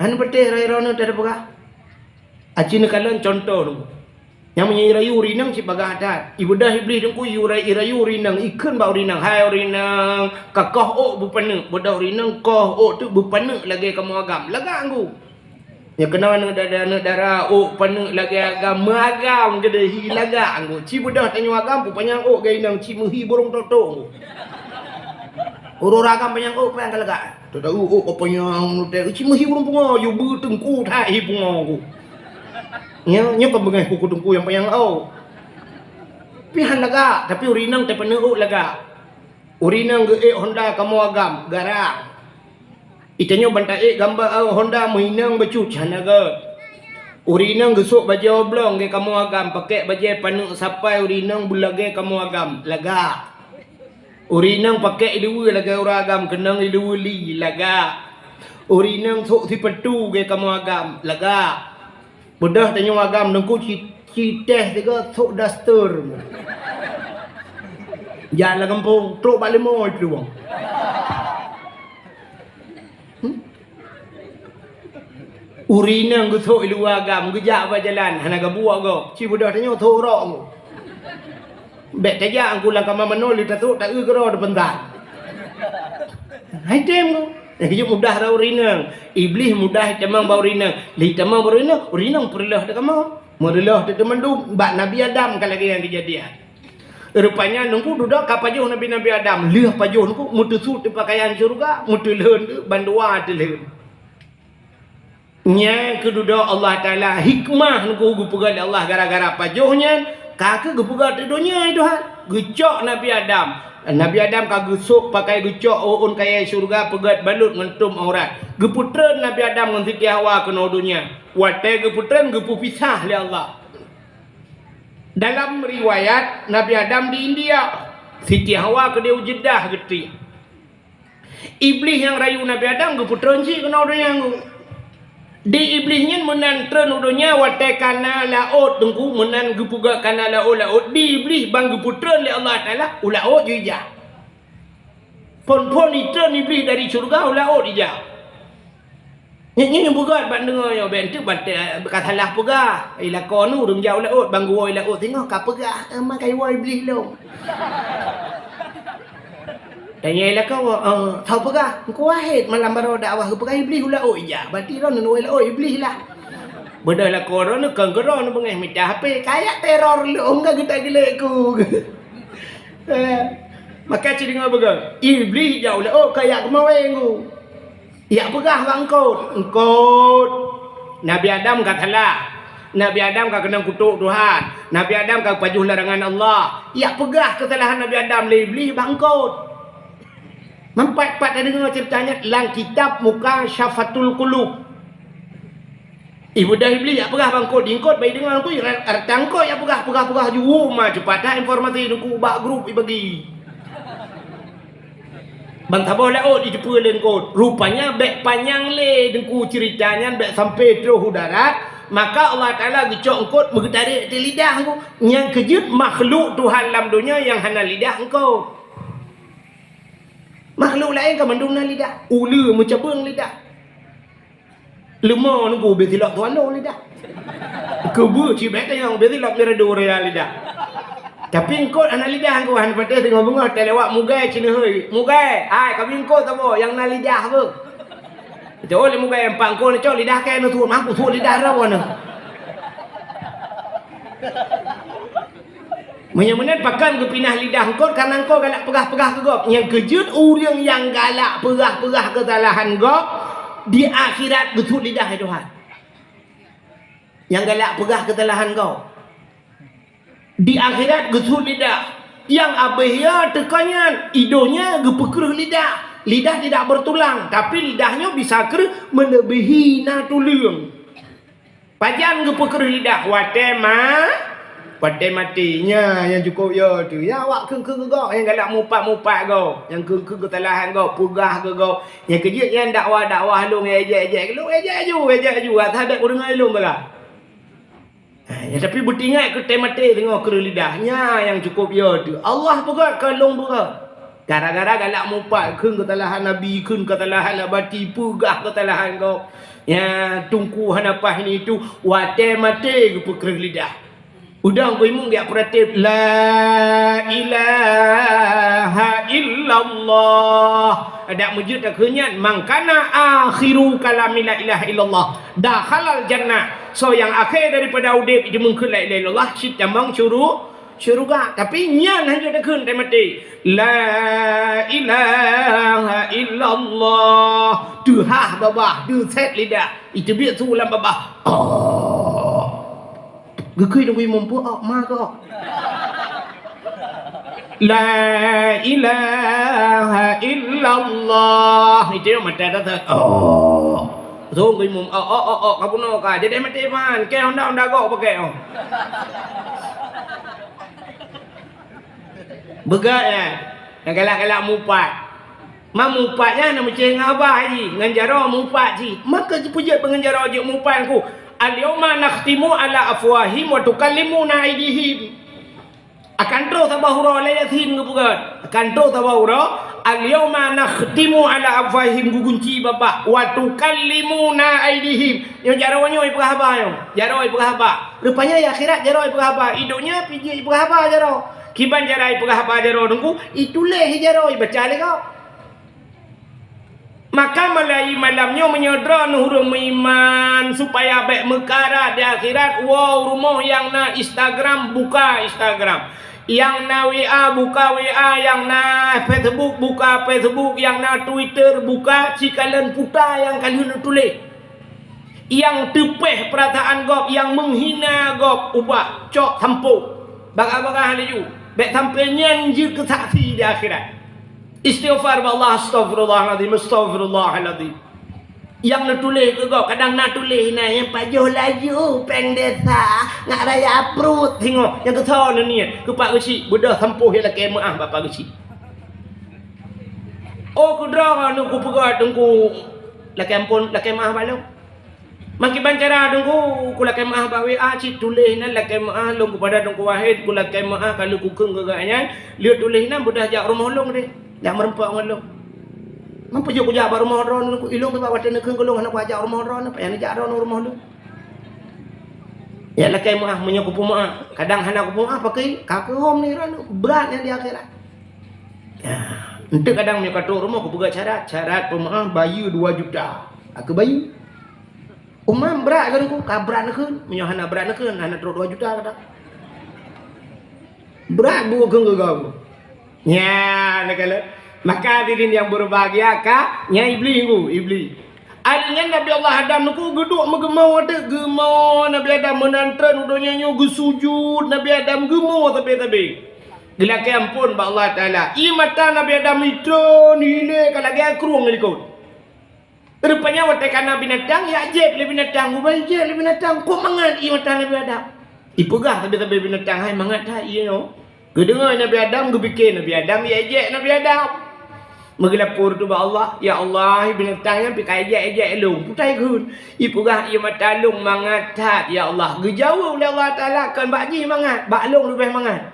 Hana patéh roh-roh nyoe teupeugah. Aci neukalon contoh dulu. Nyang meunyoe irayu ureueng inong cit bagaih that. Ibeudôh Iblih teungku, irayu ureueng inong, ikheun bak ureueng inong, "Hai ureueng inong, kakoh ôk beupaneuk." Beudôh ureueng inong koh ôk teuk beupaneuk lagèe kamoe agam. Lagak anggô. Nyang keunoe aneuk dara, aneuk dara, ôk paneuk lagèe agam, meuagam keudéh hi lagak anggô. Ci beudôh tanyoe agam, peupanyang ôk geuh inong, ci meuhi burông tôk-tôk anggô. Ureueng agam panyang ôk, panyang ka lagak. Teudahu ôk ka panyang, ci meuhi burông pungo, yue beu teungku that hi pungo anggô. Nyoe, nyoe kon beungèh kuku teungku nyang panyang ôk. Pih han lagak, tapi ureueng inong tapaneuk ôk lagak. Ureueng inong geuék honda kamoe agam, garang. Itanyoe ban taék gamba, eh, honda meuinong bacut, hana göt. Ureueng inong geusôk bajèe oblong geuh kamoe agam, pakèk bajèe paneuk sapai ureueng inong beulagèe kamoe agam, lagak. Ureueng inong pakèk iluweue lagèe ureueng agam, keunong iluweue li, lagak. Ureueng inong sôk sipatu geuh kamoe agam, lagak. Beudôh tanyoe agam teungku ci, ci teh sigoe sôk daster. Jak lam gampông, trôk bak leumo iplueng. Hmm? Ureueng inong geusôk iluweue agam, geujak bak jalan, hana geubuok gob. Ci beudôh tanyoe sôk rok. Bèk tajak anggô lam kama manoe lé tasôk taeu keudroe teupeuntan. Hai tem ko. Nyang keujeuet mudah rot ureueng inong. Iblih mudah itamong bak ureueng inong. Lé itamong bak ureueng inong, ureueng inong peureuloh teuh kamoe. Meureuloh teuh teumandum bak Nabi Adam ka lagèe nyan keujadian. Rupanya nungku dudoe ka pajoh Nabi-Nabi Adam. Lheueh pajoh nungku meuteusu teuh pakaian syeuruga, meuteulheun teuh bandua teulheun. Nyang keududoe Allah Taala hikmah nungku geupeugah lé Allah gara-gara pajoh nyan, Ka keuh geupeugah di donya, hai Tuhan. Geucok Nabi Adam. Nabi Adam ka geusôk pakai geucok ôn kayèe syeuruga peugèt balot ngon tôm aurat. Geupeutreun Nabi Adam ngon Siti Hawa keunoe donya. Watèe geupeutreun geupeupisah lé Allah. Dalam riwayat, Nabi Adam di India, Siti Hawa keudéh u Jeddah geutiek. Iblih nyang rayu Nabi Adam geupeutreun cit keunoe donya nyoe. Di Iblih nyan meunan treun u donya watèe kana laôt teungku, meunan geupeugah kana laôt-laôt, di Iblih ban geupeutreun lé Allah Taala u laôt jijak. Phôn-phôn jitreun Iblih dari syeuruga u laôt jijak. Nyan, nyan peugah bak deungoe nyoe, bèk enteuk ban teuka salah peugah. Ilako nu ureueng jak u laôt, ban geuwoe laôt singoh ka peugah, "Eh, ma ka iwoe Iblih lôn." Tanyong ilako, "Eh, soe peugah?" "Teungku Wahid malam baroe dakwah geupeugah Iblih u laôt ijak." Berarti droeneuh woe laôt Iblih lah. Beudôh lakoe droeneuh kon keudroe neubeungèh mita H P, kayak teror lôn ka geutak geulék ku. Eh, maka cit deungoe beugah, Iblih jak u laôt kayak keumawé ku. Jak peugah bak eungkôt, "Eungkôt, Nabi Adam ka salah. Nabi Adam ka keunong kutok Tuhan. Nabi Adam ka geupajoh larangan Allah." Jak peugah keusalahan Nabi Adam lé Iblih bak eungkôt. Meupat-pat tadeungoe ceurita nyan lam kitab Mukasyafatul Qulub. Ibeudôh Iblih jak peugah bak eungkôt, di eungkôt bak ideungoe ku, rata eungkôt jak peugah, peugah-peugah ju ma ceupata informasi teungku bak grup ibagi. Ban saboh laôt jiteupeue lé eungkôt. Rupanya bèk panyang lé teungku ceurita nyan, bèk sampoe troh u darat, maka Allah Taala geucok eungkôt meugeutarek di lidah ku. Nyang keujeuet makhluk Tuhan lam donya nyang hana lidah eungkôt. Makhluk laén ka mandum na lidah, uleue meucabeueng lidah. Leumô nunggu beusilop tuan lôn lidah. Keubeue cibèk tanyong beusilop miradu raya lidah. Tapi eungkôt hana lidah, eungkôt hana patéh teungoh beungoh talewat Mugai Cinehui. "Mugai, hai, kami eungkôt saboh nyang na lidah beuh." Jaweueb lé Mugai, "Empat eungkôt neucok lidah kèe neusuet, mampu suet lidah droe nyoe." Meunyoe meunan pakon geupinah lidah eungkôt, kareuna eungkôt galak peugah-peugah keu gob. Nyang keujeuet ureueng nyang galak peugah-peugah keusalahan gob, di akhirat geusuet lidah lé Tuhan. Nyang galak peugah keusalahan gob, di akhirat geusuet lidah. Nyang abéh ya teuka nyan, i donya geupeukreuh lidah. Lidah tidak bertulang, tapi lidah nyoe bisa kreuh meuleubèhi na tuleueng. Pajan geupeukreuh lidah? Watèe ma-, watèe maté. Nyan nyang cukôp yo teuh. Ya, awak kheun-kheun keu gob, nyang galak mupat-mupat gob, nyang kheun-kheun keusalahan gob, peugah keu gob. Nyang keujeuet nyan dakwah-dakwah lôn, ejek-ejek lôn, ejek aju, ejek aju. Asai bèk kudeungö lôn bala. Ha, ya, tapi beutingat keu watèe maté teungoh kreuh lidah. Nyan nyang cukôp yo teuh. Allah peugah, kon lôn peugah. Gara-gara galak mupat, kheun keusalahan Nabi, kheun keusalahan nabati, peugah keusalahan gob. Ya, teungku hana paih ni tu, watèe maté geupeukreuh lidah. Udang ku imum geujak peuratéb, "La ilaha illallah." Adak meujeuet takheun nyan, "Man kana akhiru kalami la ilaha illallah, dakhalal jannah." Soe nyang akhé daripada udép jimeukeue la ilaha illallah, cit tamong syuru-, syeuruga. Tapi nyan hanjeuet takheun watèe maté. "La ilaha illallah." Teuhah babah, deusét lidah. Iteubiet su lam babah. Oh. Geukheun nunggu imum peue, oh, ma keu, oh. "La ilaha illallah." Itu yang mata dah tak. Oh. Sungguh imum, oh, oh, oh, oh, kabuno ka. Jadi mati man, ke honda-honda gok pakai, oh. Beugah, ya. Yang galak-galak mupat. Ma mupat nyan na meucéh ngon abah jih, ngon jaroe mupat jih. Maka jipeujeuet beungon jaroe jeuet mupat ku, "Al-yauma nakhtimu ala afwahim wa tukallimuna aidihim." Akan troh saboh uroe lé Yasin geupeugah. Akan troh saboh uroe, "Al-yauma nakhtimu ala afwahim," geugunci babah, "wa tukallimuna aidihim." Nyoe jaroe nyoe ipeugah haba nyoe. Jaroe ipeugah haba. Rupanya di akhirat jaroe ipeugah haba. I donya pih jeuet ipeugah haba jaroe. Kiban cara ipeugah haba jaroe teungku, ituléh jaroe ibaca lé gob. Maka mulai malam nyoe meunyoe droeneuh ureueng meuiman supaya bèk meukarat di akhirat, woe u rumoh nyang na Instagram, buka Instagram. Nyang na W A, buka W A, nyang na Facebook, buka Facebook, nyang na Twitter, buka, sikalon puta nyang ka lheueh neutuléh. Nyang teupéh peurasaan gob, nyang meuhina gob, ubah, cok, sampôh. Bagah-bagah laju. Bèk sampoe nyan jeuet keu saksi di akhirat. Istighfar bak Allah, "Astaghfirullahalazim, astaghfirullahalazim." Nyang neutuléh keu gob, kadang na tuléh na nyang pajoh laju, péng desa, ngat raya pruet singoh, nyang keusoe neuniet, keu Pak Geuchik, beudôh sampôh nyang lakèe meu'ah bak Pak Geuchik. Oh, keu droeneuh kupeugah Teungku, lakèe ampôn, lakèe meu'ah bak lôn. Meukiban cara Teungku, kulakèe meu'ah bak W A cit tuléh nan lakèe meu'ah lôn keupada Teungku Wahid, kulakèe meu'ah ka lheueh kukheun keu gobnyan, lheueh tuléh nan beudôh jak rumoh lôn deh, jak meurumpok ngon lôn. Man peujeuet kujak bak rumoh droeneuh Teungku, ilôn bak watèe neukheun keu lôn hana kujak rumoh droeneuh, payah neujak droeneuh rumoh lôn. Ya lakèe meu'ah meunyoe kupeumeu'ah, kadang hana kupeumeu'ah paké ka keuhom ni droeneuh, brat nyan di akhirat. Ya, enteuk kadang meunyoe ka trok rumoh kupeugah syarat, syarat peumeu'ah bayeue dua juta. Aku bayeue. Umam brat keu Teungku, ka brat neukheun. Meunyoe hana brat neukheun, hana trok dua juta kata. Brat bu keu geugawa. Nya, nak kala. Maka hadirin yang berbahagia ka, nya Iblis Teungku, Iblis. Akhirnya Nabi Allah Adam Teungku geuduek meugeumoe teuk, geumoe Nabi Adam meunan treun u donya nyoe geusujut Nabi Adam geumoe sabe-sabe. Geulakèe ampôn bak Allah Taala. Ie mata Nabi Adam itreun ilèe ka lagèe krueng likot. Rupanya watèe ka na binatang, ijak jép lé binatang, geubai jép lé binatang, kok mangat ie mata Nabi Adam. Ipeugah sabe-sabe binatang, "Hai, mangat that ie nyoe." Geudeungoe Nabi Adam, geupike Nabi Adam, ijak jép Nabi Adam. Meugeulapor teuh bak Allah, "Ya Allah, binatang nyan pih ka ijak-ijak lôn, peue takheun?" Ipeugah, "Ie mata lôn mangat that, ya Allah." Geujaweueb lé Allah Taala, "Kon bak jih mangat, bak lôn leubeh mangat."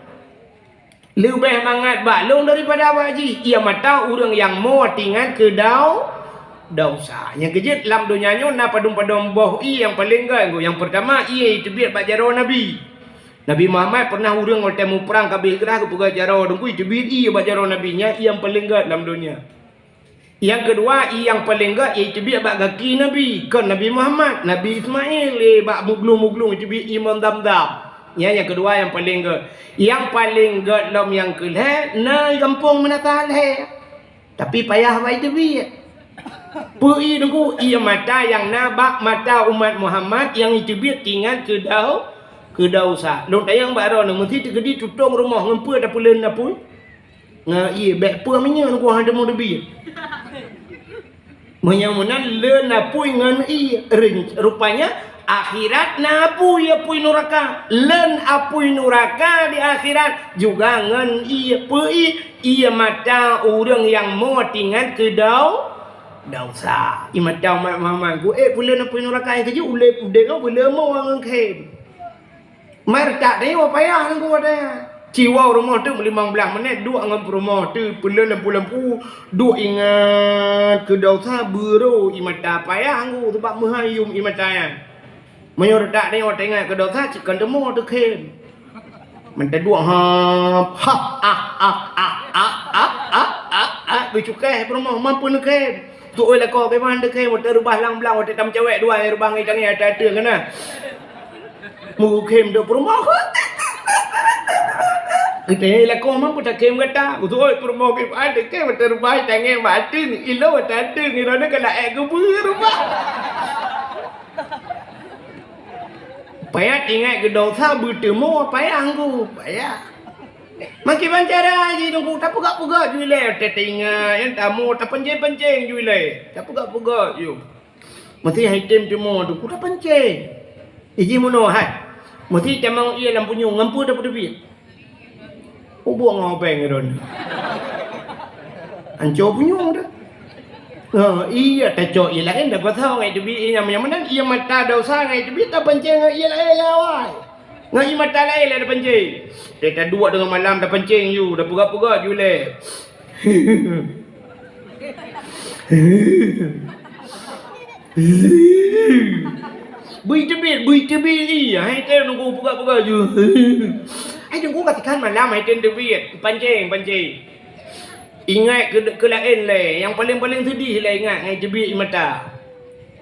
Leubeh mangat bak lôn daripada bak jih, ie mata ureueng nyang mo tingat keu dau-, desya. Nyang keujeuet lam donya nyoe na padum-padum boh ie nyang paleng gèt. Nyang peurtama, ie iteubiet bak jaroe Nabi. Nabi Muhammad pernah ureueng watèe muprang ka abéh grah geupeugah jaroe Teungku iteubiet ie bak jaroe Nabi, nyan ie nyang paleng gèt lam donya. Nyang keudua, ie nyang paleng gèt, ie teubiet bak gaki Nabi, kon Nabi Muhammad, Nabi Ismail, ie bak muglung-muglung teubiet ie mantong dam-dam. Nyan nyang keudua nyang paleng gèt. Nyang paleng gèt lom nyang keulhèe, na gampông Meunasah lhèe. Tapi payah bak iteubiet. Peue ie Teungku? Ie mata nyang na bak mata umat Muhammad nyang iteubiet tingat keu dau-, keu desya. Lôn tanyong bak droeneuh, meusti teukeudi tutong rumoh ngon peue tapeuleuen apui? Ngon ie, bèk peue meunyoe Teungku hana teumeubiet. Meunyoe meunan leuen apui ngon ie, ren-, rupanya akhirat na apui, apui nuraka. Leuen apui nuraka di akhirat juga ngon ie. Peue ie? Ie mata ureueng nyang mo tingat keu dau-, desya. Ie mata umat Muhammad, ku ék peuleuen apui nuraka nyang keujeuet ulèe udép nyoe peuleuen mo ngon khém. Meureutak tanyoe payah Teungku watèe nyan. Ci woe rumoh teuk limong blaih menit duek ngon peurumoh teuk peuleuen lampu-lampu, duek ingat keu desya beurô ie mata payah Teungku, sabab meuhai yum ie mata nyan. Meunyoe reutak tanyoe teuingat keu desya, cit kon teumo teukhém. Meuteudua hap, hah, ah, ah, ah, ah, ah, ah, ah, ah, ah, geucukéh peurumoh, mampu neukhém. Tu'oh lakoe keuman teukhém, watèe reubah lam blang, watèe tameucawèk dua, reubah ngon tangieng ata-ata keunan. Meukhém dok peurumoh. Geutanyoe lakoe mampu takhém gata. Tu'oh peurumoh keuman teukhém, watèe reubah tangieng bak ateueng, ilo watèe ateueng, iroe nyoe ka laék geubeue reubah. Payah teuingat keu desya beuteumo, payah Teungku, payah. Makiban cara jih Teungku, tapeugah-peugah ju ilèe, watèe teuingat, nyang tamu, tapancéng-pancéng ju ilèe, tapeugah-peugah ju. Meusti han item teumo Teungku, tapancéng. Iji meunoe hai. Meusti tamong ie lam punyueng, ngon peue tapeuteubiet? Ubak ngon péng droeneuh. Anco punyueng dah. Ha, ie tacok ie laén dah pasang ngai teubiet ie nyang, nyang meunan ie mata desya ngai teubiet tapancéng ngon ie laén lé awai. Ngon ie mata laén lé tapancéng. Teuka duek teungoh malam tapancéng ju, tapeugah-peugah ju lé. Bui teubiet, bui teubiet ie. Hai teuh Teungku peugah-peugah ju. Hai Teungku ka tikan malam hai teuh teubiet. Pancéng, pancéng. Ingat keu, keu laén lé. Nyang paleng-paleng seudeh lé ingat ngai teubiet ie mata.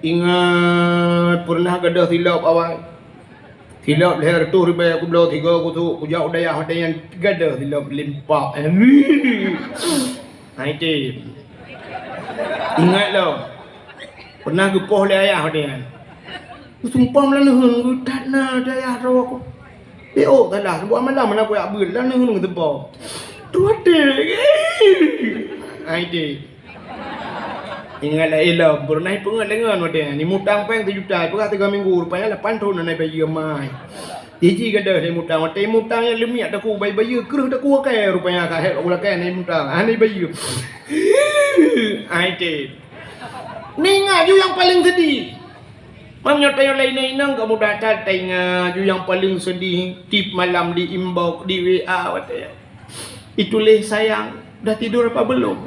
Ingat peureunah gadôh silop awai. Silop lhèe reutôh ribèe kubloe sigoe kusôk kujak u dayah watèe nyan gadôh silop limpak. Hai teuh. Ingat lom. Peureunah geupoh lé ayah watèe nyan. Sumpah meulaneuheun geuh that na dayah droe ku. P O salah, buat malam mana aku yak beut, lah nunggu teupo. Tuate. Ai deh. Ingat lah elok, pernah peungeut deungon watèe nyan. Ni mutang péng sejuta, peugah tiga minggu, rupanya lapan thon hana bayeue mai. Jiji gadoh ni mutang, watèe mutang nyang leumiak taku bayeue-bayeue, kreueh taku akai, rupanya ka hek ulakèe ni mutang, hana bayeue. Ai deh. Ningat ju nyang paleng seudih. Meunyoe tanyoe laén inong ka mudah that taingat ju nyang paleng seudih, tiep malam di inbox, di W A watèe. Ituléh, "Sayang, udah tidur apa belum?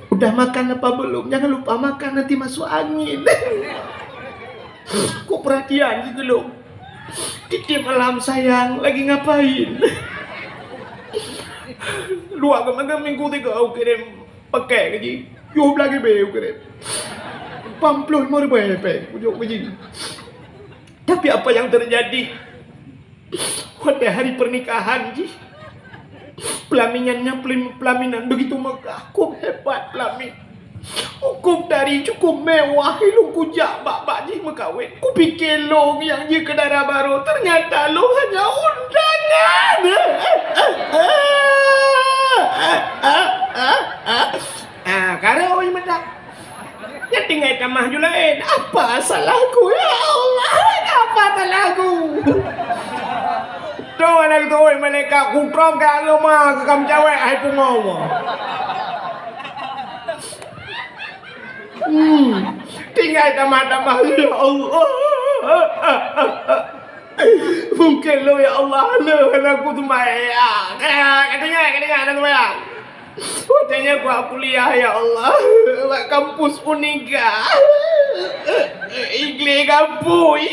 Udah makan apa belum? Jangan lupa makan, nanti masuk angin." Kok perhatian gitu loh. Tiep-tiep malam, "Sayang, lagi ngapain?" Dua kali minggu tiga aku kirim. Pakai gaji. Yôh blah gibi ukeureueng. Lapan ploh lima ribèe pèng ujok gaji. Tapi apa yang terjadi? Watèe hari pernikahan jih, pelaminan nyan pelim-, pelaminan begitu megah, kok hebat pelamin. Huköm tari cukup mewah, ilôn kujak bak-bak jih meukawen. Kupike lôn nyang jeuet keu dara barô, ternyata lôn hanya undangan. Ah, karoi meudak. Nyan tinggai tamah ju laén. Apa salahku, ya Allah? Apa salahku? Tuh, aneuk tuh, malaikat kutrong ka agama, ka meucawek, hai pungo. Hmm. Tinggai tamah-tamah, ya Allah. Mungkin lo, ya Allah, lo, hana kuseumayang. Ka teuingat, ka teuingat, hana seumayang. Watèe nyan kuat kuliah, ya Allah. Bak kampus Uniga. Igleh kapui.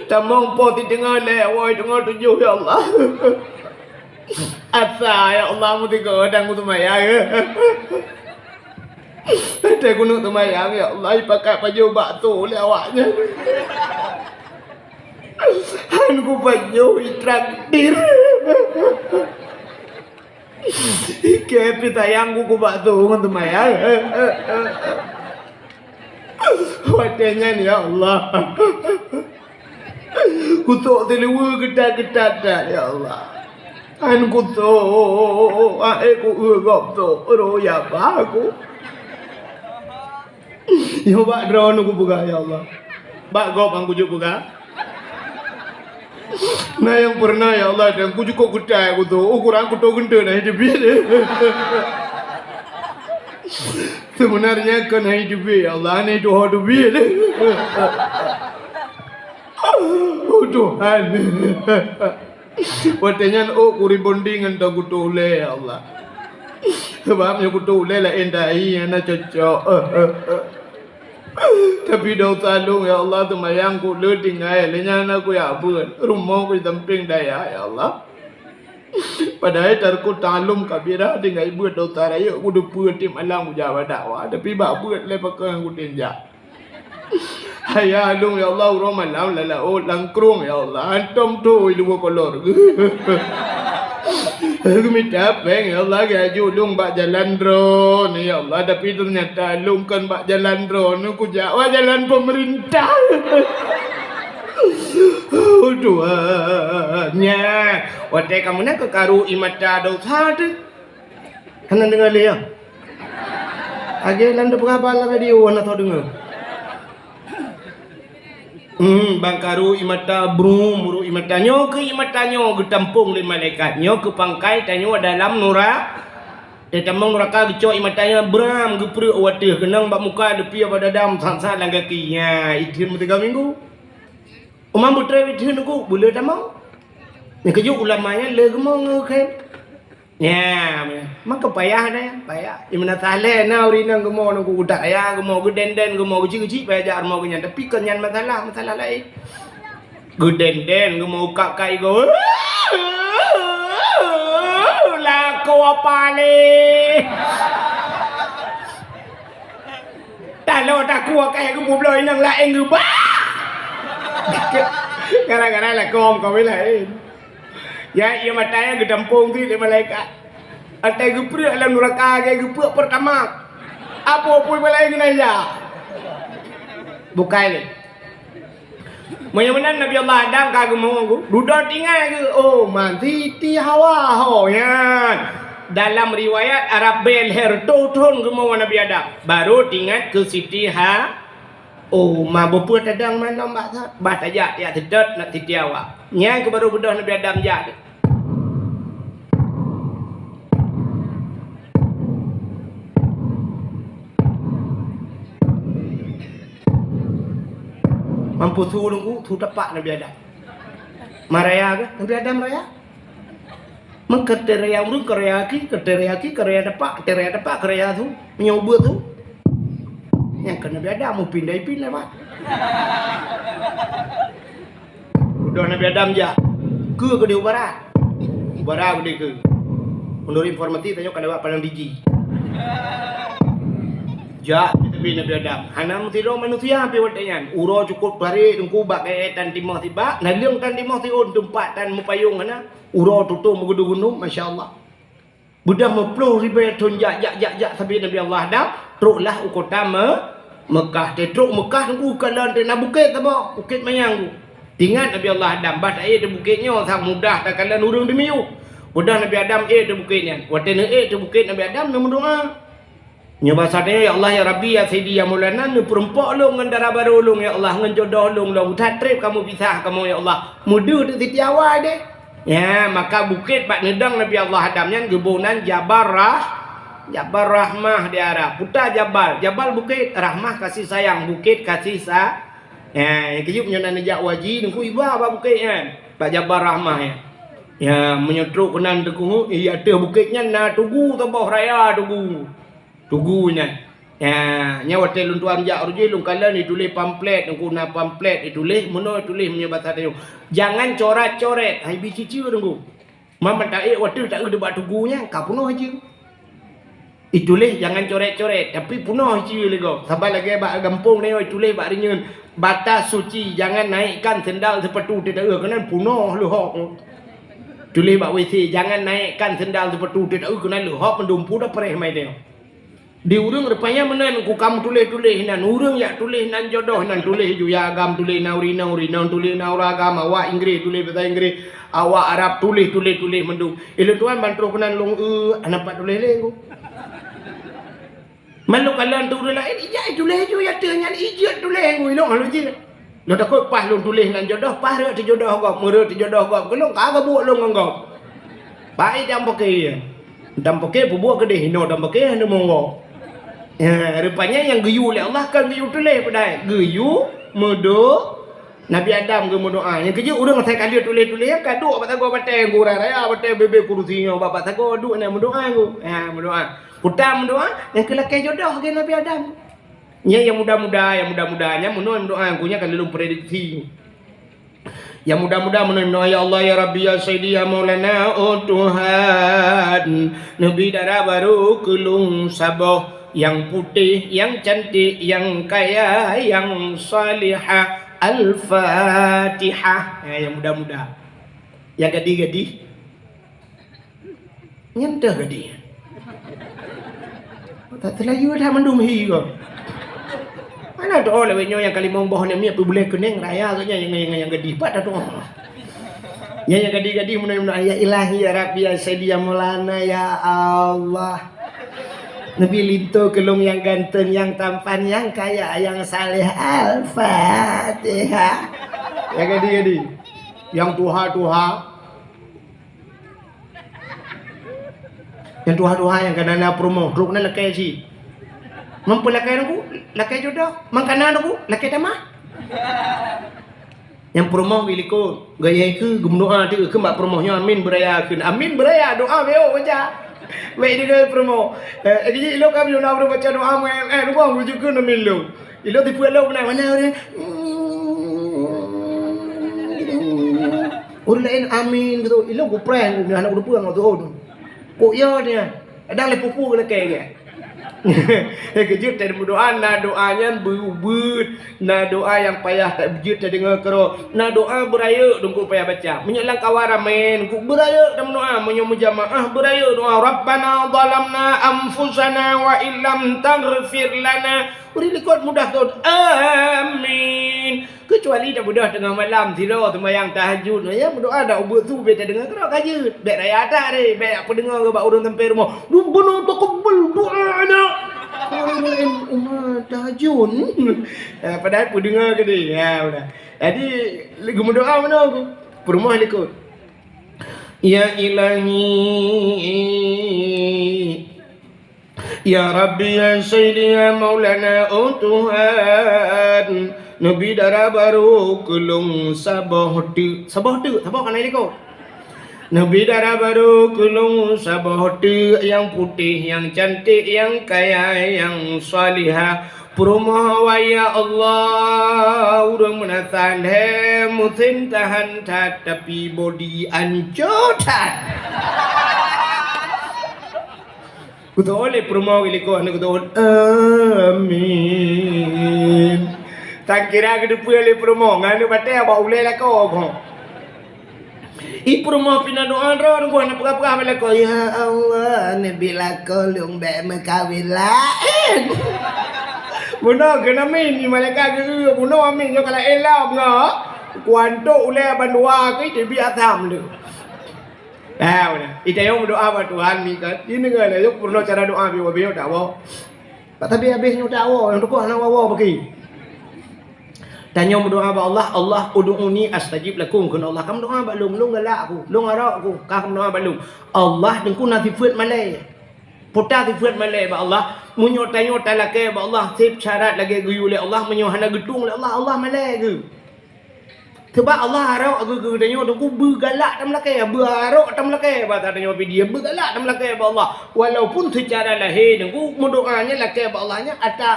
Tamong po siteungoh lhèe, woe teungoh tujoh, ya Allah. Asa, ya Allah, meusigoe dan kuseumayang. Watèe keuneuk seumayang, ya Allah, ipakat pajoh bakso lé awaknyan. Han kupajoh, itraktir. Ikei pih sayang ku keu bakso ngon seumayang. Watèe nyan, ya Allah. Kutok siluweue geutat-geutat that, ya Allah. An kutok, aé ku eu gob tok, roh ya ba ku. Nyoe bak droeneuh kupeugah, ya Allah. Bak gob han kujok peugah. Na nyang peureunah, ya Allah, dan kujukok geutai kutok, ukurang kutok geunteuen na teubiet. Sebenarnya kon hai teubiet, ya Allah, na tuho teubiet. Oh, Tuhan. Watèe nyan ôk ku rebonding ngon teuh kutok ulèe, ya Allah. Sabab nyoe kutok ulèe laén dai hana cocok. Tapi desya lôn, ya Allah, seumayang ku le tinggai, lé nyan hana kujak beuet. Rumoh ku di sampéng dayah, ya Allah. Padahai tarku ta'allum kabirah, tinggai beuet desya rayeuk ku deupeue tiep malam kujak bak dakwah, tapi bak beuet lé pakon kutem jak. Ayah lôn, ya Allah, uroe malam lam laôt lam krueng, ya Allah, hantom tho i luwa kolor. Geumita péng, ya Allah, geujak lôn bak jalan droeneuh, ya Allah, tapi teunyata lôn kon bak jalan droeneuh, kujak bak jalan peumeurintah. Oh, Tuhan, nyan, watèe ka meunan keu karu ie mata desya teuh. Hana deungoe lé, ya? Lagèe lam teupeugah bak lam radio hana soe deungoe. Hmm, ban karu ie mata brum, brum ie mata. Nyoe keuh ie mata nyoe geutampông lé malaikat. Nyoe keuh pangkai tanyoe dalam nura-, di tamong nuraka geucok ie mata nyoe bram geupreuek u ateueh keunong bak muka leupie bak dada that-that lam gaki. Nyan, itheun meusigoe minggu. Uma beutré itheun ku, beu le tamong. Nyang keujeuet ulama nyan le geumo ngon khem. Nya, maka payah deh, payah. Di mana saleh na ureueng inong geumo nunggu utak ya, geumo geuden-den, geumo geucik-geucik payah jak rumoh geuh nyan. Tapi kon nyan masalah, masalah laén. Geuden-den, geumo ukap kai go. Lakoe apa lé? Taloe takue kai geupubloe inong laén geuba. Gara-gara lakoe kawé laén. Ya, ie mata nyan geutampông cit lé malaikat. Watèe geupreuek lam nuraka lagèe geupreuek Pertamax. Apo pui balai ngon aja. Bukai lé. Meunyoe meunan Nabi Allah Adam ka geumoe geuh, dudoe tinggai geuh, oh, man Siti Hawa ho nyan. Dalam riwayat Arab bèe lhèe reutôh thôn geumoe Nabi Adam, barô teuingat keu Siti Ha-, oh, ma beupeue tadong mantong bak sa-, bah tajak tiak seudôt na Siti Hawa. Nyan keuh barô beudôh Nabi Adam jak. Mampôh su lôn ku, su tapak Nabi Adam. Ma raya keuh, Nabi Adam raya. Meukeureuti raya ureueng, keuraya aki, keureuti raya aki, keuraya tapak, keuraya tapak, keuraya su. Meunyoe ubeut su. Nyang keu Nabi Adam, meupindai-pindai mat. Udah Nabi Adam jak, keu keudeh u barat. U barat keudeh keu. Menurut informasi, tanyoe ka lewat Padang Diji. Jak di tepi Nabi Adam. Hana meusidroe manusia pih watèe nyan. Uroe cukôp barek teungku bak kayèe tan timoh sibak, naleueng tan timoh siôn teumpat tan meupayông hana. Uroe tutông meugudu-gundu, masya Allah. Beudôh meuploh ribèe thôn jak, jak, jak, jak sabe Nabi Allah Adam, trôklah u kota Me-, Meukah. Teutrôk Meukah teungku kalon teuh na bukét saboh, Bukét Mayang tu. Teuingat Nabi Allah Adam, bah taék teuh bukét nyoe, sa mudah takalon ureueng teumiyueb. Beudôh Nabi Adam ék teuh bukét nyan. Watèe neuék teuh bukét Nabi Adam, neumeudoá. Nyoe basa tanyoe, "Ya Allah, ya Rabbi, ya Sayyidi, ya Maulana, neupeurumpok lôn ngon dara barô lôn, ya Allah, ngon jodoh lôn, lôn that trép kamoe pisah kamoe, ya Allah." Meudeuh teuh Siti Hawa deh. Ya, maka bukét bak neudong Nabi Allah Adam nyan geuboh nan Jabal Rah-, Jabal Rahmah di Arab. Peue jabal, jabal bukét, rahmah kasih sayang, bukét kasih sa-, ya, nyang keujeuet nyoe na neujak u haji, teungku iba bak bukét nyan, bak Jabal Rahmah nyan. Ya, meunyoe trôk keunan teungku, di ateueh bukét nyan na tugu saboh raya tugu. Tugu nyan. Ya, nyan watèe lôn tuan jak u Rujih, lôn kalon ituléh pamflet, teungku na pamflet ituléh, meunoe ituléh meunyoe basa tanyoe. Jangan coret-coret, hai bi ciceu teungku. Ma meunan taék watèe taeu bak tugu nyan, ka peunoh jeuem. Ituléh jangan coret-coret, tapi peunoh jeuem lé gob. Saban lagèe bak gampông nyoe ituléh bak rinyeun, "Batas suci, jangan naikkan sendal sepatu di ateueh," keunan peunoh leuhok. Tuléh bak W C, "Jangan naikkan sendal sepatu di ateueh," keunan leuhok meudumpu dah preh mai teuh. Di ureueng rupanya meunan ku ka meutuléh-tuléh nan, ureueng jak tuléh nan jodoh nan tuléh ju, ya agam tuléh nan ureueng, nan ureueng tuléh nan ureueng agam, awak Inggris tuléh basa Inggris, awak Arab tuléh, tuléh, tuléh mandum. Ilôn tuan ban troh keunan lôn, eh, hana pat tuléh lé ku. Man lôn kalon tu ureueng laén, ijak tuléh ju, ya teuh nyan ijeuet tuléh ku, ilôn lalu jeuet. Lôn takot paih lôn tuléh nan jodoh, paih rhot teujodoh gob, meurhot teujodoh gob, keu lôn ka geubuet lôn ngon gob. Pai dam paké. Dam paké peubuet keudeh, inoe dam paké hana monggo. Ya, rupanya nyang geuyue lé Allah kon geuyue tuléh peudai, geuyue meudo-, Nabi Adam geumeudoá. Nyang keujeuet ureueng asai ka lheueh tuléh-tuléh, ka duek bak sagoe batèe, gurèe raya batèe, bebe kurusi nyoe bak, bak sagoe duek na meudoá nyoe. Ya, meudoá. Peue meudoá, nyang keu lakèe jodoh lagèe Nabi Adam. Nyan nyang muda-muda, nyang muda-muda nyan meunoe meudoá, ku nyan ka lôn prediksi. Nyang muda-muda meunoe meudoá, "Ya Allah, ya Rabbi, ya Sayyidi, ya Maulana, oh Tuhan, neubi dara barô keu lôn saboh, nyang putéh, nyang cantik, nyang kaya, nyang salihah." Al-Fatihah. Ya, nyang muda-muda. Nyang gadih-gadih. Nyan teuh gadih. Tak teulayu dah mandum hi ko. Mana doa lewat nyoe nyang ka limong boh ni, mi peubuléh keuneng raya agaknya nyang, nyang, nyang gadih pat dah doa. Nyang, nyang gadih-gadih meunan, meunan, "Ya Ilahi, ya Rabbi, ya Sayyidi, ya Maulana, ya Allah. Neubi linto keu lôn nyang ganteng, nyang tampan, nyang kaya, nyang saleh." Al-Fatihah. Nyang gadih-gadih. Nyang tuha-tuha. Nyang tuha-tuha nyang ka na peurumoh, trok na lakèe cit. Man peue lakèe nangku, lakèe jodoh. Man ka na nangku, lakèe tamah. Nyang peurumoh geulikot, gaya keu geumeudoa teuk keu bak peurumoh nyoe, amin beuraya kheun. Amin beuraya, doa beu baca. Bèk deungoe peurumoh. Eh, eh, jih ilok ka meunyoe na ureueng baca doa, eh, eh, lubong rujuk keu amin lom. Ilok tipeue lom na mana ureueng. Ureueng laén amin gitu. Ilôn kupreh nyoe hana kuteupeu ngon tuho tu. Kok ya dia? Kadang lé pupu lakèe ke. Eh, keujeuet tadi meudoa, na doa nyan beuet, na doa nyang payah tak beujeuet tadi deungoe keudroe. Na doa beurayeuk dongkot payah baca. Meunyoe lam kawan ramé, dongkot beurayeuk dan meudoa. Meunyoe meujamaah beurayeuk doa, "Rabbana zalamna anfusana wa illam taghfir lana Bri likot mudah thon. Amin. Keucuali tabeudôh teungoh malam, sidroe seumayang tahajud, ya, meudoa dak ubeut su bèk tadeungoe keudroe ka jeuet. Bèk raya that deh, bèk peudeungoe bak ureueng sampoe rumoh. "Rabbana taqabbal du'ana." Ureueng laén umat tahajud. Eh, padahai peudeungoe keudeh. Ya, udah. Jadi, geumeudoa meunoe ku. Peurumoh likot. Ya Ilahi, ya Rabbi, ya Sayyidi, ya Maulana, oh Tuhan, neubi dara barô keu lôn saboh teuk. Saboh teuk, saboh ka na likot. Neubi dara barô keu lôn saboh teuk nyang putéh, nyang cantik, nyang kaya, nyang salihah. Peurumoh awai, ya Allah, ureueng meunasah lhèe musém tahan that, tapi bodi ancô that. Geuteuôt lé peurumoh, geulikot hana geuteuôt. Amin. Takira geuteupeue lé peurumoh, ngon aneuk batèe bak ulèe lakoe keuh. I peurumoh pih na doa droe, teungku hana peugah-peugah bak lakoe, "Ya Allah, neubi lakoe lôn bèk meukawen laén." Bunoe keuh amin, di malaikat geu-, bunoe amin, nyoe ka laén lom ngon. Kuantok ulèe bandua keuh, teubiet asam lé. Ah, bunoe. Itanyong meudoa bak Tuhan, mi kan. Ini kan, nyoe peurunoe cara doa, biôh-biôh dak woe. Bak tabé habéh nyoe tawoe, nyang teukoh hana woe-woe bagi. Tanyoe meudoa bak Allah, "Allah ud'uni astajib lakum," kheun Allah. Ka meudoa bak lôn, lôn galak ku, lôn arok ku, ka meudoa bak lôn. Allah teungku na sifeuet malèe. Peue ta sifeuet malèe bak Allah, meunyoe tanyoe talakèe bak Allah, sép syarat lagèe geuyue lé Allah, meunyoe hana geutueng lé Allah, Allah malèe geuh. Sabab Allah arok geu-, geutanyoe teungku beugalak tameulakèe, beuarok tameulakèe, basa tanyoe pih dia beugalak tameulakèe bak Allah. Walaupun seucara lahé teungku meudoa nyan lakèe bak Allah nyan ata,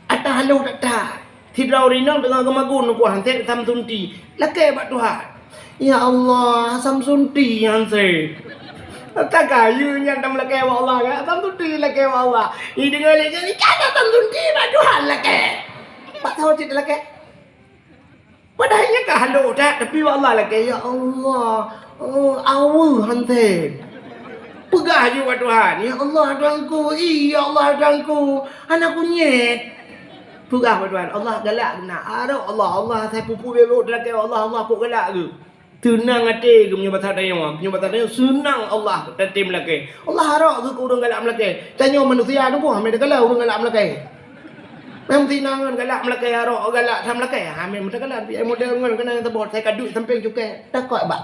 ata haloh that-that. Sidroe ureueng inong teungoh geumagun teungku han sép asam sunti, lakèe bak Tuhan. Ya Allah, asam sunti han sép. Ata kayèe nyan tameulakèe bak Allah kan, asam sunti lakèe bak Allah. Ideungö lé nyan, ikan asam sunti bak Tuhan lakèe. Bak saboh cit lakèe. Padahai nyan ka haloh that, tapi bak Allah lakèe, "Ya Allah, oh, aweue han sép." Peugah ju bak Tuhan, "Ya Allah, Tuhanku, i, ya Allah, Tuhanku, hana kunyét." Peugah bak Tuhan, Allah galak geuh na. Arok Allah, Allah asai peue-peue bèk-bèk talakèe, Allah, Allah pok galak geuh. Seunang até geuh meunyoe basa tanyoe, meunyoe basa tanyoe seunang Allah tatem lakèe. Allah arok geuh keu ureueng galak meulakèe. Tanyoe manusia teungku, hamé takalon ureueng galak meulakèe. Meusti na ngon galak meulakèe, arok galak that meulakèe. Ha, meusti takalon, tapi ai model ngon keunan nyang teuboh, sai ka duek sampéng cukée. Takot bak.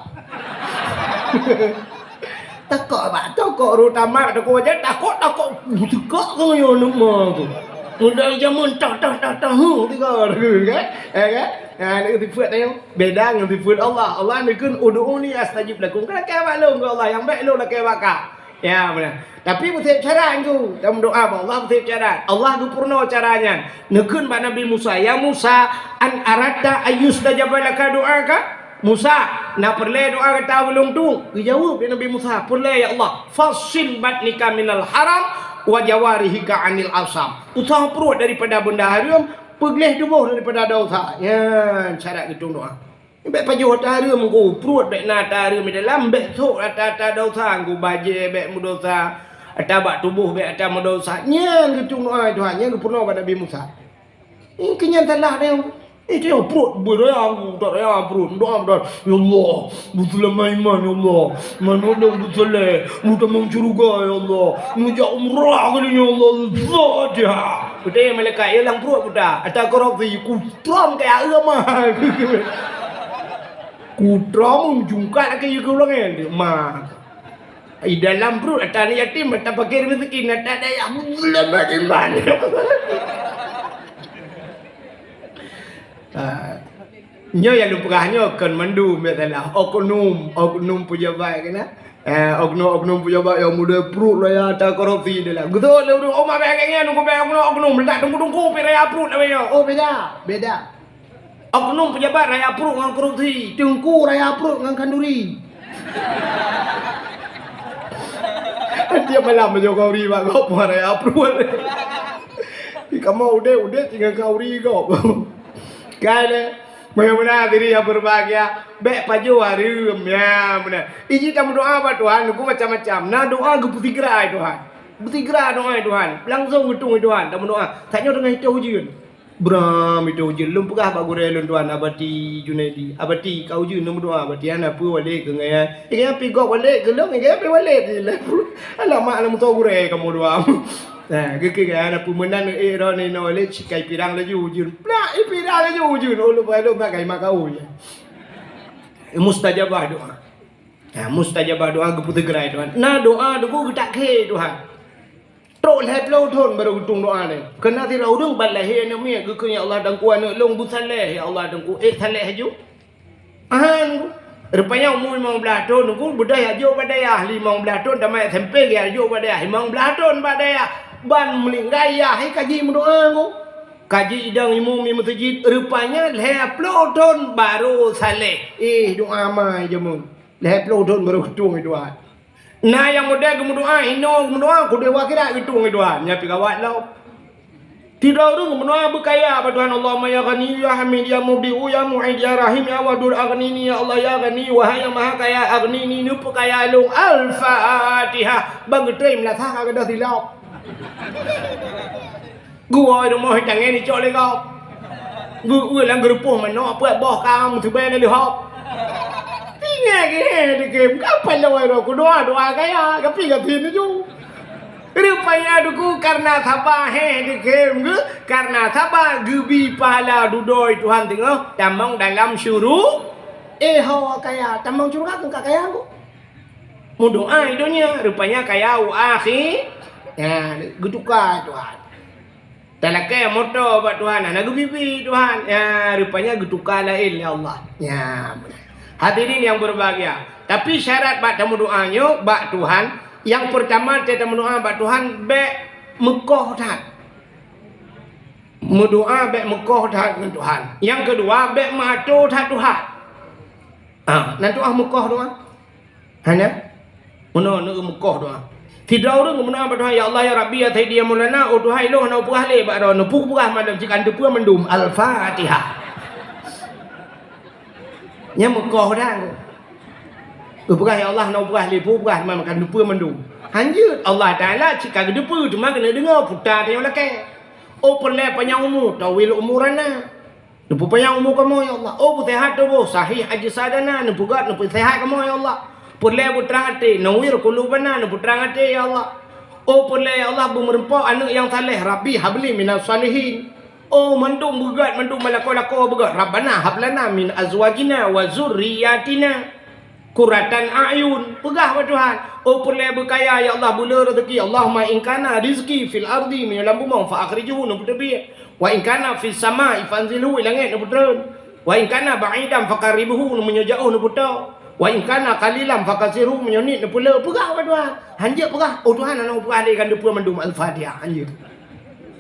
Takot bak, takot ru tamat, takot aja, takot, takot. Takot keu nyoe nama tu. Udah jameun tah, tah, tah, tah, hu, tiga, kan? Eh, kan? Ha, ni sifat dia. Beda ngon sifat Allah. Allah ni kan, "Ud'uni astajib lakum." Kan lakèe bak lôn keu Allah, nyang bèk lôn lakèe bak ka. Ya, beuna. Tapi beusép cara nyan, dan meudoa bak Allah beusép cara. Allah geupeurunoe cara nyan. Neukheun bak Nabi Musa, "Ya Musa, an aratta ayyustajaba laka du'aka?" Musa, na peureulèe doa gata bak lôn tu? Geujaweueb lé Nabi Musa, "Peureulèe, ya Allah. Fassil batnika minal haram wa jawarihika anil asam." Usah pruet daripada benda hareuem, peugleh tuboh daripada dosa. Nyan syarat geutueng doa. Bèk pajoh ata hareuem, ku pruet bèk na ata hareuem di dalam, bèk sôk ata-ata dosa, ku bajèe bèk meudosa, ata bak tuboh bèk ata meudosa. Nyan geutueng doa Tuhan, nyan geupeurunoe bak Nabi Musa. Nyan keu nyan salah teuh. Eh, teuh pruet beuraya, ku tak raya pruet, meudoa, meudoa. "Ya Allah, beuseulamat iman, ya Allah. Manoe lôn beuseuleh, meutamong syeuruga, ya Allah. Meujak umrah kali, ya Allah." Fatihah. Beutôi malaikat, "Ya lam pruet buta, ata korupsi, ku trom keu agama." Kutrom meujungkat lagèe yue keu ulôn nyan, ma. I dalam pruet ata aneuk yatim, ata fakir miskin, ata dayah muslim beriman. Ah, nyoe nyang lôn peugah nyoe kon mandum biasalah oknum, oknum pejabat keunan. Eh, oknum-oknum pejabat nyang model pruet raya ata korupsi dalam. Geutôk lé ureueng, "Oh, ma bèk lagèe nyan, nungku bèk oknum-oknum, letak teungku-teungku pih raya pruet lagèe nyoe." Oh, beda, beda. Oknum pejabat raya pruet ngon korupsi, teungku raya pruet ngon khanduri. Tiep malam baca khanduri bak gob, raya pruet. Kamoe udép-udép tinggai khanduri gob. Kan, eh? Bagaimana diri yang berbahagia? Bèk pajoh hareuem, ya, beuna. Iji tameudoa bak Tuhan, nungku macam-macam. Na doa geupeusigra Tuhan. Beutigra doa Tuhan, langsong geutung Tuhan, tameudoa. Tanyoe teungoh itôh ujeuen. Bram itôh ujeuen, lôn peugah bak gurée lôn Tuhan, Abati Junaidi, "Abati, ka ujeuen neumeudoa, Abati, hana peue walét keu nyan." Nyan pih gob walét keu lôn, nyan pih walét. Alamak, lam moto gurée kamoe dua. Nah, geukheun nyan, hana peue meunan, eh, droeneuh inoe walét, sikai pirang laju ujeuen. Plak, eh, pirang laju ujeuen. Oh, lôn, lôn, lôn, pakai makau, ya. Mustajabah doa. Nah, mustajabah doa geupeuteugrai Tuhan. Na doa teungku geutak khe Tuhan. Trok lhèe ploh thon barô geutung doa nyan. Keunan sidroe ureueng ban lahé aneuk miet, geukheun, "Ya Allah, Teungku, aneuk lôn beusaleh, ya Allah, Teungku." Eh, saleh aju. Ahan. Rupanya umu limong blaih thon, Teungku, beudôh jak jok bak dayah, limong blaih thon tamat S M P, jak jok bak dayah, limong blaih thon bak dayah. Ban meuninggai yah, eh, kaji meudoa, Teungku. Kaji idong imum di meuseujid, rupanya lhèe ploh thon barô saleh. Eh, doa ma jameun. Lhèe ploh thon barô geutung doa. Na nyang model geumeudoa, hinoe geumeudoa, kudéh u akhirat geutung Tuhan. Nyan pih gawat lom. Sidroe ureueng geumeudoa beukaya bak Tuhan, "Allahumma ya Ghani, ya Hamid, ya Mubdi'u, ya Mu'id, ya Rahim, ya Wadud, aghnini, ya Allah, ya Ghani, wahai Yang Maha Kaya, aghnini, neupeukaya lôn." Al-Fatihah. Ban geutrém lasah ka gadôh silop. Geuwoe rumoh tangen icok lé gob. Geu-, geu lam geurupoh manok peuet boh ka meuteubèe lé hop. Tinggai geuh dikém, ka paloi roh kudoa, doa kaya, tapi ka sien laju. Rupanya Teungku karena saba heh dikém geuh, karena saba geubi pahala dudoe Tuhan teungoh tamong dalam syuru-, eh, ho kaya, tamong syeuruga keu ka kaya, Bu. Meudoa di donya, rupanya kaya u akhi-, ya, geutuka Tuhan. Talakèe moto bak Tuhan, hana geubibi Tuhan. Ya, rupanya geutuka laén lé Allah. Ya, hadirin yang berbahagia. Tapi syarat bak tameudoa nyoe bak Tuhan, yang pertama teuh tameudoa bak Tuhan, bèk meukoh that. Meudoa bèk meukoh that ngon Tuhan. Yang kedua, bèk meuato that Tuhan. Ah, nan Tuhan meukoh doa. Hana? Meunoe neumeukoh doa. Sidroe ureueng geumeudoa bak Tuhan, "Ya Allah, ya Rabbi, ya Sayyidi, ya Maulana, oh Tuhan, ilôn hana peugah lé bak droeneuh, peue peugah mandum cit ka neuteupeue mandum." Al-Fatihah. Nyan meukoh dah. Geupeugah, "Ya Allah, hana peugah lé, peue peugah mandum ka neuteupeue mandum." Hanjeuet, Allah Taala cit ka geuteupeue, teuma keuneuk deungoe, puta tanyoe lakèe. Oh peureulèe panyang umu, tawil umurana. Neupeupanyang umu kamoe, ya Allah. Oh, peuseuhat tuboh, sahih ajsadana, neupeugot, neupeusehat kamoe, ya Allah. Peureulèe beutrang até, nawwir qulubana, neupeutrang até, ya Allah. Oh, peureulèe, ya Allah, beumeureumpok aneuk nyang saleh, Rabbi habli minas shalihin. Oh, mandum beugot, mandum meulako-lako beugot, Rabbana hablana min azwajina wa dzurriyyatina qurratan a'yun, peugah bak Tuhan. Oh, peureulèe beukaya, ya Allah, beu le rezeki. Allahumma in kana rizqi fil ardi, meunyoe lam bumoe, fa akhrijhu, neupeuteubiet. Wa in kana fis sama'i, fa anzilhu, i langèt neupeutreun. Wa in kana ba'idan, fa qarribhu, meunyoe jiôh neupeutô. Wa in kana qalilan, fa katsirhu, meunyoe niet neupeulé. Peugah bak Tuhan. Hanjeuet peugah, "Oh Tuhan, hana peugah lé, ka neuteupeue mandum." Al-Fatihah, hanjeuet.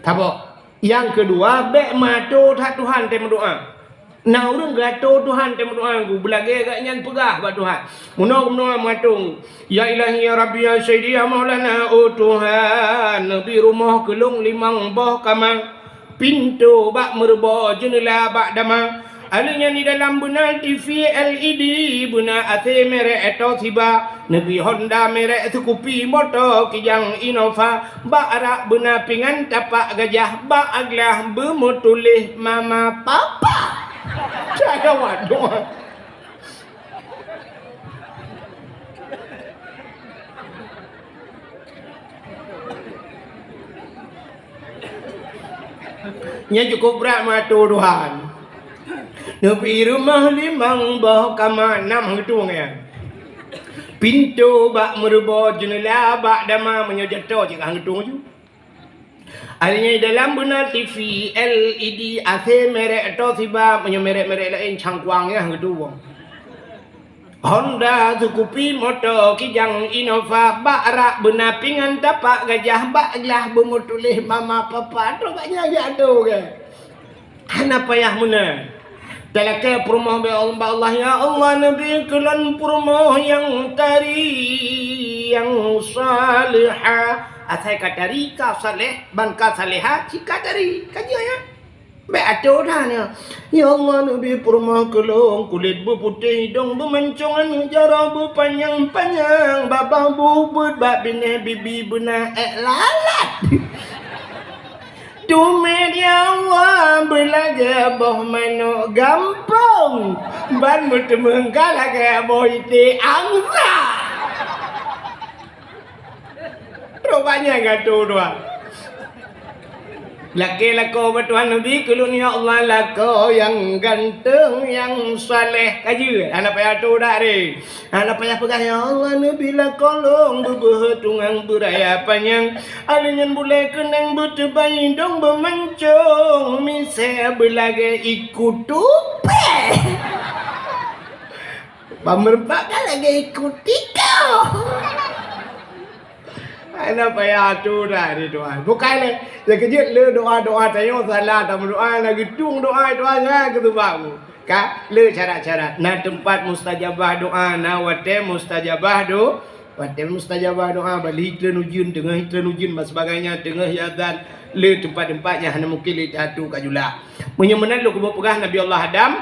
Saboh. Nyang keudua, bèk meuato that Tuhan teuh meudoa. Na ureueng geuato Tuhan teuh meudoa, beulagèe gobnyan peugah bak Tuhan. Meunoe, meunoe meuato, "Ya Ilahi, ya Rabbi, ya Sayyidi, ya Maulana, oh Tuhan, neubi rumoh keu lôn limong boh kama, pintoe bak meureubo, jeuneula bak dama." Alèh nyan di dalam beuna T V L E D, beuna A C merek Toshiba, neubi Honda merek Scoopy, moto Kijang Innova, bak arak beuna pingan tapak gajah, bak glah beumeutuléh mama papa. Cagawat doa. Nyan cukup brat meuato Tuhan. Neubi rumoh limong boh kama, nam heutueng nyan. Pintoe bak meureubo, jeuneula bak dama, meunyoe jato cit ka heutueng ju. Alèh nyan di dalam beuna T V L E D, A C merek Toshiba, meunyoe merek-merek laén cangkuang nyan heutueng. Honda, Scoopy, moto Kijang, Innova, bak arak beuna pingan tapak gajah, bak glah beumeutuléh mama papa, trok bak nyan jak ado ke. Hana payah meunan. Talakèe peurumoh bak Allah, bak Allah, "Ya Allah, neubi keu lôn peurumoh nyang tari, nyang salihah." Asai ka tari, ka saleh, ban ka salehah, cit ka tari. Ka jeuet nyan. Bèk atô that nyoe. Ya Allah, neubi peurumoh keu lôn, kulét beuputéh, idông beumancông, aneuk jaroe beupanyang-panyang, babah beubeut bak binéh, bibi beuna ék lalat. Teumé ya Allah, beulagèe boh manok gampông, ban meuteumé ka lagèe boh iték angsa. Rupanya gata dua. Lakèe lakoe bak Tuhan neubi keu lôn, ya Allah, lakoe nyang ganteng, nyang saleh. Ka jeuet, hana payah tudak deh. Hana payah peugah, ya Allah, neubi lakoe lôn beubeuhe tungang beuraya panyang. Alèh nyan bulèe keunong beuteubai, idông beumancông, misèe beulagèe iku tupèe. Ban meureumpok ka lagèe iku tikôh. Hana payah atu dah di doa. Bukai lé, nyang keujeuet le doa-doa tanyoe salah tameudoa, na geutueng doa, doa nyan keu seubab. Ka le syarat-syarat. Na teumpat mustajabah doa, na watèe mustajabah do-, watèe mustajabah doa, bali treun ujeuen, teungoh treun ujeuen, dan sebagainya, teungoh azan, le teumpat-teumpat nyang hana mungken le atu ka jula. Meunyoe meunan lôn keubeue peugah Nabi Allah Adam,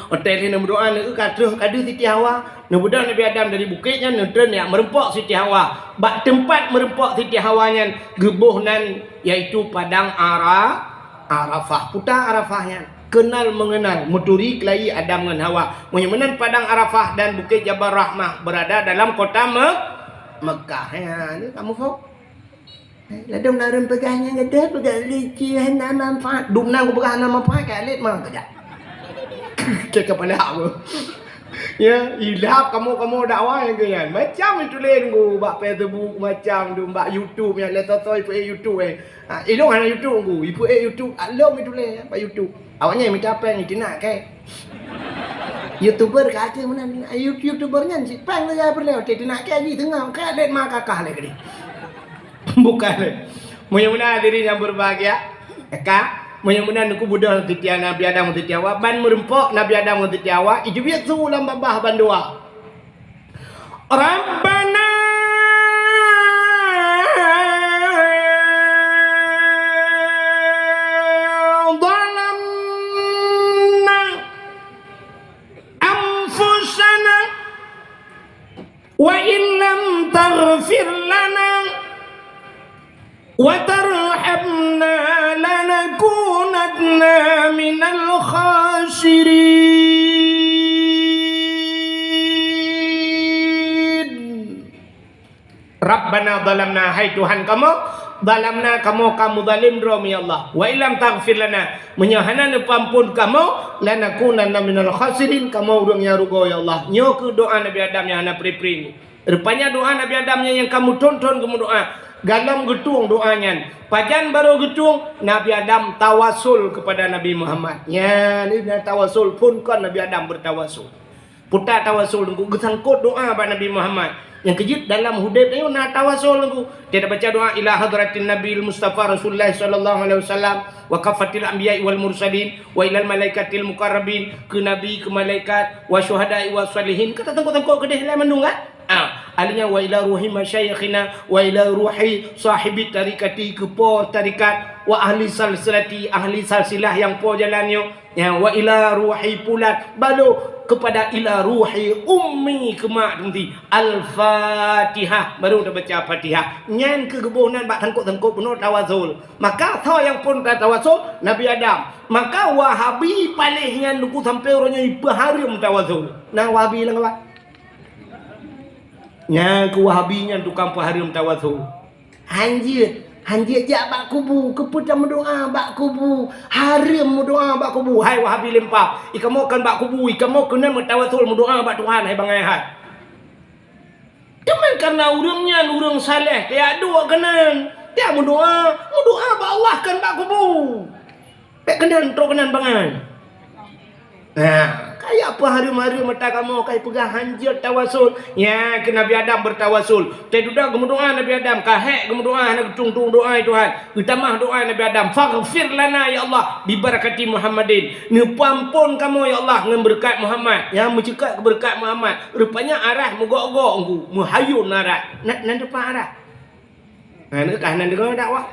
Watèe lheueh neumeudoa, neueu ka troh ka deuh Siti Hawa. Neubeudôh Nabi Adam dari bukét nyan, neutreun jak meurumpok Siti Hawa. Bak teumpat meurumpok Siti Hawa nyan geuboh nan, yaitu Padang Ara-, Arafah. Peue Arafah nyan? Kenal mengenal, meuturi keulayi Adam ngon Hawa. Meunyoe meunan Padang Arafah dan Bukét Jabal Rahmah berada dalam kota Me-, Mekah. Ha, ni kamoe phôn. Ladôm na ureueng peugah nyan gadôh, peugah licin, hana manfaat. Dum na kupeugah hana manfaat, ka lét ma keujak. Keu kepala aku. Ya, ilap kamoe-kamoe dakwah nyang keu nyan. Macam ituléh nunggu bak Facebook, macam tu bak YouTube nyan, lé soe-soe ipeuék YouTube, eh. Ha, ilôn hana YouTube nunggu, ipeuék YouTube, alôn ituléh bak YouTube. Awaknyan mita péng, itinak kèe. YouTuber ka akhé meunan, You-, YouTuber nyan cit péng saja peureulèe, oke, tinak kèe jih teungoh, ka lét ma kakah lé keudéh. Bukan. Meunyoe meunan hadirin nyang berbahagia, ka, meunyoe meunan neuku beudôh Siti Nabi Adam ngon Siti Hawa, ban meurumpok Nabi Adam ngon Siti Hawa, ijeubiet su lam babah bandua. Rabbana zalamna anfusana wa in lam taghfir lana wa tarhamna lanakunanna minal khasirin. Rabbana zalamna, hai Tuhan kamoe, zalamna, kamoe ka muzalém droe, ya Allah. Wa illam taghfir lana, meunyoe hana neupeuamphon kamoe, lanakunanna minal khasirin, kamoe ureueng nyang rugoe, ya Allah. Nyoe keuh doa Nabi Adam nyang hana pri-pri nyoe. Rupanya doa Nabi Adam nyan nyang ka meuthon-thon geumeudoa. Galom geutueng doa nyan. Pajan barô geutueng, Nabi Adam tawasul kepada Nabi Muhammad. Nyan, ini tawasul, phon kon Nabi Adam bertawasul. Peue tawasul nunggu geusangkot doa bak Nabi Muhammad. Nyang keujeuet dalam udeb tanyoe na tawasul nunggu. Kita baca doa ila hadratin Nabil Mustafa Rasulullah sallallahu alaihi wasallam wa kafatil anbiya wal mursalin wa ilal malaikatil muqarrabin, keu nabi, keu malaikat, wa syuhada wa salihin. Ka tasangkot-sangkot keudeh lé mandum kan? Ah, alanya wa ila ruhi masyayikhina wa ila ruhi sahibi tarikati, keu po tarikat, wa ahli salsilati, ahli salsilah nyang po jalan nyoe. Ya, wa ila ruhi pulan, balo kepada ila ruhi ummi keu mak teunti. Al-Fatihah, baru tabaca Fatihah. Nyan keuh geuboh nan bak sangkot-sangkot bunoe tawasul. Maka soe nyang phon tawasul? Nabi Adam. Maka Wahabi paléh nyan luku sampoe uroe nyoe ipeuhareuem tawasul. Na Wahabi lam kawan? Nyan keuh Wahabi nyan tukang peuhareuem tawasul. Hanjeuet, hanjeuet jak bak kubu, keupeue tameudoa bak kubu, hareuem meudoa bak kubu. Hai Wahabi lempap, ikamoe kon bak kubu, ikamoe keunan meutawasul meudoa bak Tuhan, hai bangai hai. Teuma karena ureueng nyan ureueng saleh, tajak duek keunan, tajak meudoa, meudoa bak Allah kon bak kubu. Bèk keunan trok keunan bangai. Nah, kaya peuhareuem-hareuem mata kamoe kai peugah hanjeuet tawasul. Nya keu Nabi Adam bertawasul. Teududa geumeudoa Nabi Adam, ka hék geumeudoa hana geutung-tung doa Tuhan. Geutamah doa Nabi Adam, "Faghfir lana ya Allah bi barakati Muhammadin." Neupeuamphon kamoe ya Allah ngon beureukat Muhammad. Nya meuceukat keu beureukat Muhammad. Rupanya arah meugok-gok engku, meuhayôn arah. Nan, nan teupah arah. Nah, neu ka hana deungoe dakwah.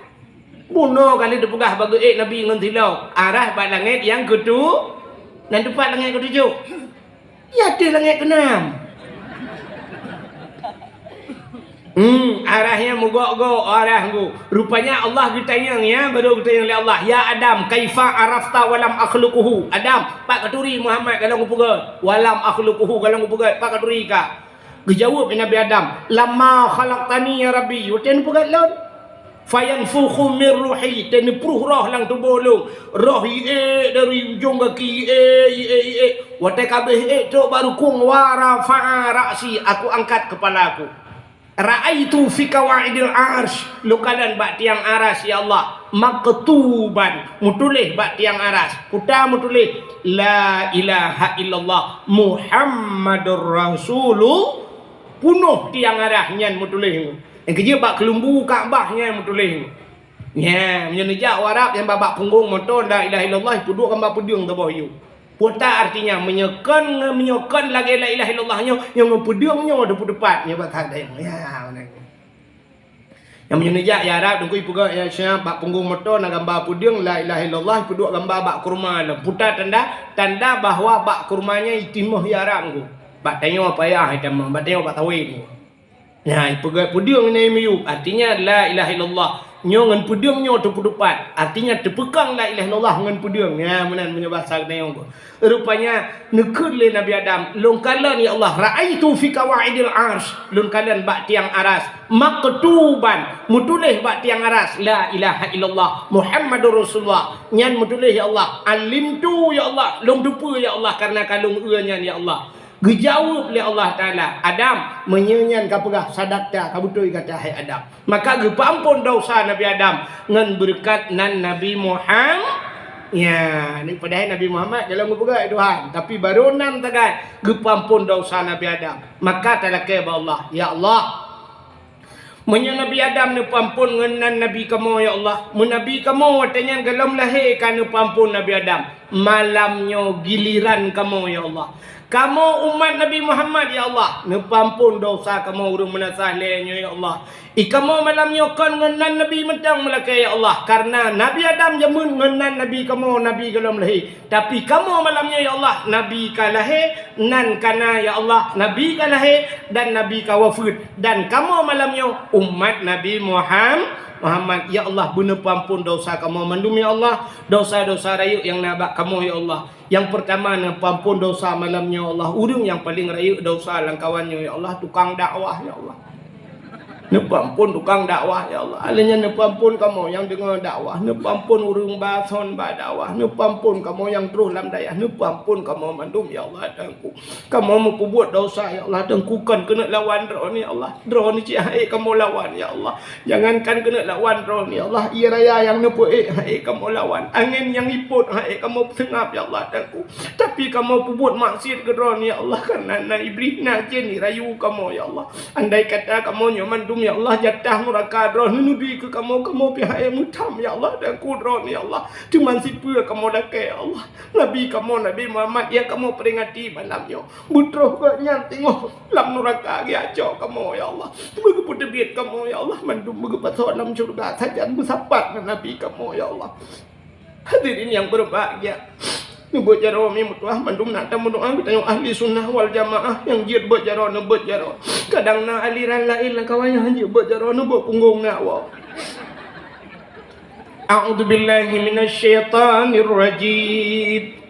Bunoe kali teupeugah bak geuék Nabi ngon silop, arah bak langét nyang keutu-, nan teumpat langét keutujoh. Ya, ateueh langét keunam. Hmm, arah nyan meugok-gok, arah ngu. Rupanya Allah geutanyong, ya, baru geutanyong lé Allah, "Ya Adam, kaifa arafta walam akhluquhu?" Adam, pat katuri Muhammad gohlom geupeugét? Walam akhluquhu, gohlom geupeugét, pat katuri ka? Geujaweueb Nabi Adam, "Lamma khalaqtani ya Rabbi, watée neupeugét lôn." "Fayanfukhu min ruhi," watée neupruh roh lam tuboh lôn. Roh iék dari ujong gaki, iék, iék, iék. Watée ka abéh iék trok bak rukung, "Wa rafa'a ra'si," aku angkat keupala aku. "Ra'aitu fi qawaidil arsy," lôn kalon bak tiang aras, ya Allah, "maktuban," meutuléh bak tiang aras. Peue meutuléh? "La ilaha illallah Muhammadur Rasulullah." Peunoh tiang aras nyan meutuléh. Nyang keujeuet bak keulumbu Ka'bah nyan meutuléh. Nyan, meunyoe neujak u Arab, nyang bak punggong moto la ilaha illallah, peuduek gamba peudeueng saboh yub. Peue artinya, meunyoe kon, meunyoe kon lagée la ilaha illallah nyoe, nyang ngon peudeueng nyoe teupeuteupat, nyoe bak that dayong. Ya, meunan. Nyang meunyoe neujak ya Arab, teungku ipeugah ya siap, bak punggong moto na gamba peudeueng la ilaha illallah, peuduek gamba bak kurma lom. Peue tanda, tanda bahwa bak kurma nyan itimoh ya Arab teungku. Bak tanyoe payah itimoh, bak tanyoe bak sawét teungku. Nah, ipeugah peudeueng nyan miyub, artinya la ilaha illallah. Nyoe ngon peudeueng nyoe teupeuteupat, artinya teupeukong la ilaha illallah ngon peudeueng. Nah, meunan meunyoe basa geutanyoe. Rupanya neukheun lé Nabi Adam, "Lôn kalon ya Allah, ra'aitu fi qawaidil arsy," lôn kalon bak tiang aras, "maktuban," meutuléh bak tiang aras, "La ilaha illallah Muhammadur Rasulullah." Nyan meutuléh ya Allah, "Alimtu," ya Allah, lôn teupeue ya Allah, kareuna ka lôn eu nyan ya Allah. Geujaweueb lé Allah Taala, "Adam, meunyoe nyan kapeugah, sadaqta, ka beutôi gata hai Adam." Maka geupeuamphon desya Nabi Adam ngon beureukat nan Nabi Muham-, ya, ni padahai Nabi Muhammad gohlom geupeugah Tuhan, tapi barô nan sagai geupeuamphon desya Nabi Adam. Maka talakée bak Allah, "Ya Allah, meunyoe Nabi Adam neupeuamphon ngon nan Nabi kamoe, ya Allah, meunabi kamoe watée nyan gohlom lahé ka neupeuamphon Nabi Adam, malam nyoe giliran kamoe, ya Allah. Kamoe umat Nabi Muhammad, ya Allah, neupeuamphon desya kamoe ureuëng meunasah lé nyoe, ya Allah. I kamoe malam nyoe kon ngon nan Nabi mantong meulakée, ya Allah, kareuna Nabi Adam jameun ngon nan Nabi kamoe, Nabi gohlom lahé. Tapi kamoe malam nyoe, ya Allah, Nabi ka lahé, nan ka na, ya Allah, Nabi ka lahé, dan Nabi ka wafeuet. Dan kamoe malam nyoe umat Nabi Muham-, Muhammad. Ya Allah, beuneupeuamphon desya kamoe mandum, ya Allah. Desya-desya rayeuk nyang na bak kamoe, ya Allah. Nyang peurtama, neupeuamphon desya malam nyoe, ya Allah. Ureuëng nyang paleng rayeuk desya lam kawan nyoe, ya Allah, tukang dakwah, ya Allah. Neupeuamphon tukang dakwah, ya Allah. Lheueh nyan neupeuamphon kamoe nyang deungoe dakwah, neupeuamphon ureuëng ba thon ba dakwah, neupeuamphon kamoe nyang troh lam dayah, neupeuamphon kamoe mandum, ya Allah, Tuhanku. Kamoe meupeubuet desya, ya Allah, Tuhanku, kon keuneuk lawan Droeneuh, ya Allah. Droeneuh cit han ék kamoe lawan, ya Allah. Jangankan keuneuk lawan Droeneuh, ya Allah, ie raya nyang neupeuék han ék kamoe lawan, angén nyang ipot han ék kamoe peuseungab, ya Allah, Tuhanku. Tapi kamoe peubuet maksiet keu Droeneuh, ya Allah, kareuna na Iblih, na jén jirayu kamoe, ya Allah. Andai kata kamoe nyoe mandum, ya Allah, jatah nuraka Droeneuh neubri keu kamoe, kamoe pih han ék meutam, ya Allah, Tuhanku, Droeneuh, ya Allah. Teuma sipeue kamoe lakée, ya Allah. Nabi kamoe, Nabi Muhammad, nyang kamoe peuringati malam nyoe, beutroh gobnyan teungoh lam nuraka geuaco kamoe, ya Allah. Beugeupeuteubit kamoe, ya Allah, mandum beugeupasok lam syeuruga sajan beusapat ngon Nabi kamoe, ya Allah. Hadirin nyang beubahgia, neubeuet jaroe mi meutuah, mandum na tameudoá, geutanyoe ahli sunnah wal jamaah nyang jeuet beuet jaroe neubeuet jaroe. Kadang na aliran laén lam kawan nyang han jeuet beuet jaroe neubeuet punggong na woe. A'udzubillahi minasyaitonirrajim.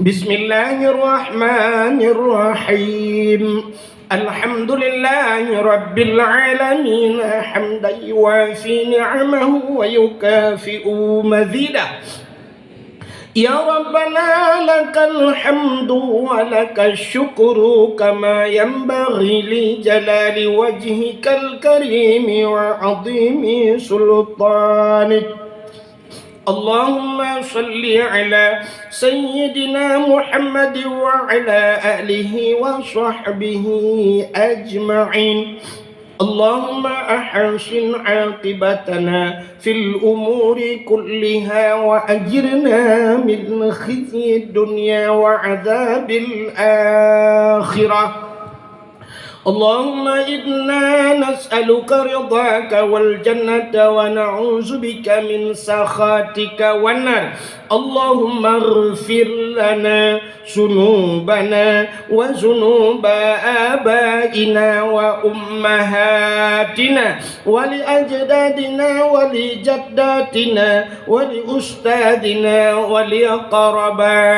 Bismillahirrahmanirrahim. Alhamdulillahi rabbil alamin, hamdan yuwafi ni'amahu wa yukafi'u mazidah. Ya Rabbana, lakal hamdu wa lakash syukru kama yanbaghi li jalali wajhikal karimi wa azimi sultanik. Allahumma salli ala Sayyidina Muhammad wa ala alihi wa sahbihi ajma'in. Allahumma ahsin aqibatana fil umuri kulliha wa ajirna min khizyid dunya wa adzabil akhirah. اللهم إنا نسألك رضاك والجنة ونعوذ بك من سخطك والنار. اللهم اغفر لنا ذنوبنا وذنوب آبائنا وأمهاتنا ولأجدادنا ولجداتنا ولأستاذنا ولأقرباتنا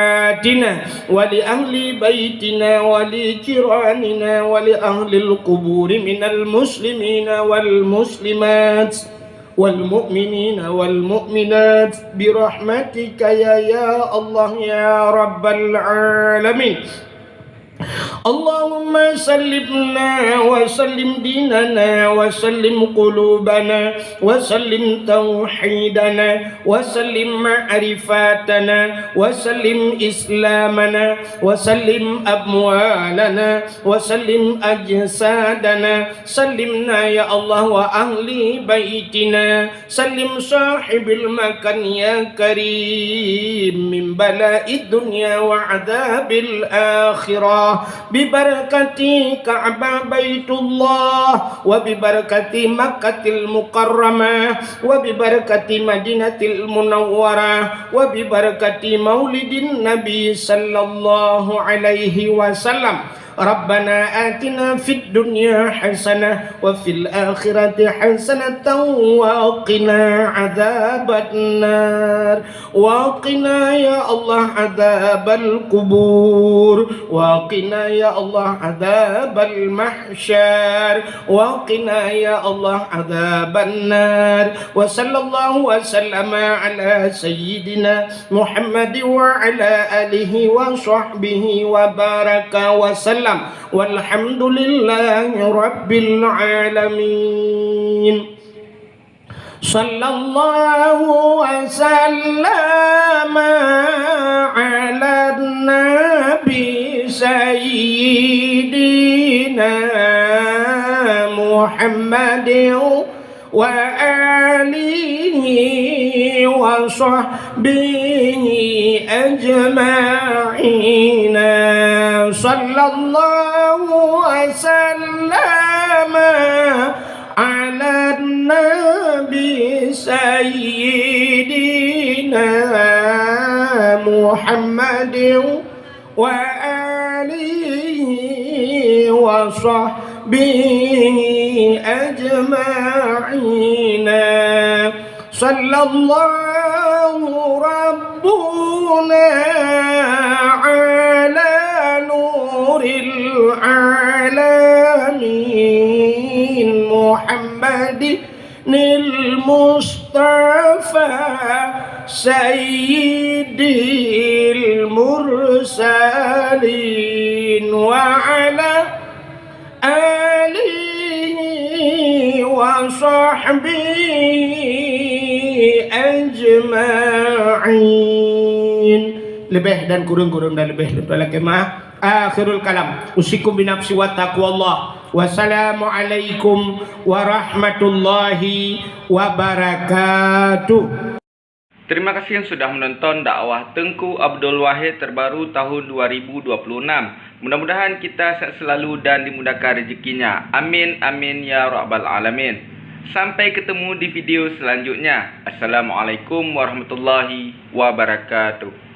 ولأهل بيتنا ولجيراننا ولأهل القبور من المسلمين والمسلمات والمؤمنين والمؤمنات برحمتك يا، يا الله يا رب العالمين. اللهم سلمنا وسلم ديننا وسلم قلوبنا وسلم توحيدنا وسلم معرفتنا وسلم إسلامنا وسلم أموالنا وسلم أجسادنا. سلمنا يا الله وأهل بيتنا. سلم صاحب المكان يا كريم من بلاء الدنيا وعذاب الآخرة ببركة كعبة بيت الله وببركة مكة المكرمة وببركة مدينة المنورة وببركة مولد النبي صلى الله عليه وسلم. ربنا آتنا في الدنيا حسنة وفي الآخرة حسنة وقنا عذاب النار. وقنا يا الله عذاب القبور. وقنا يا الله عذاب المحشر. وقنا يا الله عذاب النار. وصلى الله وسلم على سيدنا محمد وعلى آله وصحبه وبارك وسلم. والحمد لله رب العالمين. صلى الله وسلم على النبي سيدنا محمد وآله وصحبه أجمعين. صلى الله وسلم على النبي سيدنا محمد وآله وصحبه أجمعين. صلى الله ربنا على نور العالمين محمد المصطفى سيد المرسلين وعلى آله وصحبه أجمعين. Leubeh dan kureueng, kureueng dan leubeh, lôn lakèe meu'ah. Akhirul kalam. Usikum binafsi wa taqwallah. Wassalamualaikum warahmatullahi wabarakatuh. Terima kasih yang sudah menonton dakwah Teungku Abdul Wahid terbaru tahun dua ribu dua puluh enam. Mudah-mudahan kita sehat selalu dan dimudahkan rezekinya. Amin, amin, ya rabbal alamin. Sampai ketemu di video selanjutnya. Assalamualaikum warahmatullahi wabarakatuh.